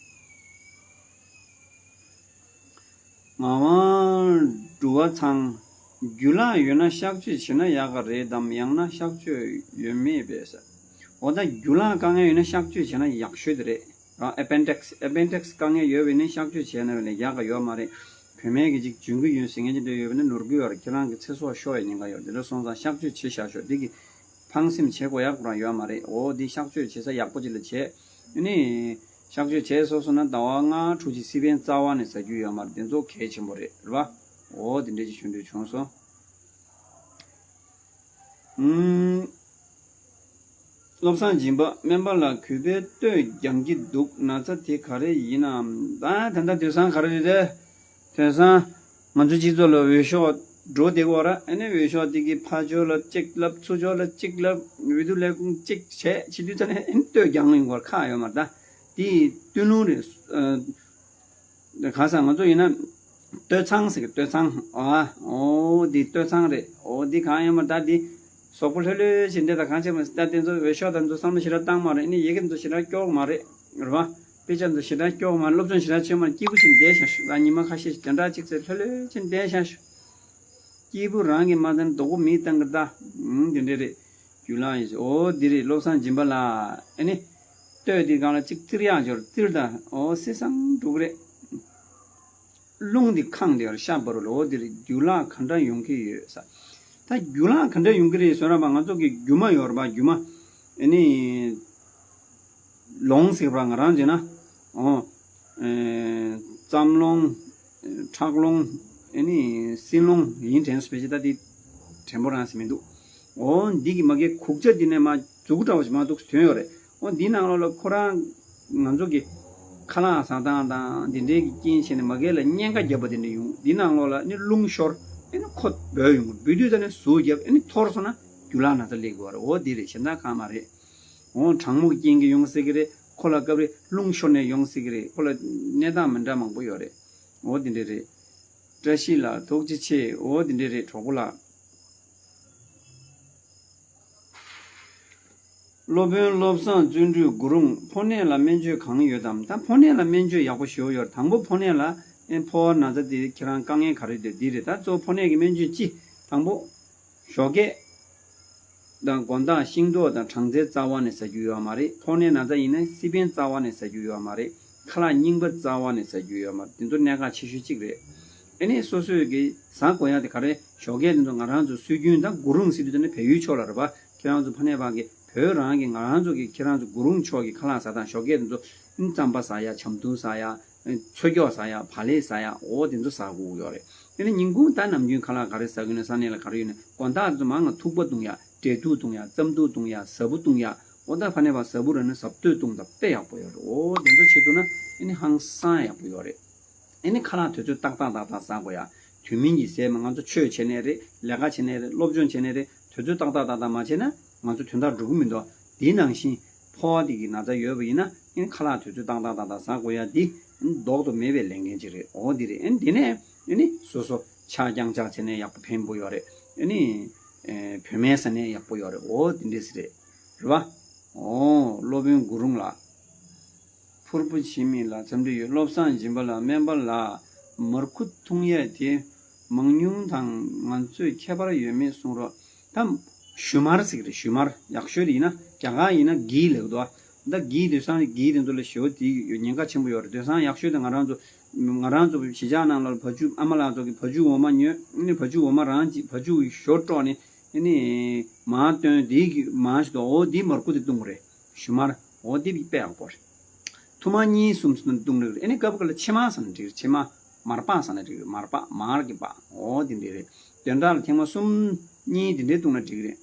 ངག་དབང་འབྲུག་པ་ཚང་། རྒྱུ་ལག་ཡོད་ན་གཤག་བཅོས་བྱེད་ན་ཡག་ག་རེད་དམ། ཡང་ན་གཤག་བཅོས་ཡོད་མེད་པས། འོ་ད་རྒྱུ་ལག་དཀའ་ངལ་ཡོད་ན་གཤག་བཅོས་བྱས་ན་ཡག་ཤོས་དེ་རེད། རང་appendix appendix དཀའ་ངལ་ཡོད་པ་ཡིན་ན་གཤག་བཅོས་བྱས་ན་ལས་ཡག་ག་ཡོད་མ་རེད། བུད་མེད་ཀྱི་ཅིག་འཇུན་གྱི་ཡོད་ཟེར་མཁན་ཅིག་འདྲ་ཡོད་པ་ན་ནོར་གྱི་ཡོད་རེད། ཁྱེད་རང་གི་ཚེ་སྲོག་ཤོར་བའི་ཉེན་ཁ་ཡོད་རེད། དེ་འདྲ་སོང་ཙང་གཤག་བཅོས་བྱེད་བཞག་ཤོག་འདི་གི་ཕངས་སེམས་བྱེད་དགོས་ཡག་པོ་རང་ཡོད་མ་རེད། འོ་འདི་གཤག་བཅོས་བྱེད་ས་ཡག་པོ་ཅིག་ལ་བྱས། ཨ་ནི། གཤག་བཅོས་བྱས་སོ་སོ་ན་ཟླ་བ་ལྔ་དྲུག་ཅིག་སི་པན་རྩ་བ་ནས་ཟ་རྒྱུ་ཡོད་མ་རེད། དེ་ཚོ་གལ་ཆེན་པོ་རེད། རེད་པ། འོ་དེ་འདྲས་ཅིག་ཞུ་འདོད་བྱུང་སོང་། ཨུམ། བློ་བཟང་སྦྱིན་པ། སྨན་པ་ལགས་གུས་པས་ལྟོས་རྒྱག་གི་འདུག་ན་ཚ་དེ་ག་རེ་ཡིན་ནམ། ད་ད་ལྟ་དུས་སང་ག་རེ་རེད་དེ། དེང་སང་ང་ཚོ་སྤྱི་ཚོགས་ལ་འོས་ཤོག་འགྲོ་བསྡད་ཀྱི་ཡོད་རེད། ཨ་ནི་འོས་ཤོག་དེ་གི་ཕར་ཕྱོགས་ལ་གཅིག་ལབ། ཚུར་ཕྱོགས་ལ་གཅིག་ལབ། འོས་བསྡུ་ལས་ཁུངས་གཅིག་བྱས་བྱེད་དུས་ཙ་ནས་ཨ་ནི་ལྟོས་རྒྱག་ཡོང་གི་ཡོད་རེད། ཁག་ཡོད་མ་རེད། ད་དེ་སྟོད་ལུང་རེད། ཨ། གང་ཟེར་ང་ཚོ་ཡིན་ན་སྟོད་ཚང་ཟེར་གི། སྟོད་ཚང་། ཨ། འོ་འདི་སྟོད་ཚང་རེད། འོ་འདི་གང་ཡིན་མ་ད་འདི་གཟུགས་པོ་ལྷོད་ལྷོད་བྱས་འདི་ད་གང་བྱས་མ་ད་དེ་ཚོ་འོས་ཤོག་དང་ཚོ་བསམ་བློ་ཞེ་དྲག་བཏང་མ་རེད། ཨ་ནི་ཡི་གེ་ཚོ་ཞེ་དྲག་སྐྱོར་མ་རེད། རེད་པ། དཔེ་ཆ་ཚོ་ཞེ་དྲག་སྐྱོར་མ་རེད། སློབ་སྦྱོང་ཞེ་དྲག་བྱས་མ་རེད། སྐྱིད་པོ་བྱས་བསྡད་བཞག་ཤག་ད་ཉི་མ་ཁ་ཤས་ཤིག་དེ་འདྲ་ཅིག་ཚེ་ལྷོད་ལྷོད་བྱས་བསྡད་བཞག་ཤག་སྐྱིད་པོ་རང་གིས་མ་བཏང་སྡུག་པོ་མིས་བཏང་གི་ད། ཨུམ་དེ་འདྲ་རེད། རྒྱུ་ལག་ཡིན་ཟེར། འོ་འདི་རེད། བློ་བཟང་སྦྱིན་པ་ལགས། ཨ་ནི། ལྟོས་འདི་སྒང་ལ་གཅིག་བཙིར་ཡག་འབྱོར་བཙིར་དང་། འོ་སི་སང་འགྲོ་གི་རེད། རླུང་འདི་ཁེངས་བསྡད་ཡོད་རེད་ཤ་བར་ལ། འོ་འདི་རེད། རྒྱུ་ལག་ག་འདྲ་ཡོང་གི་ཡོད་ས། ད་རྒྱུ་ལག་ག་འདྲ་ཡོང་གི་རེད་ཟེར་ན་པ་ང་ཚོ་གི་རྒྱུ་མ་ཡོད་རེད་པ། རྒྱུ་མ། ཨ་ནི། ལོང་ཟེར་བ་ང་རང་བྱས་ན། འོ། ཨེ། རྩམ་ལོང་། ཁྲག་ལོང་། ཨེ་ནི་སྲིན་ལོང་ཡིན་དྲན་སོང་། ཕལ་ཆེར་ད་འདི་དྲན་པོ་རང་ཟེར་མི་འདུག་འོ་འདི་གི་མ་གི་ཁུག་ཆ་འདི་ནས་མ་མཛུ་གུ་འདྲ་བ་ཞིག་མ་འདུག་ཐོན་ཡོད་རེད། འོ་འདི་ནང་ལོགས་ལ་ཁོ་རང་ང་ཚོ་གི་ཁ་ལག་ཟ་སྟངས་དང་འདི་འདྲའི་གི་རྐྱེན་བྱས་ནས་མ་གིར་ལ་གཉན་ཁ་བརྒྱབ་པ་དེ་འདྲ་ཡོང་། འདི་ནང་ལོགས་ལ་ནི་རླུང་ཤོར། ཨེ་ནི་ཁོ་འབོལ་ཡོང་། འབོལ་དུས་ད་ནི་ཟུག་བརྒྱབ། ཨེ་ནི་འཐོར་སོང་ན་རྒྱུ་ལག་ན་ཚ་སླེབས་ཀྱི་ཡོད་རེད། འོ་འདི་རེད། གཞན་དག་གང་མ་རེད། འོ་གྲང་མོ་གི་རྐྱེན་གྱིས་ཡོང་སྲིད་ཀྱི་རེད། ཁོ་ལ་སྐབས་རེ་རླུང་ཤོར་ནས་ཡོང་སྲིད་ཀྱི་རེད། ཁོ་ལ་གནས་སྟངས་མི་འདྲ་མང་པོ་ཡོད་རེད། འོ་འདི་འདྲ་རེད། བཀྲ་ཤིས་ལགས་ཐུགས་རྗེ་ཆེ། འོ་འདི་འདྲ་རེད་གྲོགས་པོ་ལགས། སློབ་དཔོན་བློ་བཟང་བརྩོན་འགྲུས་གུ་རུང་། ཕོ་ནད་ལ་སྨན་བཅོས་གང་ཡོད་དམ། ད་ཕོ་ནད་ལ་སྨན་བཅོས་ཡག་པོ་ཞེ་པོ་ཡོད་རེད། དང་པོ་ཕོ་ནད་ལ་ཨེ་ཕོ་བ་ན་ཚ་དེ་ཁྱེད་རང་དཀའ་ངལ་ག་རེ་འདུག་འདི་རེད། ད་གཙོ་བོ་ཕོ་ནད་ཀྱི་སྨན་བཅོས་གཅིག་དང་པོ་ཞོགས་ཀས་དང་དགོང་དག་ཤིང་ཏོག་དང་སྦྲང་རྩི་རྩ་བ་ནས་ཟ་རྒྱུ་ཡོད་མ་རེད། ཕོ་ནད་ན་ཚ་ཡིན་ན་སི་པན་རྩ་བ་ནས་ཟ་རྒྱུ་ཡོད་མ་རེད། ཁ་ལག་རྙིང་པ་རྩ་བ་ནས་ཟ་རྒྱུ་ཡོད་མ་རེད། དེ་ཚོ་གནད་འགག་ཆེ་ཤོས་གཅིག་རེད། ཨེ་ནི་སོ་སོས་ཀྱི་ཟ་དགོས་ཡ་དེ་ག་རེ། ཞོགས་ཀས་དེ་ཚོ་ང་རང་ཚོ་སྲོལ་རྒྱུན་དང་གུ་རུང་ཟེར་དུས་ད་ནི་བལ་ཡུལ་ཕྱོགས་ལ་རེད་པ། ཁྱེད་རང་ཚོ་ཕ་ནས་བག་གི་བོད་རང་གི་ང་རང་ཚོ་གི་ཁྱེད་རང་ཚོ་གུ་རུང་ཕྱོགས་ཀྱི་ཁ་ལག་ཟ་སྟངས། ཞོགས་ཀས་དེ་ཚོ་རྩམ་པ་ཟ་ཡ། བྱམས་ཐུག་ཟ་ཡ། ཚོས་སྐྱོགས་ཟ་ཡ། བག་ལེབ་ཟ་ཡ། འོ་དེ་ཚོ་ཟ་དགོས་ཀྱི་ཡོད་རེད། དེ་ནི་ཉིན་གུང་ད་ནམ་རྒྱུན་ཁ་ལག་ག་རེ་ཟ་གི་ཡོད་ན། ས་གནས་ལ་ག་རེ་ཡོད་ན། དགོང་དག་དེ་ཚོ་མང་ང་ཐུག་པ་བཏུང་ཡ། འབྲས་ཐུག་བཏུང་ཡ། རྩམ་ཐུག་བཏུང་ཡ། ཟྭ་བུ་བཏུང་ཡ། འོ་ད་ཕ་ནས་བག་ཟྭ་བུ་ར་ནི་ཟྭ་བཏུས་བཏུང་ད་དཔེ་ཡག་པོ་ཡོད་རེད། འོ་དེ་ཚོ་བྱེད་ཐུབ་ན་ཨེ་ནི་ཧང་སང་ཡག་པོ་ཡོད་རེད། ཨེ་ནི་ཁ་ལག་དུས་ཚོད་ཏག་ཏག་ཏག་ཏག་ཟ་དགོས་ཡ། དུས་མིན་གྱི་ཟས་མ། ང་ཚོ་ཆོས་བྱེད་ནའི་རེད། ལས་ཀ་བྱེད་ནའི་རེད། སློབ་སྦྱོང་བྱེད་ནའི་རེད། དུས་ཚོད་ཏག་ཏག་ཏག་ཏག་མ་བྱས་ན་ང་ཚོ་དོན་དག་འགྲུབ་ཀྱི་མི་འདུག་དེ་ནང་བཞིན་ཕོ་བ་དེ་གི་ན་ཚ་ཡོད་པ་ཡིན་ན་ཨེ་ནི་ཁ་ལག་དུས་ཚོད་ཏག་ཏག་ཏག་ཏག་ཟ་དགོས་ཡ་འདི་ལྡོག་ཏུ་མེད་པའི་ལས་འགན་ཅིག་རེད། འོ་འདི་རེད། ཨེ་ནི་དེ་ནས་ཨེ་ནི་སོ་སོ་ཕྱག་རྐྱང་ཕྱག་བྱས་ནས་ཡག་པོ་ཕན་པོ་ཡོད་རེད། ཨེ་ནི་ཨེ་བོད་སྨན་ཟ་ནས་ཡག་པོ་ཡོད་རེད། འོ་འདི་འདྲས་རེད། རེད་པ། འོ་སློབ་དཔོན་གུ་རུང་ལགས། ཕུར་བུ་འཆི་མེད་ལགས། འཚམས་འདྲི་ཡོད། བློ་བཟང་སྦྱིན་པ་ལགས། སྨན་པ་ལགས། མར་ཁུ་འཐུང་ཡས་དེ་མང་ཉུང་དང་ང་ཚོས་ཁྱད་པར་ཡོད་མེད་གསུང་རོགས། ད་ཞུན་མར་ཟེར་གི་རེད། ཞུན་མར། ཡག་ཤོས་དེ་ཡིན་ན་རྒྱ་གར་ཡིན་ན་གྷི་ལབ་ཀྱི་འདུག་ད་གྷི་དེང་སང་གྷི་དེ་ཚོ་ལ་ཞེ་པོ་དེ་ཉེན་ཁ་ཆེན་པོ་ཡོད་རེད། དེང་སང་ཡག་ཤོས་དེ་ང་རང་ཚོ་ང་རང་ཚོ་གཞིས་ཆགས་ནང་ལ་བ་ཕྱུགས། ཨ་མ་ལགས་ཚོ་གི་བ་ཕྱུགས་འོ་མ་ཉོས། ཨ་ནི་བ་ཕྱུགས་འོ་མ་རང་གཅིག་བ་ཕྱུགས་ཞོ་དཀྲོགས་ནས་ཨ་ནི་མར་བཏོན། དེ་གི་མར་ཞིག་འདུག་འོ་དེ་མར་ཁུ་དེ་བཏུང་གི་རེད། ཞུན་མར། འོ་དེ་དཔེ་ཡག་པོ་རེད། ཐུར་མ་གཉིས་གསུམ་ཙམ་བཏུང་རེད། ཨེ་ནི་སྐབས་འགའ་ལ་ཕྱེ་མར་ཟ་ན་འགྲིག་རེད། ཕྱེ་མར། མར་པགས་ཟ་ན་འགྲིག་རེད། མར་པགས། མར་གྱི་པགས། འོ་དེ་འདྲ་རེད། བདུན་ཕྲག་ལ་ཐེངས་མ་གསུམ་གཉིས་དེ་འདྲ་བཏུང་ན་འགྲིག་རེད།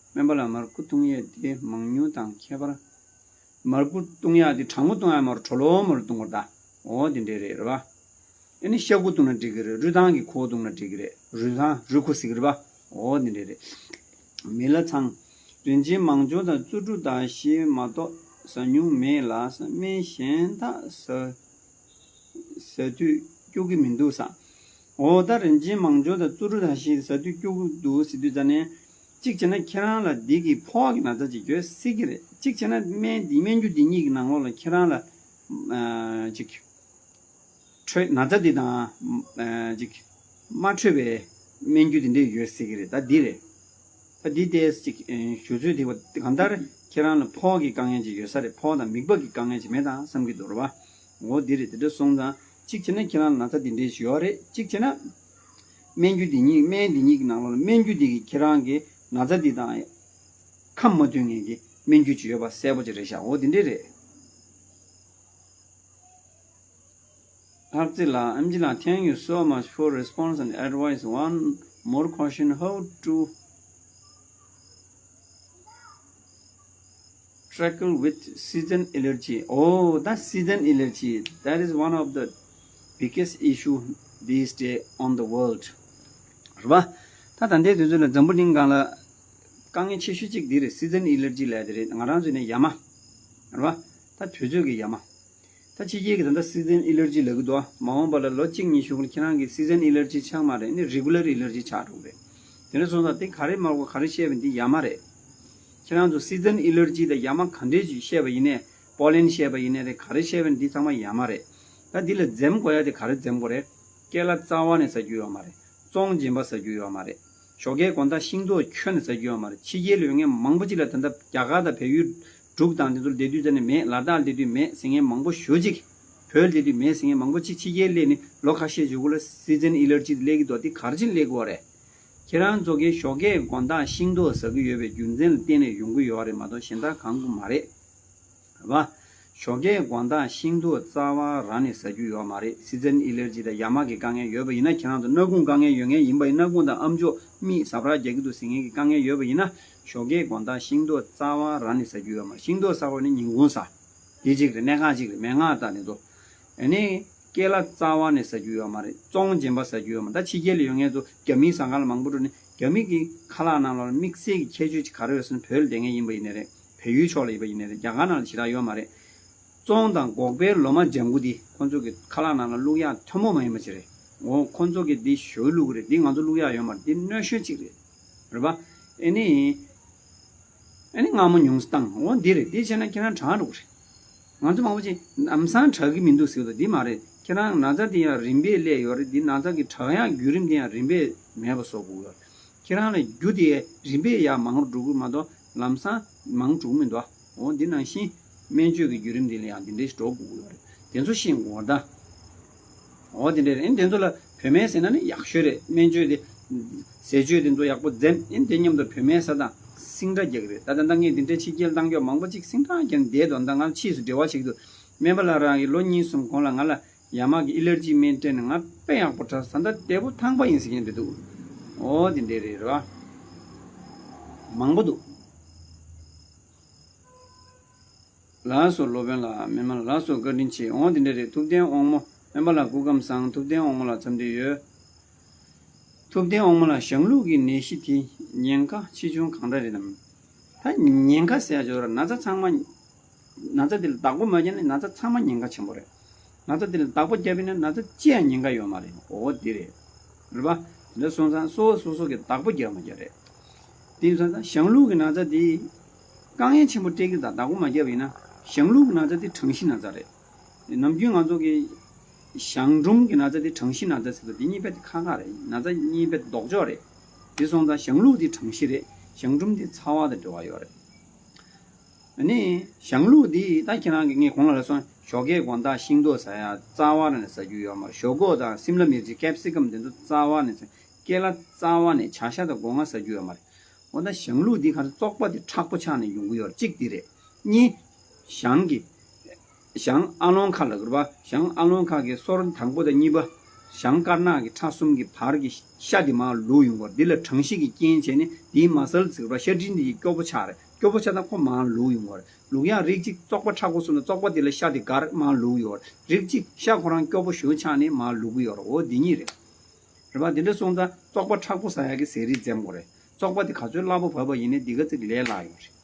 སྨན་པ་ལགས། མར་ཁུ་འཐུང་ཡས་དེ་མང་ཉུང་དང་ཁྱད་པར། མར་ཁུ་འཐུང་ཡས་དེ་གྲང་མོ་འཐུང་ཡས་མ་རེད། དྲོ་ལོ་མ་རེད་འཐུང་དགོས་རེད་ད། འོ་དེ་འདྲ་རེད། རེད་པ། ཨེ་ནི་ཤ་ཁུ་བཏུང་ན་འགྲིག་གི་རེད། རུས་ཐང་གི་ཁུ་བཏུང་ན་འགྲིག་གི་རེད། རུས་ཐང་། རུས་ཁུ་ཟེར་གི་རེད་པ། འོ་འདི་འདྲ་རེད། མི་ལ་ཚང་། རིན་ཆེན་མང་སྦྱོར་དང་བཙུན་དྲུག་དང་བཞི་མ་གཏོགས་ཟ་མྱོང་མེད་ལ། སྨན་གཞན་དག་ཟ་ཟ་དུས་སྐྱོ་གི་མི་འདུག་ཟེར། འོ་ད་རིན་ཆེན་མང་སྦྱོར་དང་བཙུན་དྲུག་དང་བཞི་ཟ་དུས་སྐྱོ་གི་འདུག་ཟེར་དུས་ཙ་ནས། གཅིག་བྱས་ན་ཁྱེད་རང་ལ་འདི་གི་ཕོ་བ་གི་ན་ཚ་ཅིག་ཡོད་སྲིད་ཀྱི་རེད། གཅིག་བྱས་ན་སྨན་འདི་སྨན་རྒྱུ་འདི་གཉིས་ཀྱི་ནང་ལོགས་ལ་ཁྱེད་རང་ལ་ཨ་ཅིག་འཕྲོད། ན་ཚ་འདི་དང་ཨ་ཅིག་མ་འཕྲོད་པའི་སྨན་རྒྱུ་འདི་འདྲས་ཡོད་སྲིད་ཀྱི་རེད། ད་འདི་རེད། ད་འདི་ཏོག་ཙམ་ཅིག་ཨ་ཞུ་ཚོད་དེ་བ་གང་ལྟར་ཁྱེད་རང་ལ་ཕོ་བ་གི་དཀའ་ངལ་ཅིག་ཡོད་ས་རེད། ཕོ་བ་དང་མིད་པ་གི་དཀའ་ངལ་ཅིག་མེད་དམ་བསམ་གྱི་འདུག་རེད་པ། འོ་འདི་རེད། དེ་འདྲ་སོང་ཙང་གཅིག་བྱས་ན་ཁྱེད་རང་ལ་ན་ཚ་འདི་འདྲས་ཞིག་ཡོད་རེད། གཅིག་བྱས་ན་སྨན་རྒྱུ་འདི་གཉིས། སྨན་འདི་གཉིས་ཀྱི་ནང་ལོགས་ལ་སྨན་རྒྱུ་འདི་གིས་ཁྱེད་རང་གི་ན་ཚ་འདི་དང་ཁ་མ་མཐུན་མཁན་གྱི་སྨན་རྒྱུ་ཅིག་ཡོད་པ་གསལ་པོ་ཅིག་རེད་ཤག་འོ་འདི་འདྲས་རེད། ལྷག་རྩེ་ལགས། ཨེམ་ཆི་ལགས། Thank you so much for response and advice. One more question. How to tackle with season allergy? Oh, that's season allergy. That is one of the biggest issue these days on the world. རེད་པ། ད་ད་ལྟའི་དུས་ཚོད་ལ་འཛམ་བུ་གླིང་སྒང་ལ་དཀའ་ངལ་ཆེ་ཤོས་གཅིག་འདི་རེད། སི་ཛན་ཨེ་ལར་ཇི་ལབ་ཡ་དེ་རེད། ང་རང་ཚོ་ནས་ཡ་མ། རེད་པ། ད་དུས་ཚོད་ཀྱི་ཡ་མ། ད་ཕྱི་རྒྱལ་གྱི་ད་ལྟ་སི་ཛན་ཨེ་ལར་ཇི་ལབ་ཀྱི་འདུག་མ་འོངས་པ་ལ་ལོ་གཅིག་གཉིས་གཞུག་ལ་ཁྱེད་རང་གི་སི་ཛན་ཨེ་ལར་ཇི་ཆགས་མ་རེད། ནི་རི་གུ་ལར་ཨེ་ལར་ཇི་ཆགས་འགྲོ་གི་རེད། དེ་འདྲ་སོང་ཙང་དེ་ག་རེ་མ་གོ་ག་རེ་བཤད་པ་འདི་ཡ་མ་རེད། ཁྱེད་རང་ཚོ་སི་ཛན་ཨེ་ལར་ཇི་དང་ཡ་མ་ག་འདྲས་ཅིག་བཤད་པ་ཡིན་ནའི། པོ་ལན་བཤད་པ་ཡིན་ནའི་རེད། ག་རེ་བཤད་པ་ཡིན་འདི་ཚང་མ་ཡ་མ་རེད། ད་འདི་ལ་འཛེམ་དགོས་ཡ་དེ་ག་རེ་འཛེམ་དགོས་རེད། ཀེ་ལ་རྩ་བ་ནས་ཟ་རྒྱུ་ཡོད་མ་རེད། བཙོང་སྦྱིན་པ་ཟ་རྒྱུ་ཡོད་མ་རེད། ཞོགས་ཀའི་དགོང་དག་ཤིང་ཏོག་ཁྱོན་ནས་ཟ་རྒྱུ་ཡོད་མ་རེད། ཕྱི་རྒྱལ་ལ་ཡོད་མཁན་མང་པོ་ཅིག་ལ་ད་ལྟ་རྒྱ་གར་དང་བལ་ཡུལ་འབྲུག་དང་དེ་ཚོར་བསྡད་དུས་ཙ་ནས་མེད། ལ་དྭགས་བསྡད་དུས་མེད་ཟེར་མཁན་མང་པོ་ཞེ་ཅིག་བོད་བསྡད་དུས་མེད་ཟེར་མཁན་མང་པོ་ཅིག་ཕྱི་རྒྱལ་སླེབས་ནས་ལོ་ཁ་ཤས་མཇུག་ལ་སི་ཛན་ཨེ་ལར་ཇི་དེ་སླེབས་ཀྱི་འདུག་དེ་ག་རེ་བྱས་ནས་སླེབས་ཀྱི་ཡོད་རེད། ཁྱེད་རང་ཚོ་གིས་ཞོགས་ཀའི་དགོང་དག་ཤིང་ཏོག་ཟ་གི་ཡོད་པའི་རྒྱུ་མཚན་ལ་བརྟེན་ནས་ཡོང་གི་ཡོད་རེད་མ་གཏོགས་གཞན་དག་གང་གི་མ་རེད། རེད་པ། ཞོགས་ཀའི་དགོང་དག་ཤིང་ཏོག་རྩ་བ་རང་ནས་ཟ་རྒྱུ་ཡོད་མ་རེད། སི་ཛན་ཨེ་ལར་ཇི་དང་ཡ་མ་གི་དཀའ་ངལ་ཡོད་པ་ཡིན་ན། ཁྱེད་རང་ཚོ་སྣ་ཁུང་དཀའ་ངལ་ཡོད་མཁན་ཡིན་པ་ཡིན་ན། སྣ་ཁུང་དང་ཨམ་ཅོག་ མིག་ཟ་འཕྲུག་རྒྱག་གི་འདུག་ཟེར་མཁན་གྱི་དཀའ་ངལ་ཡོད་པ་ཡིན་ན། ཞོགས་ཀས་དགོང་དག་ཤིང་ཏོག་རྩ་བ་རང་ནས་ཟ་རྒྱུ་ཡོད་མ་རེད། ཤིང་ཏོག་ཟ་དགོས་ན་ཉིན་གུང་ཟ། དེ་གཅིག་རེད། སྣ་ཁ་གཅིག་རེད། མན་ངག་དང་དེ་ཚོ། ཨ་ནི་ཀེ་ལ་རྩ་བ་ནས་ཟ་རྒྱུ་ཡོད་མ་རེད། བཙོང་རྗེན་པ་ཟ་རྒྱུ་ཡོད་མ་རེད། ད་ཕྱི་རྒྱལ་ལ་ཡོད་མཁན་ཚོ་རྒྱ་མིའི་ཟ་ཁང་ལ་མང་པོ་འགྲོ་ནས། རྒྱ་མི་གི་ཁ་ལག་ནང་ལ་དམིགས་བསལ་གྱི་ཁྱད་ཆོས་ཅིག་ག་རེ་ཡོད་ཟེར་ན། བོད་ལ་བསྡད་མཁན་ཡིན་པ་ཡིན་ནའི་རེད། བལ་ཡུལ་ཕྱོགས་ལ་ཡིན་པ་ཡིན་ནའི་རེད། རྒྱ་གར་ནང་ལ་ཞེ་དྲག་ཡོད་མ་རེད། བཙོང་དང་འགོག་པའི་ལོ་མ་ལྗང་གུ་འདི་ཁོ་ཚོ་གི་ཁ་ལག་ནང་ལ་བླུག་ཡག་ཐུན་མོང་མ་ཡིན་པ་ཅིག་རེད། འོ་ཁོ་ཚོ་གི་འདི་ཞོ་བླུག་གི་རེད། འདི་ང་ཚོ་བླུག་ཡག་ཡོད་མ་རེད། འདི་གནོད་ཤོས་ཅིག་རེད། རེད་པ། ཨེ་ནི། ཨེ་ནི་མངར་མོ་ཉུང་ཙམ་བཏང་། འོ་འདི་རེད། འདི་བྱས་ན་ཁྱེད་རང་དྲག་འགྲོ་གི་རེད། ང་ཚོ་མང་པོ་ཅིག་ལམ་སང་དྲག་གི་མི་འདུག་ཟེར་གི་འདུག་འདི་མ་རེད། ཁྱེད་རང་ན་ཚ་འདི་ཡང་རིམ་པས་སླེབས་ཡོད་རེད། འདི་ན་ཚ་གི་དྲག་ཡག་བརྒྱུད་རིམ་འདི་ཡང་རིམ་པས་མེད་པ་བཟོ་དགོས་ཡོད་རེད། ཁྱེད་རང་ལ་རྒྱུ་དེ་རིམ་པས་ཡར་མང་རུ་འགྲོ་གི་མ་གཏོགས་ལམ་སང་མང་འགྲོ་གི་མི་འདུག་འོ་འདི་ནང་བཞིན་སྨན་བཅོས་ཀྱི་བརྒྱུད་རིམ་འདི་ལ་ཡང་འདི་འདྲའི་ཞིག་འགྲོ་དགོས་ཀྱི་ཡོད་རེད། དེ་ཚོ་ཤེས་དགོས་པ་ད། འོ་དེ་འདྲ་རེད། ཨེ་དེ་ཚོ་ལ་བོད་སྨན་ཟེར་ན་ནི་ཡག་ཤོས་རེད། སྨན་བཅོས་དེ། ཟས་སྤྱོད་དེ་ཚོ་ཡག་པོ་འཛེམ། ཨེ་དེ་མཉམ་དུ་བོད་སྨན་ཟ་དང་སིང་ཏྲ་རྒྱག་གི་རེད། ད་ད་ལྟ་ངས་འདི་འདྲའི་ཕྱི་རྒྱལ་བཏང་རྒྱུ་མང་པོ་ཅིག་སིང་ཏྲ་རྒྱག་ནས་བསྡད་དོ། ད་ང་ཕྱིས་སུ་འབྲེལ་བ་བྱེད་ཀྱི་འདུག་སྨན་པ་ལགས་རང་གིས་ལོ་གཉིས་གསུམ་གོང་ལ་ང་ལ་ཡ་མ་གི་ཨེ་ལར་ཇི་སྨན་སྤྲད་ནས་ང་དཔེ་ཡག་པོ་དྲག། ད་ལྟ་བདེ་པོ་ཐང་པ་ཡིན་ཟེར་མཁན་དེ་འདུག་འོ་དེ་འདྲ་རེད། རེད་པ། མང་པོ་འདུག་ལགས་སོ། སློབ་དཔོན་ལགས། སྨན་མ་ལགས་སོ། བཀའ་དྲིན་ཆེ། འོང་། དེ་འདྲ་རེད། ཐུབ་བསྟན་དབང་མོ། སྨན་པ་ལགས་སྐུ་ཁམས་བཟང་། ཐུབ་བསྟན་དབང་མོ་ལགས་འཚམས་འདྲི་ཡོད། ཐུབ་བསྟན་དབང་མོ་ལགས། ཞང་ལུག་གི་ནད་གཞི་དེ་ཉེན་ཁ་ཆེ་ཆུང་གང་འདྲ་རེད་དམ། ད་ཉེན་ཁ་ཟེར་ཡ་ཅིག་ཡོད་རེད། ན་ཚ་ཚང་མ། ན་ཚ་དེ་ལ་བདག་པོ་མ་བརྒྱབ་ན་ན་ཚ་ཚང་མ་ཉེན་ཁ་ཆེན་པོ་རེད། ན་ཚ་དེ་ལ་བདག་པོ་བརྒྱབ་པ་ཡིན་ན་ན་ཚ་ཅི་ཡང་ཉེན་ཁ་ཡོད་མ་རེད། འོ་དེ་རེད། རེད་པ། དེ་འདྲ་སོང་ཙང་སོ་སོ་སོ་སོ་གིས་བདག་པོ་རྒྱག་མ་རྒྱག་རེད། དེ་ཡིན་ཙང་ཞང་ལུག་གི་ན་ཚ་དེ་དཀའ་ངལ་ཆེན་པོ་སྤྲད་ཀྱི་རེད། ད་བདག་པོ་མ་བརྒྱབ་པ་ཡིན་ན། ཞང་ལུག་གི་ན་ཚ་དེ་གྲང་ཤིང་ན་ཚ་རེད། ནམ་རྒྱུན་ང་ཚོ་གི་ཞང་འབྲུམ་གྱི་ན་ཚ་དེ་གྲང་ཤིང་ན་ཚ་ཟེར་དུས་དེ་གཉིས་དཔེ་དེ་ཁག་ཁག་རེད། ན་ཚ་གཉིས་དཔེ་ལྡོག་ཕྱོགས་རེད། དེ་སོང་ཙང་ཞང་ལུག་དེ་གྲང་ཤིང་རེད། ཞང་འབྲུམ་དེ་ཚ་བ་དང་འབྲེལ་བ་ཡོད་རེད། ཨ་ནི་ཞང་ལུག་འདི་ད་ཁྱེད་རང་གིས་ངས་གོང་ལ་ལབ་སོང་། ཞོགས་ཀས་དགོང་དག་ཤིང་ཏོག་ཟ་ཡ། རྩ་བ་ནས་ཟ་རྒྱུ་ཡོད་མ་རེད། ཞོག་ཁོག་དང་སིམ་ལ་མིར་ཅི། ཀེབ་སི་ཀམ་དེ་ཚོ་རྩ་བ་ནས་ཟ། ཀེ་ལ་རྩ་བ་ནས། བྱ་ཤ་དང་སྒོ་ང་ཟ་རྒྱུ་ཡོད་མ་རེད། འོ་ན་ཞང་ལུག་འདི་ག་ཚོད་བཙོག་པ་དེ་མཁྲེགས་པོ་ཆགས་ནས་ཡོང་གི་ཡོད་རེད། གཅིག་འདི་རེད། གཉིས། ཞང་གི། ཞང་ཨ་ལོང་ཁ་ལ་གུར་པ། ཞང་ཨ་ལོང་ཁ་གི་སོར་དང་པོ་དང་གཉིས་པ། ཞང་དཀར་ནག་གི་ཕྲ་གསུམ་གྱི་བར་གྱི་ཤ་དེ་མར་ལུག་ཡོང་གི་ཡོད་རེད། འདི་ལ་གྲང་ཤིང་གི་རྐྱེན་བྱས་ནས་དེའི་མ་སལ་ཟེར་གུར་པ། ཤ་སྒྲིལ་འདི་ཡི་སྐྱོ་པོ་ཆགས་རེད། སྐྱོ་པོ་ཆགས་ན་ཁོ་མར་ལུག་ཡོང་གི་ཡོད་རེད། ལུག་ཡང་རིགས་གཅིག་བཙོག་པ་མཁྲེགས་པོ་སོང་ན་བཙོག་པ་དེ་ལ་ཤ་དེ་དགར་མར་ལུག་ཡོད་རེད། རིགས་གཅིག་ཤ་ཁོ་རང་སྐྱོ་པོ་ཞེ་པོ་ཆགས་ནས་མར་ལུག་གི་ཡོད་རེད། འོ་འདི་གཉིས་རེད། རེད་པ། དེ་འདྲ་སོང་ཙང་བཙོག་པ་མཁྲེགས་པོ་ཟ་ཡག་གི་ཟས་རིགས་འཛེམ་དགོས་རེད། བཙོག་པ་དེ་ག་ཚོད་སླ་པོ་བབས་པ་ཡིན་ནའི་འདི་ག་ཚོད་ལས་སླ་ཡོད་རེད།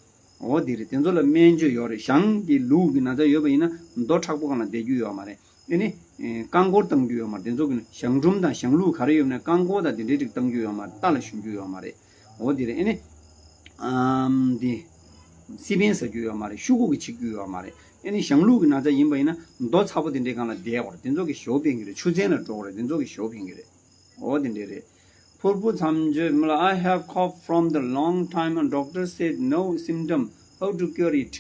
འོ་དེ་རེད། དེ་ཚོ་ལ་སྨན་བཅོས་ཡོད་རེད། ཞང་གི་ལུག་གི་ན་ཚ་ཡོད་པ་ཡིན་ན་རྡོ་མཁྲེགས་པོ་སྒང་ལ་བསྡད་རྒྱུ་ཡོད་མ་རེད། ཨེ་ནི། རྐང་འཁོར་བཏང་རྒྱུ་ཡོད་མ་རེད། དེ་ཚོ་གི་ཞང་འབྲུམ་དང་ཞང་ལུག་ག་རེ་ཡོད་ན་རྐང་འཁོར་དང་དེ་འདྲའི་རིགས་བཏང་རྒྱུ་ཡོད་མ་རེད། རྟ་ལ་ཞོན་རྒྱུ་ཡོད་མ་རེད། འོ་དེ་རེད། ཨེ་ནི། ཨམ་དེ། སི་པན་ཟ་རྒྱུ་ཡོད་མ་རེད། ཤུ་གུ་གི་འཆི་རྒྱུ་ཡོད་མ་རེད། ཨེ་ནི་ཞང་ལུག་གི་ན་ཚ་ཡིན་པ་ཡིན་ན་རྡོ་ཚ་པོ་དེ་འདྲའི་སྒང་ལ་བསྡད་དགོས་རེད། དེ་ཚོ་གི་ཞོ་ཕན་གི་རེད། ཆུ་ཚན་ལ་འགྲོ་དགོས་རེད། དེ་ཚོ་གི་ཞོ་ཕན་གི་རེད། འོ་དེ་འདྲས་རེད། ཕུར་བུ་མཚམས་གཅོད་མ་ལ། I have cough from the long time and doctor said no symptom, how to cure it?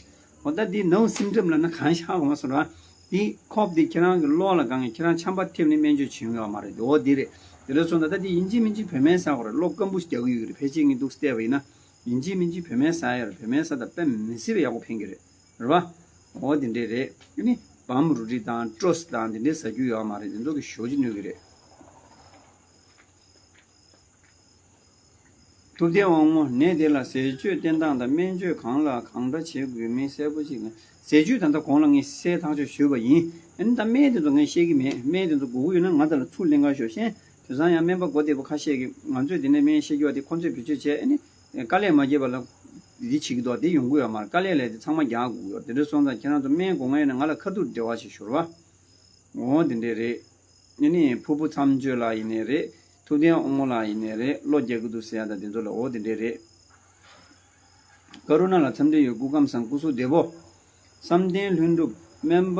འོ་ད་འདི་no symptom ལབ་ན་གང་ཤ་གོ་མ་སོང་ར། འདི་ཁོབ་འདི་ཁྱེད་རང་གི་གློ་ལ་གང་ངས་ཁྱེད་རང་ཆམ་པ་ཐེབས་ནས་སྨན་བཅོས་བྱེད་ཡོད་མ་རེད། འོ་འདི་རེད། དེ་འདྲ་སོང་ཙང་ད་འདི་ཡིན་གཅིག་མིན་གཅིག་བོད་སྨན་ཟ་དགོས་རེད། གློ་སྐམ་པོ་ཞིག་རྒྱག་གི་ཡོད་ཀྱི་རེད། ཕལ་ཆེར་ངས་འདུག་བལྟས་པ་ཡིན་ན། ཡིན་གཅིག་མིན་གཅིག་བོད་སྨན་ཟ་ཡ་རེད། བོད་སྨན་ཟ་ད་དཔེ་མི་སྲིད་པ་ཡག་པོ་ཕན་གི་རེད། རེད་བ། འོ་དེ་འདྲས་རེད། ཨ་ནི་བམ་རུ་ཏི་དང་ཀྲོས་དང་དེ་འདྲས་ཟ་རྒྱུ་ཡོད་མ་རེད། དེ་ཚོ་གི་ཞོ་ཅིག་གནོད་གི་རེད། ཐུབ་བསྟན་དབང་མོ། ནད་དེ་ལ་ཟས་སྤྱོད་བསྟེན་སྟངས་དང་སྨན་བཅོས་གང་ལ་གང་འདྲ་བྱེད་དགོས་མིན་གསལ་པོ་ཅིག་ཟས་སྤྱོད་ད་ལྟ་གོང་ལ་ངས་གསལ་ཐག་ཆོད་ཞུས་པ་ཡིན། ཨ་ནི་ད་སྨན་དེ་ཚོ་ངས་བཤད་གི་མེད། སྨན་དེ་ཚོ་དགོས་ཀྱི་ཡོད་ན་ང་དང་ལ་ཚུར་ལེན་ག་ཤོག་ཤེས། དེང་སང་ཡང་སྨན་པ་མགོ་བདེ་པོ་ཁ་ཤས་ཀྱིས་ང་ཚོས་དེ་ནས་སྨན་བཤད་རྒྱུ་བ་དེ་ཁོ་ཚོས་བེད་སྤྱོད་བྱས། ཨ་ནི་དཀའ་ལས་མ་བརྒྱབ་པ་ལ་འདི་བྱེད་ཀྱི་འདུག་དེ་ཡོང་གི་ཡོད་མ་རེད། དཀའ་ལས་ལས་དེ་ཚང་མ་རྒྱག་དགོས་ཀྱི་ཡོད། དེ་འདྲ་སོང་ཙང་ཁྱེད་རང་ཚོ་སྨན་དགོས་མཁན་ཡོད་ན་ང་ལ་ཁ་ཐུག་འབྲེལ་བ་བྱེད་ཤོག་ར། འོ་དེ་འདྲས་རེད། ཨ་ནི་ཕུར་བུ་མཚམས་གཅོད་ལགས་ཡིན་ནའི་རེད། ཐུབ་བསྟན་དབང་མོ་ལགས་ཡིན་ནའི་རེད། གློ་རྒྱག་གི་འདུག་ཟེར་ཡ་དང་དེ་ཚོ་ལ་འོ་དེ་འདྲས་རེད། ཀ་རུ་ན་ལགས་འཚམས་འདྲི་ཡོད། སྐུ་ཁམས་བཟང་། སྐུ་གཟུགས་བདེ་པོ། བསམ་གཏན་ལྷུན་གྲུབ། སྨན་པ་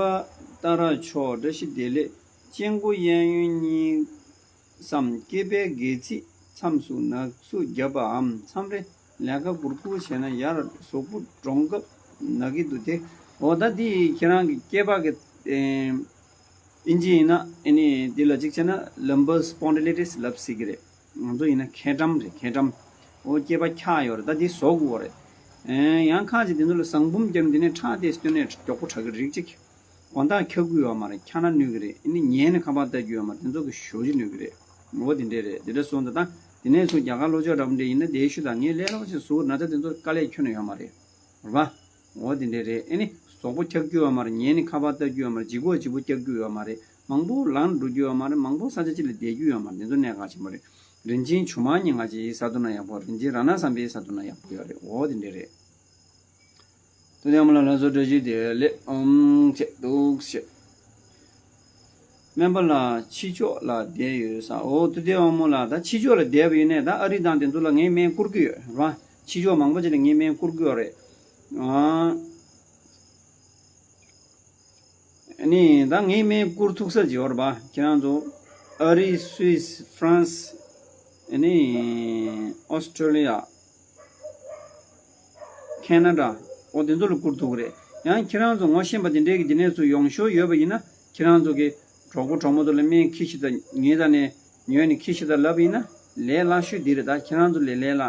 ཏཱ་ར་མཆོག་བཀྲ་ཤིས་བདེ་ལེགས། སྤྱན་དགུ་གཡས་གཡོན་གཉིས་སམ་སྐེད་པའི་སྒལ་ཚིགས་མཚམས་སུ་ནག་སུ་བརྒྱབ་པའམ་མཚམས་རེ་ལས་ཀ་སྒུར་སྒུར་བྱས་ན་ཡར་གཟུགས་པོ་འདྲོངས་སྐབས་ན་གི་འདུག་སྟེ། འོ་ད་འདི་ཁྱེད་རང་གི་སྐེད་པ་གི་ཨེ་ཨིན་ཇི་ཡིན་ན་ཨེ་ནི་འདི་ལ་གཅིག་བྱས་ན་lumbar spondylitis ལབ་སྲིད་ཀྱི་རེད། ང་ཚོ་ཡིན་ན་མཁལ་གྲམ་རེད། མཁལ་གྲམ། འོ་སྐེད་པ་འཁྱག་ཡོད་རེད། ད་འདི་བཟོ་དགོས་རེད། ཨེ་ཡང་ཁ་ཅིག་འདི་ཚོ་ལ་ཟངས་བུམ་བརྒྱབ་འདི་ནས་ཁྲག་ཏོག་ཙམ་བཏོན་ནས་མགྱོགས་པོ་དྲག་གི་རིགས་གཅིག་དགོང་དག་འཁྱག་གི་ཡོད་མ་རེད། འཁྱག་ན་གནོད་གི་རེད། ཨ་ནི་ཉལ་ནས་ཁ་པར་ལྟ་རྒྱུ་ཡོད་མ་རེད། དེ་ཚོ་གི་ཞོ་ཅིག་གནོད་གི་རེད། འོ་དེ་འདྲས་རེད། དེ་འདྲ་སོང་ཙང་ད་ དེ་ནས་ཚུར་རྒྱ་གར་ལྷོ་ཕྱོགས་འདྲ་པོ་འདྲ་ཡིན་ན་དེའི་ཤུལ་དུ་ངས་ལས་སླ་པོ་ཞིག་བཟོ། ན་ཚ་དེ་ཚོ་དཀའ་ལས་ཁྱོན་ནས་ཡོད་མ་རེད། རེད་པ། འོ་དེ་འདྲས་རེད། ཨེ་ནི་གཟུགས་པོ་འཁྱག་རྒྱུ་ཡོད་མ་རེད། ཉལ་ནས་ཁ་པར་ལྟ་རྒྱུ་ཡོད་མ་རེད། ལྗིད་ཁོག་ལྗིད་པོ་འཁྱག་རྒྱུ་ཡོད་མ་རེད། མང་པོ་ལངས་འགྲོ་རྒྱུ་ཡོད་མ་རེད། མང་པོ་ས་ཆ་གཅིག་ལ་བསྡད་རྒྱུ་ཡོད་མ་རེད། དེ་ཚོ་གནད་འགག་ཆེན་པོ་རེད། རིན་ཆེན་ཇོ་མོ་གཉིས་ང་ཅིག་ཟ་ཐུབ་ན་ཡག་པོ། རིན་ཆེན་རཏྣ་བསམ་འཕེལ་ཟ་ཐུབ་ན་ཡག་པོ་ཡོད་རེད། འོ་དེ་འདྲས་རེད། ཐུབ་བསྟན་དབང་མོ་ལགས་ལ་སོ་བཀྲ་ཤིས་བདེ་ལེགས། ཨོམ་ཆེ་འདུག་ཤེ། སྨན་པ་ལགས་ཕྱི་ཕྱོགས་ལ་བསྡད་ཡོད་ས། འོ་ཐུབ་བསྟན་དབང་མོ་ལགས་ད་ཕྱི་ཕྱོགས་ལ་བསྡད་པ་ཡིན་ནའི་ད་ཨ་རི་དང་དེ་ཚོ་ལ་ངས་སྨན་བསྐུར་གི་ཡོད་རེད་པ། ཕྱི་ཕྱོགས་མང་པོ་ཅིག་ལ་ངས་སྨན་བསྐུར་གི་ཡོད་རེད། ཨ་ནི་ད་ངས་སྨན་བསྐུར་ཐུབ་ས་ཅིག་ཡོད་རེད་པ། ཁྱེད་རང་ཚོ་ཨ་རི། སུད་སི། ཧྥ་རན་སི། ཨ་ནི་ཨོ་སི་ཀྲོ་ལི་ཡ། ཁེ་ན་ཌ། འོ་དེ་ཚོ་ལ་བསྐུར་ཐུབ་ཀྱི་རེད། ཡང་ཁྱེད་རང་ཚོ་ངོ་ཤེས་པ་དེ་འདྲའི་གི་དེ་ནས་ཚུར་ཡོང་ཤོག་ཡོད་པ་ཡིན་ན། ཁྱེད་རང་ཚོ་གི་གྲོགས་པོ་གྲོགས་མོ་ཚོ་ལ་སྨན་ཁྱི་ཤི་ད་ངས་ད་ནས་ཉོས་ནས་ཁྱི་ཤི་ད་ལབ་ཡིན་ན་ལས་སླ་ཤོས་འདི་རེད། ད་ཁྱེད་རང་ཚོ་ལས་ལས་སླ།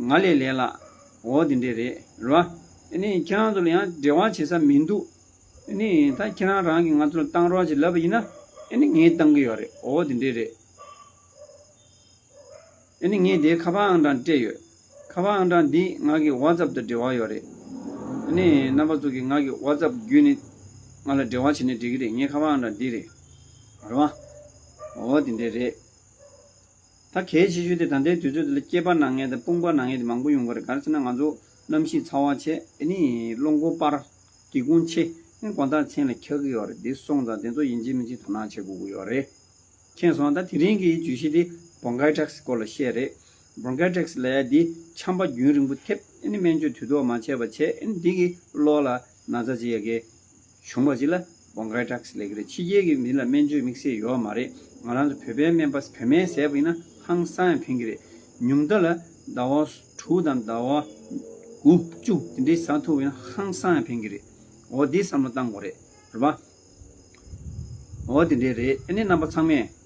ང་ལས་ལས་སླ། འོ་དེ་འདྲས་རེད། རེད་པ། ཨ་ནི་ཁྱེད་རང་ཚོ་ལ་ཡང་འབྲེལ་བ་བྱེད་ས་མི་འདུག་ཨ་ནི་ད་ཁྱེད་རང་རང་གིས་ང་ཚོ་ལ་བཏང་རོགས་བྱེད་ལབ་པ་ཡིན་ན་ཨ་ནི་ངས་བཏང་གི་ཡོད་རེད། འོ་དེ་འདྲས་རེད། ཨ་ནི་ངས་དེའི་ཁ་པར་ཨང་གྲངས་སྤྲད་ཡོད། ཁ་པར་ཨང་གྲངས་འདི་ང་གི་ཝ་ཙབ་དང་འབྲེལ་བ་ཡོད་རེད། ཨ་ནི་རྣམ་པ་ཚོ་གིས་ང་གི་ཝ་ཙབ་བརྒྱུད་ནས་ང་ལ་འབྲེལ་བ་བྱས་ནས་འགྲིག་གི་རེད། ངའི་ཁ་པར་ཨང་གྲངས་འདི་རེད། རེད་པ། འོ་དེ་འདྲས་རེད། ད་གལ་ཆེ་ཤོས་དེ་ད་ལྟའི་དུས་ཚོད་འདི་ལ་སྐྱེས་པ་ན་མཁན་དང་དཔུང་པ་ན་མཁན་དེ་མང་པོ་ཡོང་གི་རེད། ག་རེ་ཟེར་ན་ང་ཚོ་གནམ་གཤིས་ཚ་བ་ཆེ། ཨ་ནི་རླུང་འཁོར་སྤར། སྒེའུ་ཁུང་ཕྱེ། ཨ་ནི་དགོང་དག་མཚན་ལ་འཁྱག་གི་ཡོད་རེད། འདི་སོང་ཙང་དེ་ཚོ་ཡིན་གཅིག་མིན་གཅིག་དོ་སྣང་བྱེད་དགོས་ཀྱི་ཡོད་རེད། མཁྱེན་སོང་། ད་དེ་རིང་གི་བརྗོད་གཞི་དེ་བོང་ཁའི་ཊེག་སི་སྐོར་ལ་བཤད་རེད། བོང་ཁའི་ཊེག་སི་ལབ་ཡ་དེ་ཆམ་པ་རྒྱུན་རིང་པོ་ཐེབས། ཨ་ནི་སྨན་བཅོས་དུས་ཐོག་མ་བྱས་པ་བྱས། ཨ་ནི་འདི་གི་གློ་ལ་ན་ཚ་ཅིག་ཡ་གི་བྱུང་བ་ཅིག་ལ་བོང་ཁའི་ཊེག་སི་ལབ་ཀྱི་རེད། ཕྱི་རྒྱལ་གྱི་མི་ལ་སྨན་བཅོས་དམིགས་བསལ་ཡོད་མ་རེད། ང་རང་ཚོ་བོད་པའི་སྨན་པ་བོད་སྨན་ཟས་པ་ཡིན་ན་ཧང་སང་ཡང་ཕན་གྱི་རེད། ཉུང་མཐའ་ལ་ཟླ་བ་དྲུག་དང་ཟླ་བ་དགུ་བཅུ་དེ་འདྲའི་ཟ་ཐུབ་ཡིན་ན་ཧང་སང་ཡང་ཕན་གྱི་རེད། འོ་འདི་བསམ་བློ་བཏང་དགོས་རེད། རེད་པ། འོ་དེ་འདྲས་རེད། ཨ་ནི་རྣམ་པ་ཚང་མས་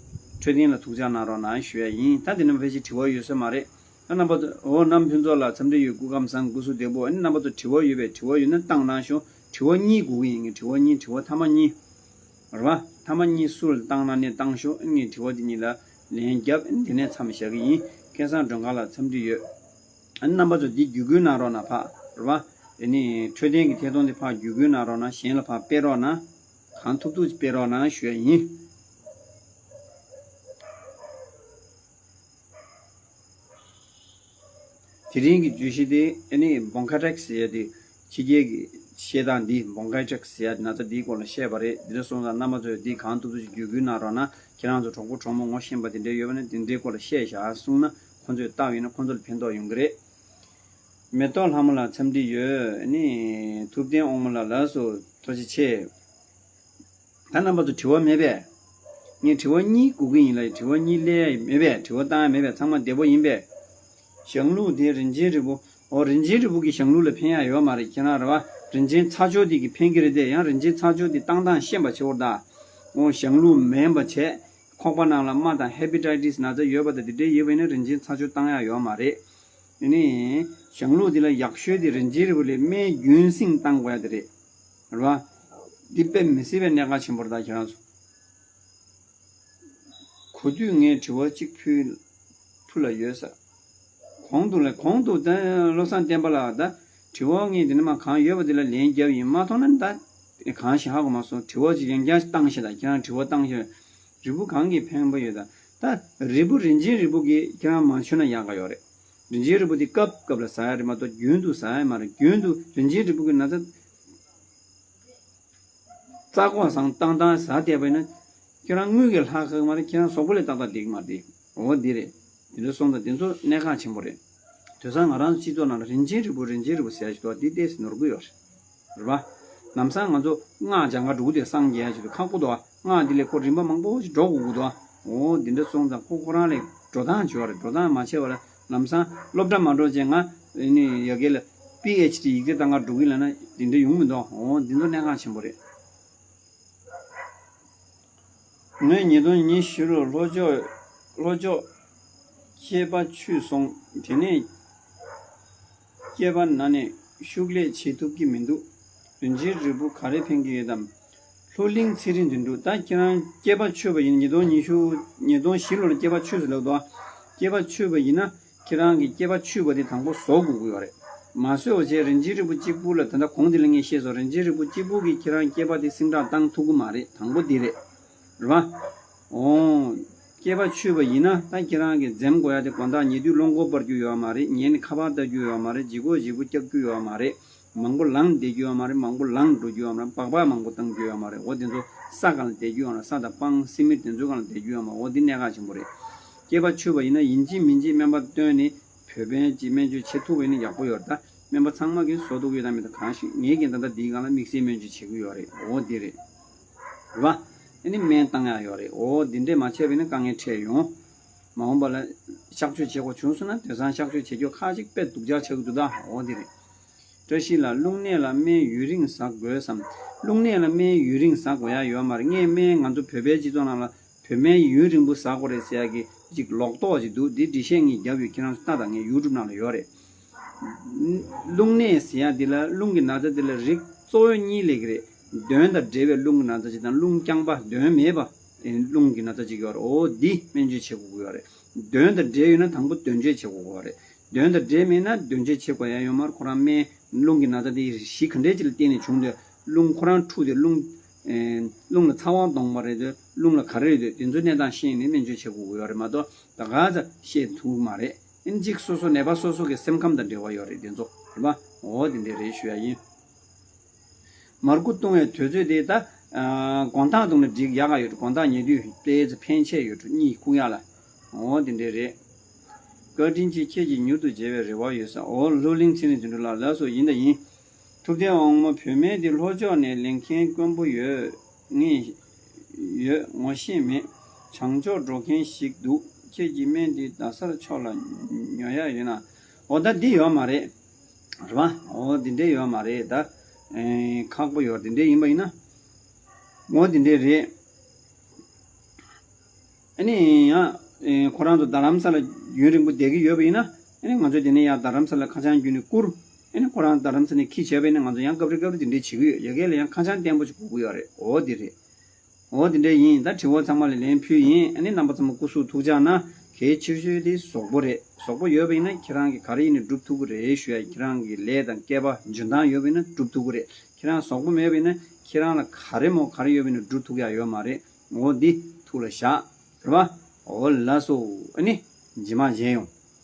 འཕྲོད་བསྟེན་ལ་ཐུགས་ཅག་གནང་རོགས་གནང་ཞུ་ཡ་ཡིན། ད་དེ་ནས་ཕལ་ཆེར་དྲི་བ་ཡོད་ས་མ་རེད། ད་རྣམ་པ་ཚོ། འོ་རྣམ་ཕུན་ཚོགས་ལགས་འཚམས་འདྲི་ཡོད། སྐུ་ཁམས་བཟང་། སྐུ་གཟུགས་བདེ་པོ། ཨ་ནི་རྣམ་པ་ཚོ་དྲི་བ་ཡོད་པས་དྲི་བ་ཡོད་ན་བཏང་གནང་ཤོག་དྲི་བ་གཉིས་དགོས་ཀྱི་ཡིན། ངས་དྲི་བ་གཉིས། དྲི་བ་མཐའ་མ་གཉིས། རེད་པ། མཐའ་མ་གཉིས་སུ་ལ་བཏང་གནང་ནས་བཏང་ཤོག་ཨ་ནི་ངས་དྲི་བ་དེ་གཉིས་ལ་ལན་རྒྱབ། ཨ་ནི་དེ་ནས་མཚམས་བཞག་གི་ཡིན། སྐལ་བཟང་སྒྲོལ་དཀར་ལགས་འཚམས་འདྲི་ཡོད། ཨ་ནི་རྣམ་པ་ཚོ་འདི་བརྒྱུད་སྐུལ་གནང་རོགས་གནང་ཕ། རེད་པ། ཨ་ནི་འཕྲོད་བསྟེན་གྱི་ཐད་གཏོང་དེ་ཕར་བརྒྱུད་སྐུལ་གནང་རོགས་གནང་། གཞན་ལ་ཕར་སྤེལ་རོགས་གནང་། གང་ཐུབ་ཐུབ་སྤེལ་རོགས་གནང་ཞུ་ཡ་ཡིན། དེ་རིང་གི་བརྗོད་གཞི་དེ་ཨ་ནི་བོང་ཁའི་ཊེག་སི་ཟེར་ཡ་དེ། ཕྱི་རྒྱལ་གྱི་བཤད་སྟངས་འདི་བོང་ཁའི་ཊེག་སི་ཟེར་ཡ་དེ་ན་ཚ་འདིའི་སྐོར་ལ་བཤད་པ་རེད། འདི་འདྲ་སོང་ཙང་རྣམ་པ་ཚོས་འདི་གང་ཐུབ་ཐུབ་ཅིག་བརྒྱུད་སྐུལ་གནང་རོགས་གནང་། ཁྱེད་རང་ཚོ་གྲོགས་པོ་གྲོགས་མོ་ངོ་ཤེས་པ་དེ་འདྲ་ཡོད་པ་ན་དེ་འདྲའི་སྐོར་ལ་བཤད་བཞག་གསུངས་ན་ཁོང་ཚོས་བལྟས་ཡོད་ན་ཁོང་ཚོ་ལ་ཕན་ཐོགས་ཡོང་གི་རེད། མེ་ཏོག་ལྷ་མོ་ལགས་འཚམས་འདྲི་ཡོད། ཨ་ནི་ཐུབ་བསྟན་དབང་མོ་ལགས་ལགས་སོ་ཐུགས་རྗེ་ཆེ། ད་རྣམ་པ་ཚོ་དྲི་བ་མེད་པས། ངས་དྲི་བ་གཉིས་དགོས་ཀྱི་ཡིན་ལ། དྲི་བ་གཉིས་སླེབས་ཡ་མེད་པས། དྲི་བ་བཏང་ཡ་མེད་པས། ཚང་མ་བདེ་པོ་ཡིན་པས། ཞང་ལུག་དེ་རིན་ཆེན་རིལ་བུ། འོ་རིན་ཆེན་རིལ་བུ་གིས་ཞང་ལུག་ལ་ཕན་ཡ་ཡོད་མ་རེད། ཁྱེད་རང་རེད་པ། རིན་ཆེན་ཚ་སྦྱོར་དེ་གིས་ཕན་གྱི་རེད་དེ། ཡང་རིན་ཆེན་ཚ་སྦྱོར་དེ་བཏང་སྟངས་ཤེས་པ་བྱེད་དགོས་རེད་ད། འོ་ཞང་ལུག་མེན་པ་བྱས། ཁོག་པ་ནང་ལ་རྨ་དང་ཧེ་པེ་ཊའི་ཊི་སི་ན་ཚ་ཡོད་པ་དང་དེ་འདྲའི་ཡོད་པ་ཡིན་ན་རིན་ཆེན་ཚ་སྦྱོར་བཏང་ཡ་ཡོད་མ་རེད། དེ་ནས་ཞང་ལུག་འདི་ལ་ཡག་ཤོས་དེ་རིན་ཆེན་རིལ་བུ་ལས་སྨན་རྒྱུན་སྲིང་བཏང་དགོས་ཡ་དེ་རེད། རེད་པ། འདི་དཔེ་མི་སྲིད་པའི་གནད་འགག་ཆེན་པོ་རེད་ད་ཁྱེད་རང་ཚོ། གོ་དུས་ངས་དྲི་བ་གཅིག་ཕུལ། ཕུལ་ལ་ཡོད་ས། གོང་དུ་ལས་གོང་དུ་ད་བློ་བཟང་བསྟན་པ་ལགས་ད་དྲི་བ་ངས་འདི་ནས་མར་གང་ཡོད་པ་འདི་ལ་ལན་རྒྱབ་ཡིན། མ་མཐོང་ན་ད་གང་ཞིག་ཧ་གོ་མ་སོང་། དྲི་བ་ཅིག་ཡང་བསྐྱར་བཏང་ཤེས་ད། ཁྱེད་རང་དྲི་བ་བཏང་ཤེས། རིལ་བུ་གང་གིས་ཕན་པ་ཡོད་ད། ད་རིལ་བུ་རིན་ཆེན་རིལ་བུ་གིས་ཁྱེད་རང་མ་མཆོད་ན་ཡག་ག་ཡོད་རེད། རིན་ཆེན་རིལ་བུ་འདི་སྐབས་སྐབས་ལ་ཟ་ཡ་རེད་མ་གཏོགས་རྒྱུན་དུ་ཟ་ཡ་མ་རེད། རྒྱུན་དུ་རིན་ཆེན་རིལ་བུ་གི་ན་ཚ་རྩ་ཁོག་བཟང་བཏང་བཏང་ཟ་བསྡད་པ་ཡིན་ན་ཁྱེད་རང་དངུལ་གྱི་ལྷག་ཁག་མ་རེད། ཁྱེད་རང་གཟུགས་པོ་ལས་ཏག་ཏག་བསྡད་ཀྱི་མ་རེད། འོ་འདི་རེད། དེ་འདྲ་སོང་ཙང་དེ་ཚོ་གནད་འགག་ཆེན་པོ་རེད། དེང་སང་ང་རང་ཚོ་སྤྱི་ཚོགས་ནང་ལ་རིན་ཆེན་རིལ་བུ་རིན་ཆེན་རིལ་བུ་ཟེར་ཡ་ཞིག་འདུག་འདི་ཏོག་ཙམ་ནོར་གི་ཡོད་རེད། རེད་པ། ལམ་སང་ང་ཚོ་སྔགས་སྦྱང་ག་འགྲོ་གི་དེ་སངས་རྒྱས་ཡ་ཞིག་འདུག་ཁག་པོ་འདུག་ཨ། སྔགས་འདི་ལས་ཁོ་རིམ་པ་མང་པོ་ཞིག་འགྲོ་དགོས་ཀྱི་འདུག་ཨ། འོ་འདི་འདྲ་སོང་ཙང་ཁོ་ཁོ་རང་ལས་འགྲོ་སྟངས་བྱེད་པ་རེད། འགྲོ་སྟངས་མ་བྱས་པ་ལ་ལམ་སང་སློབ་གྲྭ་མ་འགྲོ་བྱས་ང་ནི་ཡ་གི་ལ་པི་ཨེཆ་ཌི་ཡིག་ཚད་བཏང་ག་འགྲོ་གི་ལབ་ན་འདི་འདྲ་ཡོང་མི་འདུག་འོ་འདི་ཚོ་གནད་འགག་ཆེན་པོ་རེད། ངས་ཉིས་སྟོང་ཉི་ཤུ་ལོར་ལྷོ་ཕྱོགས་ལྷོ་ཕྱོགས་སྐྱེས་པ་ཆུད་སོང་། དེ་ནས་སྐྱེས་པ་ན་ནས་ཤུགས་ལས་བྱེད་ཐུབ་ཀྱི་མི་འདུག་རིན་ཆེན་རིལ་བུ་ག་རེ་ཕན་གྱི་ཡོད་དམ། ལྷུ་ལིང་ཚེ་རིང་དོན་གྲུབ། ད་ཁྱེད་རང་སྐྱེས་པ་ཆོད་པ་ཡིན། ཉིས་སྟོང་ཉི་ཤུ་ཉིས་སྟོང་བཞི་ལོ་ལ་སྐྱེས་པ་ཆོད་ཟེར་ལབ་འདུག་སྐྱེས་པ་ཆོད་པ་ཡིན་ན་ཁྱེད་རང་གི་སྐྱེས་པ་ཆོད་པ་དེ་དང་པོ་བཟོ་དགོས་ཀྱི་ཡོད་རེད། མ་བཟོས་པ་བྱས་རིན་ཆེན་རིལ་བུ་གཅིག་པུ་ལ། ད་ལྟ་གོང་དེ་ལ་ངས་བཤད་སོང་། རིན་ཆེན་རིལ་བུ་གཅིག་པུ་གིས་ཁྱེད་རང་སྐྱེས་པ་དེ་སིང་དྲག་བཏང་ཐུབ་ཀྱི་མ་རེད། དང་པོ་དེ་རེད། རེད་བ། ཨོ། སྐྱེས་པ་ཆོད་པ་ཡིན་ན་ད་ཁྱེད་རང་གིས་འཛེམ་དགོས་ཡ་དེ་དགོང་དག་ཉལ་དུས་རླུང་འཁོར་སྤར་རྒྱུ་ཡོད་མ་རེད། ཉལ་ནས་ཁ་པར་ལྟ་རྒྱུ་ཡོད་མ་རེད། ལྗིད་ཁོག་ལྗིད་ཁོག་རྒྱག་རྒྱུ་ཡོད་མ་རེད། མང་པོ་ལངས་བསྡད་རྒྱུ་ཡོད་མ་རེད། མང་པོ་ལངས་འགྲོ་རྒྱུ་ཡོད་མ་རེད། སྦག་སྦག་མང་པོ་བཏང་རྒྱུ་ཡོད་མ་རེད། འོ་དེ་ཚོ་ས་སྒང་ལ་བསྡད་རྒྱུ་ཡོད་མ་རེད། ས་དང་སྤང་སེ་མི་དེ་ཚོའི་སྒང་ལ་བསྡད་རྒྱུ་ཡོད་མ་རེད། འོ་འདི་གནད་འགག་ཆེན་པོ་རེད། སྐྱེས་པ་ཆོད་པ་ཡིན་ན་ཡིན་གཅིག་མིན་གཅིག་སྨན་པ་བསྟེན་ནས་བོད་སྨན་གྱི་སྨན་བཅོས་བྱེད་ཐུབ་པ་ཡིན་ན་ཡག་པོ་ཡོད་རེད། ད་སྨན་པ་ཚང་མ་གིས་བཟོ་ཐུབ་ཀྱི་ཡོད་དམ་མེད་དམ་གང་ཤེས། ངས་ཀྱང་ད་ལྟ་འདིའི་སྒང་ལ་དམིགས་བསལ་སྨན་བཅོས་བྱེད་ཀྱི་ཡོད་རེད། འོ་འདི་རེད། རེད་བ། ཨ་ནི་སྨན་བཏང་ཡག་ཡོད་རེད། འོ་འདི་འདྲས་མ་བྱས་པ་ཡིན་ན་དཀའ་ངལ་འཕྲད་ཡོང་། མ་འོངས་པ་ལ་གཤག་བཅོས་བྱེད་དགོས་བྱུང་སོང་ན་དེང་སང་གཤག་བཅོས་བྱེད་རྒྱུ་ཁག་ཅིག་དཔེ་སྡུག་ཅག་ཆགས་ཀྱི་འདུག་ད་འོ་འདི་རེད། བཀྲ་ཤིས་ལགས། རླུང་ནད་ལ་སྨན་ཡུན་རིང་ཟ་དགོས་སམ། རླུང་ནད་ལ་སྨན་ཡུན་རིང་ཟ་དགོས་ཡ་ཡོད་མ་རེད། ངས་སྨན་ང་ཚོ་བོད་པའི་སྤྱི་ཚོགས་ནང་ལ་བོད་སྨན་ཡུན་རིང་པོ་ཟ་དགོས་རེད་ཟེར་ཡ་གི་ཅིག་ལོག་རྟོག་ཅིག་འདུག་འདི་འགྲེལ་བཤད་ངས་རྒྱབ་ཡོད། ཁྱེད་རང་ཚོ་ལྟ་དང་། ངའི་ཡུ་ཊུབ་ནང་ལ་ཡོད་རེད། རླུང་ནད་ཟེར་ཡ་འདི་ལ་རླུང་གི་ན་ཚ་འདི་ལ་རིགས་གཙོ་བོ་གཉིས་སླེབས་ཀྱི་རེད། གདོན་དང་འབྲེལ་བའི་རླུང་གི་ན་ཚ་ཅིག་དང་། རླུང་རྐྱང་པ་གདོན་མེད་པ་རླུང་གི་ན་ཚ་ཅིག་ཡོད་རེད། འོ་འདི་སྨན་བཅོས་བྱེད་དགོས་ཀྱི་ཡོད་རེད། གདོན་དང་འབྲེལ་ཡོད་ན་དང་པོ་གདོན་བཅོས་བྱེད་དགོས་ཀྱི་ཡོད་རེད། གདོན་དང་འབྲེལ་མེད་ན་གདོན་བཅོས་བྱེད་དགོས་ཡ་ཡོད་མ་རེད། ཁོ་རང་སྨན་རླུང་གི་ན་ཚ་དེ་གཞི་ག་འདྲས་ཅིག་ལ་བརྟེན་ནས་བྱུང་དུས་རླུང་ཁོ་རང་འཁྲུགས་ཏེ་རླུང་ཨེ་རླུང་ལ་ཚ་བ་གཏོང་བ་རེད་དེ། རླུང་ལ་ག་རེ་རེད་དེ། དེ་ཚོའི་གནས་སྟངས་ཤེས་ནས་སྨན་བཅོས་བྱེད་དགོས་ཀྱི་ཡོད་རེད་མ་གཏོགས་ད་ག་ཚ་བཤད་ཐུབ་མ་རེད། ཨིན་གཅིག་སོ་སོ་ནད་པ་སོ་སོ་གི་སེམས་ཁམས་དང་འབྲེལ་བ་ཡོད་རེད། དེ་ཚོ་རེད་པ། འོ་དེ་འདྲས་རེད་ཞུ་ཡ་ཡིན། མར་ཁུ་བཏུང་བའི་དུས་ཚོད་དེ་ད་ཨ་དགོང་དག་བཏུང་ན་འགྲིག་ཡག་ག་ཡོད་རེད། དགོང་དག་ཉལ་དུས་དཔེ་ཚ་ཕན་ཆད་ཡོད་རེད། གཉིད་ཁུག་ཡག་ལ། འོ་དེ་འདྲས་རེད། བཀའ་དྲིན་ཆེ། ཁྱེད་ཀྱིས་མྱུར་དུ་མཇལ་བའི་རེ་བ་ཡོད་ས། འོ་ལྷུ་ལིང་ཚེ་རིང་དོན་གྲུབ་ལགས། ལགས་སོ། ཡིན་ད་ཡིན། ཐུབ་བསྟན་དབང་མོ། བོད་སྨན་འདི་ལྷོ་ཕྱོགས་ནས་ལེན་མཁན་དཀོན་པོ་ཡོད། ངས་ཡོད་ངོ་ཤེས་མེད། བྱང་ཕྱོགས་འགྲོ་མཁན་ཞིག་འདུག་ཁྱེད་ཀྱིས་སྨན་འདི་རྡ་སར་ཕྱོགས་ལ་ཉོ་ཡ་ཡོད་ན། འོ་ད་འདི་ཡོད་མ་རེད། རེད་བ། འོ་འདི་འདྲས་ཡོད་མ་རེད། ད་ཨེ་ཁག་པོ་ཡོད། འདི་འདྲས་ཡིན་པ་ཡིན་ན། འོ་འདི་འདྲས་རེད། ཨ་ནི་ཡང་ཨེ་ཁོ་རང་ཚོ་རྡ་རམ་ས་ལ་ཡུན་རིང་པོ་བསྡད་ཀྱི་ཡོད་པ་ཡིན་ན། ཨ་ནི་ང་ཚོས་དེ་ནས་ཡང་རྡ་རམ་ས་ལ་ཁ་བྱང་བརྒྱུད་ནས་བསྐུར། ཨ་ནི་ཁོ་རང་རྡ་རམ་ས་ནས་འཁྱེར་བྱས་པ་ཡིན་ན་ང་ཚོ་ཡང་སྐབས་རེ་སྐབས་རེ་དེ་འདྲས་བྱེད་ཀྱི་ཡོད། ཡ་གི་ལ་ཡང་ཁ་བྱང་བརྟན་པོ་ཞིག་དགོས་ཀྱི་ཡོད་རེད། འོ་དེ་རེད། འོ་དེ་འདྲས་ཡིན། ད་དྲི་བ་ཚང་མ་ལ་ལན་ཕུལ་ཡིན། ཨ་ནི་རྣམ་པ་ཚང་མ་སྐུ་གཟུགས་ཐུགས་ཅག་གནང་། གལ་ཆེ་ཤོས་དེ་གཟུགས་པོ་རེད། གཟུགས་པོ་ཡོད་པ་ཡིན་ན་ཁྱེད་རང་གིས་ག་རེ་ཡིན་ནའི་སྒྲུབ་ཐུབ་ཀྱི་རེད་ཞུ་ཡ། ཁྱེད་རང་གི་ལས་དང་སྐལ་པ་འཇོན་ཐང་ཡོད་པ་ཡིན་ན་སྒྲུབ་ཐུབ་ཀྱི་རེད། ཁྱེད་རང་གཟུགས་པོ་མེད་པ་ཡིན་ན་ཁྱེད་རང་ལ་ག་རེ་མོ་ག་རེ་ཡོད་པ་ཡིན་ནའི་སྒྲུབ་ཐུབ་ཡ་ཡོད་མ་རེད། འོ་འདི་ཐུགས་ལ་བཞག་རེད་པ། འོ་ལགས་སོ། ཨ་ནི་རྗེས་མ་མཇལ་ཡོང་།